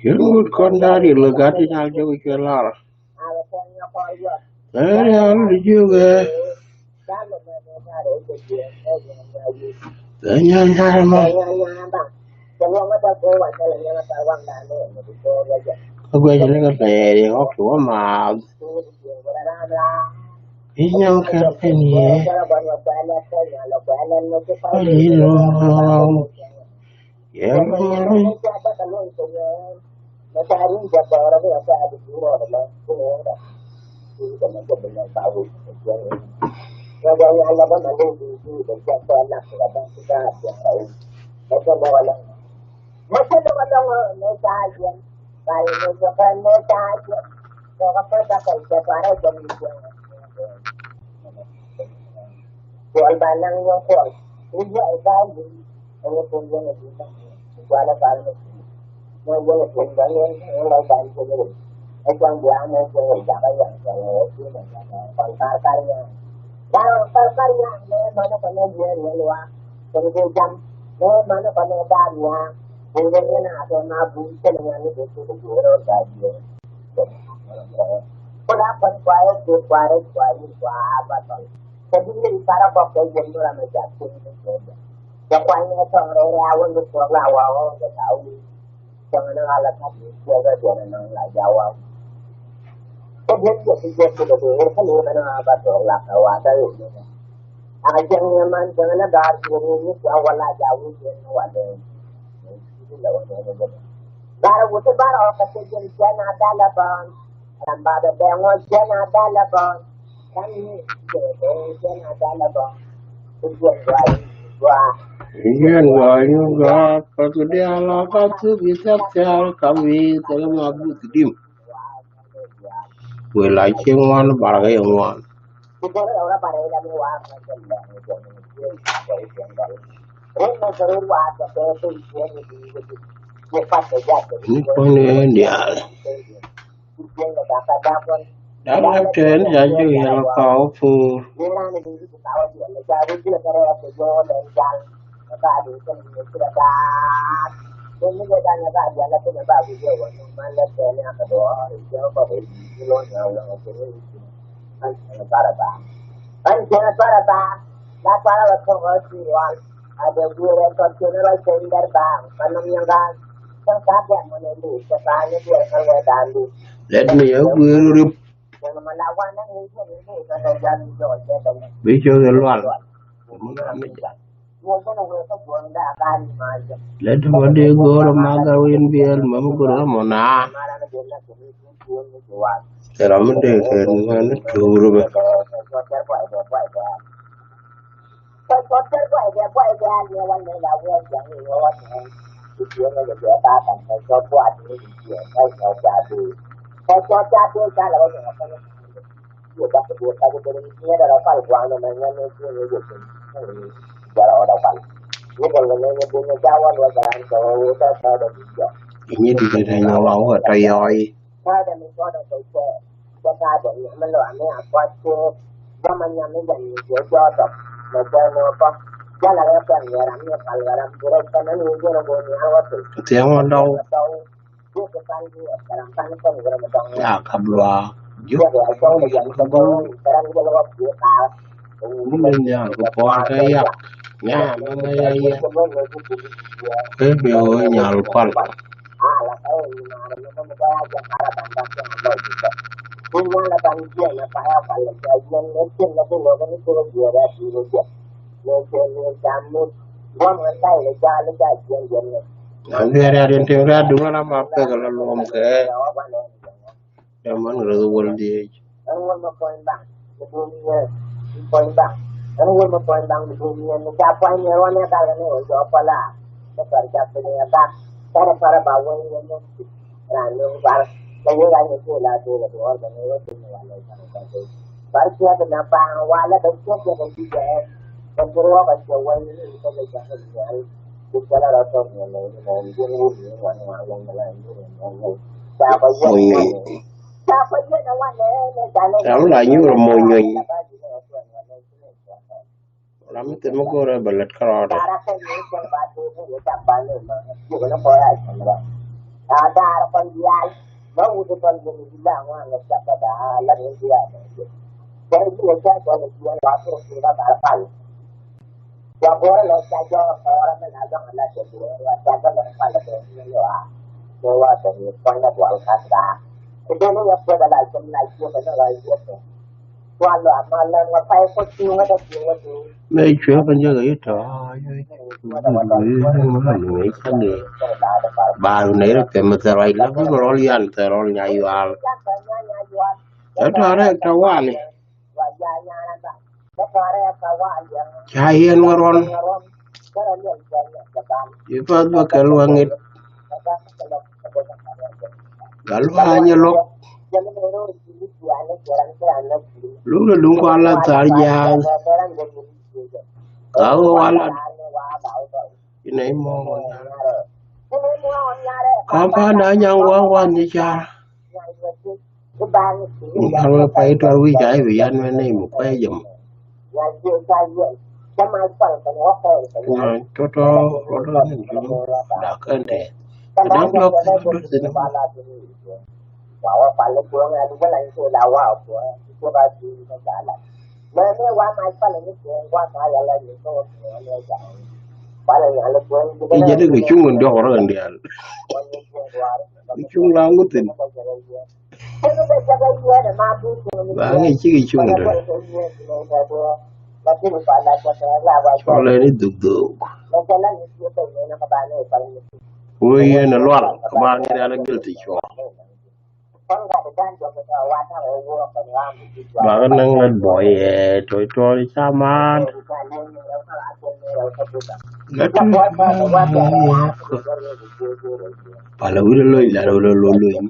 Yun wut kɔn dari lɛ gat ti nyal jɛ wi̱c kɛ lar. Ɛ nyal di jiök ɛ. Ɛ nyal nyal mɔ. Kä guɛc ni kɛ pɛɛri ɣɔk ti wä maath. Inyam kɛr piny yɛ. Kɔli nɔ. Yɛ mɔri. Yɛn gɔaa yun gɔaa, kä diaal a ka thuk i̱ thɛk thial ka wi̱i̱ thɛk ma buth dim. Wëë la cieŋ ŋuan, barkɛ yɛ ŋuan. Ni puɔ̱ny ni diaal. Da̱ŋ rɛp tɛn ca jiök yɛn kɔk pur. Let me a guir rip. Bi cok lual. Let me a guir rip. Let me a guir rip. Ram mi dee kɛ ŋuan ni tuur mɛ. Inyi di di di nyɔwa wä tɔ yɔi. Thiaŋ wä dɔw. Ya kap luaak. Juk. Wun in nyal kɛ puɔl kɛ yak. Nya mɛ mɛ ya yɛ. Kɛ bi wä nyal pal. An bia riat in tim riat duŋ an ama pek la luɔm kɛ. Dee man rɛth wäl dhiec. Moc nyuny. Ram la nyuur moc nyuny. Ram mi thil mi go̱o̱rɛ bɛ lät kärɔɔdɛ. Mɛ cuɛ kɛ jɛ kɛ yitɔ. Ba nɛ rɛ pɛmɛ thɛrɔ ilɛ bi mɛ rɔl yan thɛrɔ nya yual. Ɛ tɔrɛ tɔ wani. Ca yɛn wä ruɔn. I̱ path bä kɛ luaŋ it. Gal luaŋ nyɛ luɔk. Luŋ ni luŋ kɔn la thar ja̱a̱ŋ. Ka wä wal at. Inɛ imɔ. Ka̱m pa̱a̱n na nyaŋ waŋ waŋ ni car. Ni ka̱m wä pay tɔr wi̱c a i̱ bi yan wä nɛy mi kuay jɛ mɔ. Tɔtɔ tɔtɔ ni jum dak kɛn tɛ. Kɛ dak lɔk kɛn tɔt thin. I̱ jɛ dee kɛ cuŋ in diɔk rɔ in diaal. Kɛ cuŋ la ŋuthin. Ba ŋi̱ cikɛ cuŋ dee. Cɔlɛ ni dhuk dhuk. Wee yɛn a lual kɛ ba ŋi̱ rial a gil ti cuɔ. Ba kɛ näŋ lat bɔy ɛ tɔy tɔy caman. Lat. Pala wi̱r loc lat wala loc loc.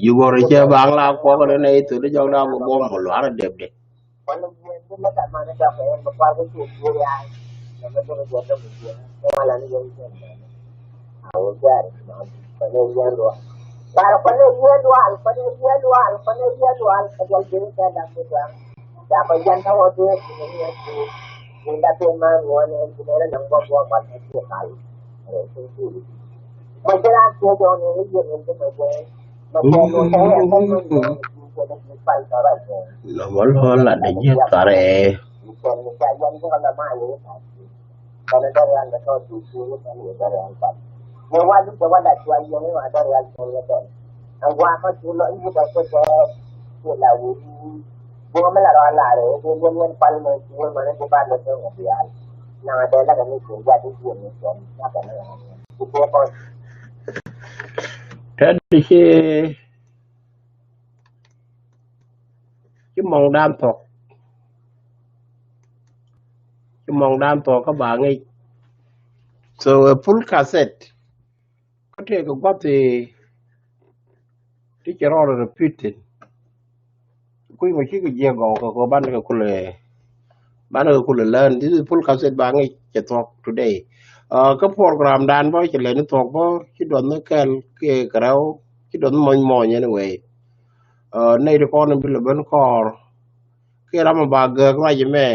Yugɔr cɛ baŋ la kuɔk ni nɛ ithor di jɔk na mɛ buɔm mɔ luar dɛp dɛ. Lɔ mɔ lɔ la dɛ jiɛ tarɛ. Tɛt ci ci mɔŋdan thuɔ̱k. Ci mɔŋdan thuɔ̱k kä ba ŋic. So a full cassette. Kä tëë kɛ gua̱th ti ci rɔɔd repeated. Kui̱ mɔ cikɛ jiɛ gɔw kɛ kɔ banɛ kɛ kulɛ banɛ kɛ kulɛ learn. This is full cassette ba ŋic cɛ thuɔ̱k today. Kä program dan bä cɛ lɛ ni thuɔ̱k bä ci duɔth ni kɛl kiɛ kɛ rɛw ci duɔth ni mɔny mɔny anyway. Nɛy ti kɔn bi lɛ ben kɔɔr kiɛ ram ba gääk ruac mɛ.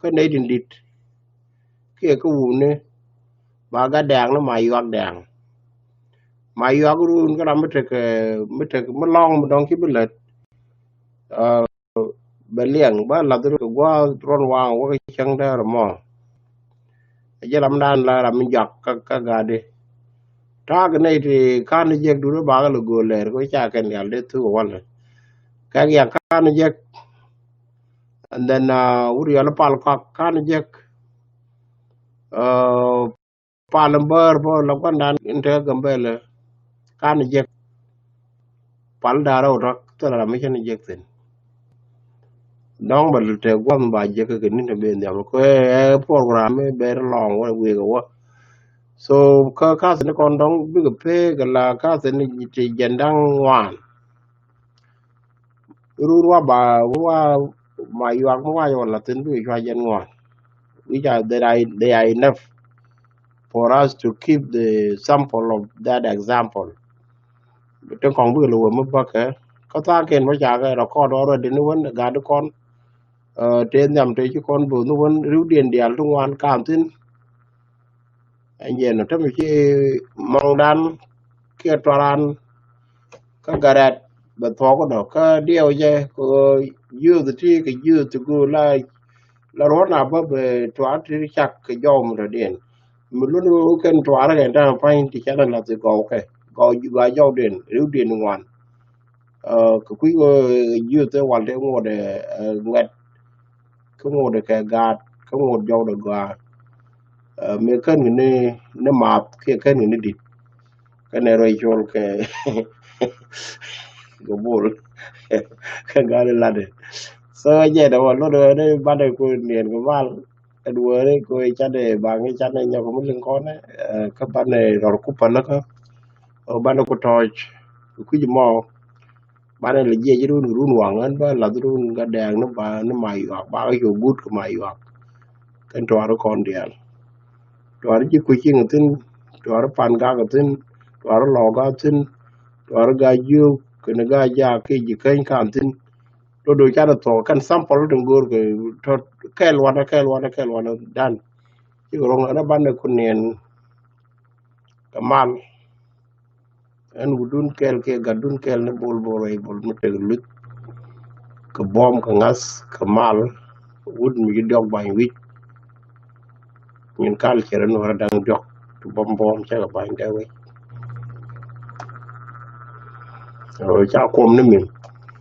Kä nɛy tin dit kiɛ kä wuni ba gat dɛ̈ɛ̈ŋ ni ma yuak dɛ̈ɛ̈ŋ. Ma yuak run kä ram mi tek mi tek mi lɔŋ mi dɔŋ ci bi lät. Bɛ liɛŋ ba lath run kɛ gua̱a̱th ruɔn waŋ wä kɛ cäŋ däär mɔ. Jɛ ram dan la ram mi jak kä kä gadi. Ta̱a̱ kɛ nɛy ti kan jiɛk duni ba kɛ lɛ go̱o̱l lɛɛr kɛ ca kɛn yal dee thuk walɛ. Kɛ yak kan jiɛk. And then wut yɔl pal kak kan jiɛk. Pal in bäär bä la gua̱ndan in te Gambɛlɛ kan jiɛk. Pal da̱rä wä rak thilɛ ram mi cä ni jiɛk thi̱n. Dɔ̱ŋ bɛ te gua̱n ba jiɛk kɛ ni te ben nhiam kɛ program mi ber lɔŋ wä wi̱i̱ kɛ wä. So kä ka̱thin ni kɔn dɔ̱ŋ bikɛ pee kɛ la ka̱thin ni ti jiɛn da̱ŋ ŋuan. Rur wa ba wa ma yuak mi wa yɔ la thin bi cua jɛn ŋuan. Which are they are they are enough for us to keep the sample of that example. Tin kɔŋ bi lɛ wä mi bäkɛ kä tha̱a̱ŋ kɛn bä ca kɛ record already ni wän gat kɔn. Te nhiam te ci kɔn bo̱o̱th ni wän riw diɛn diaal ti ŋuan ka̱n thin. Ɛn jɛ nɔ tämɛ ci mɔŋdan kiɛ tuaran kä garɛt bɛ thuɔk inɔ kä diɛw jɛ kɛ ɣöö youth ti kɛ youth ti go̱o̱r la la ruɔ̱n a bä bɛ tuar ti cak kɛ jɔw mi tɔ̱diɛn. Mi lun ɣöö kɛn tuar kɛn ta̱a̱ pa̱ny ti canɛ lath ti gɔw kɛ gɔw gɔaa jɔwdiɛn riwdiɛn ŋuan. Kɛ kui̱ ɣöö youth ɛ wal ti ŋuɔt ɛ ŋuɛt kä ŋot kɛ gaat kä ŋot jɔwdɛ gɔaa. Mëë kän kɛ ni ni math kiɛ kän kɛ ni dit. Kä nɛ rɔy col kɛ kɛ bol kɛ gaat ilatdɛ. So jɛ dɛ wä lot wä ni banɛ ku niɛn kɛ mal. Ɛn wä ni ku canɛ baŋ canɛ nyɔk mi liŋ kɔnɛ kä banɛ rɔr kupä läkä. Banɛ ku tɔc kui̱c mɔ. Banɛ lɛ jiɛc run run waŋ ɣän bä lath run kä dɛɛk ni ba ni ma yuak ba kä cu gut kä ma yuak. Kɛn tuar kɔn diaal. Tuar ji̱ kui̱ ciŋ thi̱n, tuar pan gak thi̱n, tuar lɔɔk a thi̱n, tuar ga jiök kɛn ga jaak kiɛ ji̱ käny kan thi̱n. Do̱do̱ canɛ thuɔk kɛn sample tin go̱o̱r kɛ tɔt kɛɛl wanɛ kɛɛl wanɛ kɛɛl wanɛ dan. Cikɛ ro̱ŋ ɣän banɛ ku niɛn kɛ mal. Ɛn wutdun kɛl kiɛ gatdun kɛl ni bol bol rɛy bol mi tek luth. Kɛ buɔ̱m kɛ ŋa̱th kɛ mal wut mi ci diɔk ba̱ny wi̱c. Nyin kal cɛ rɛ nuɔrɛ da̱ŋ diɔk ti buɔ̱m buɔ̱m cɛ kɛ ba̱ny dee wi̱c. Ca kuɔm ni min.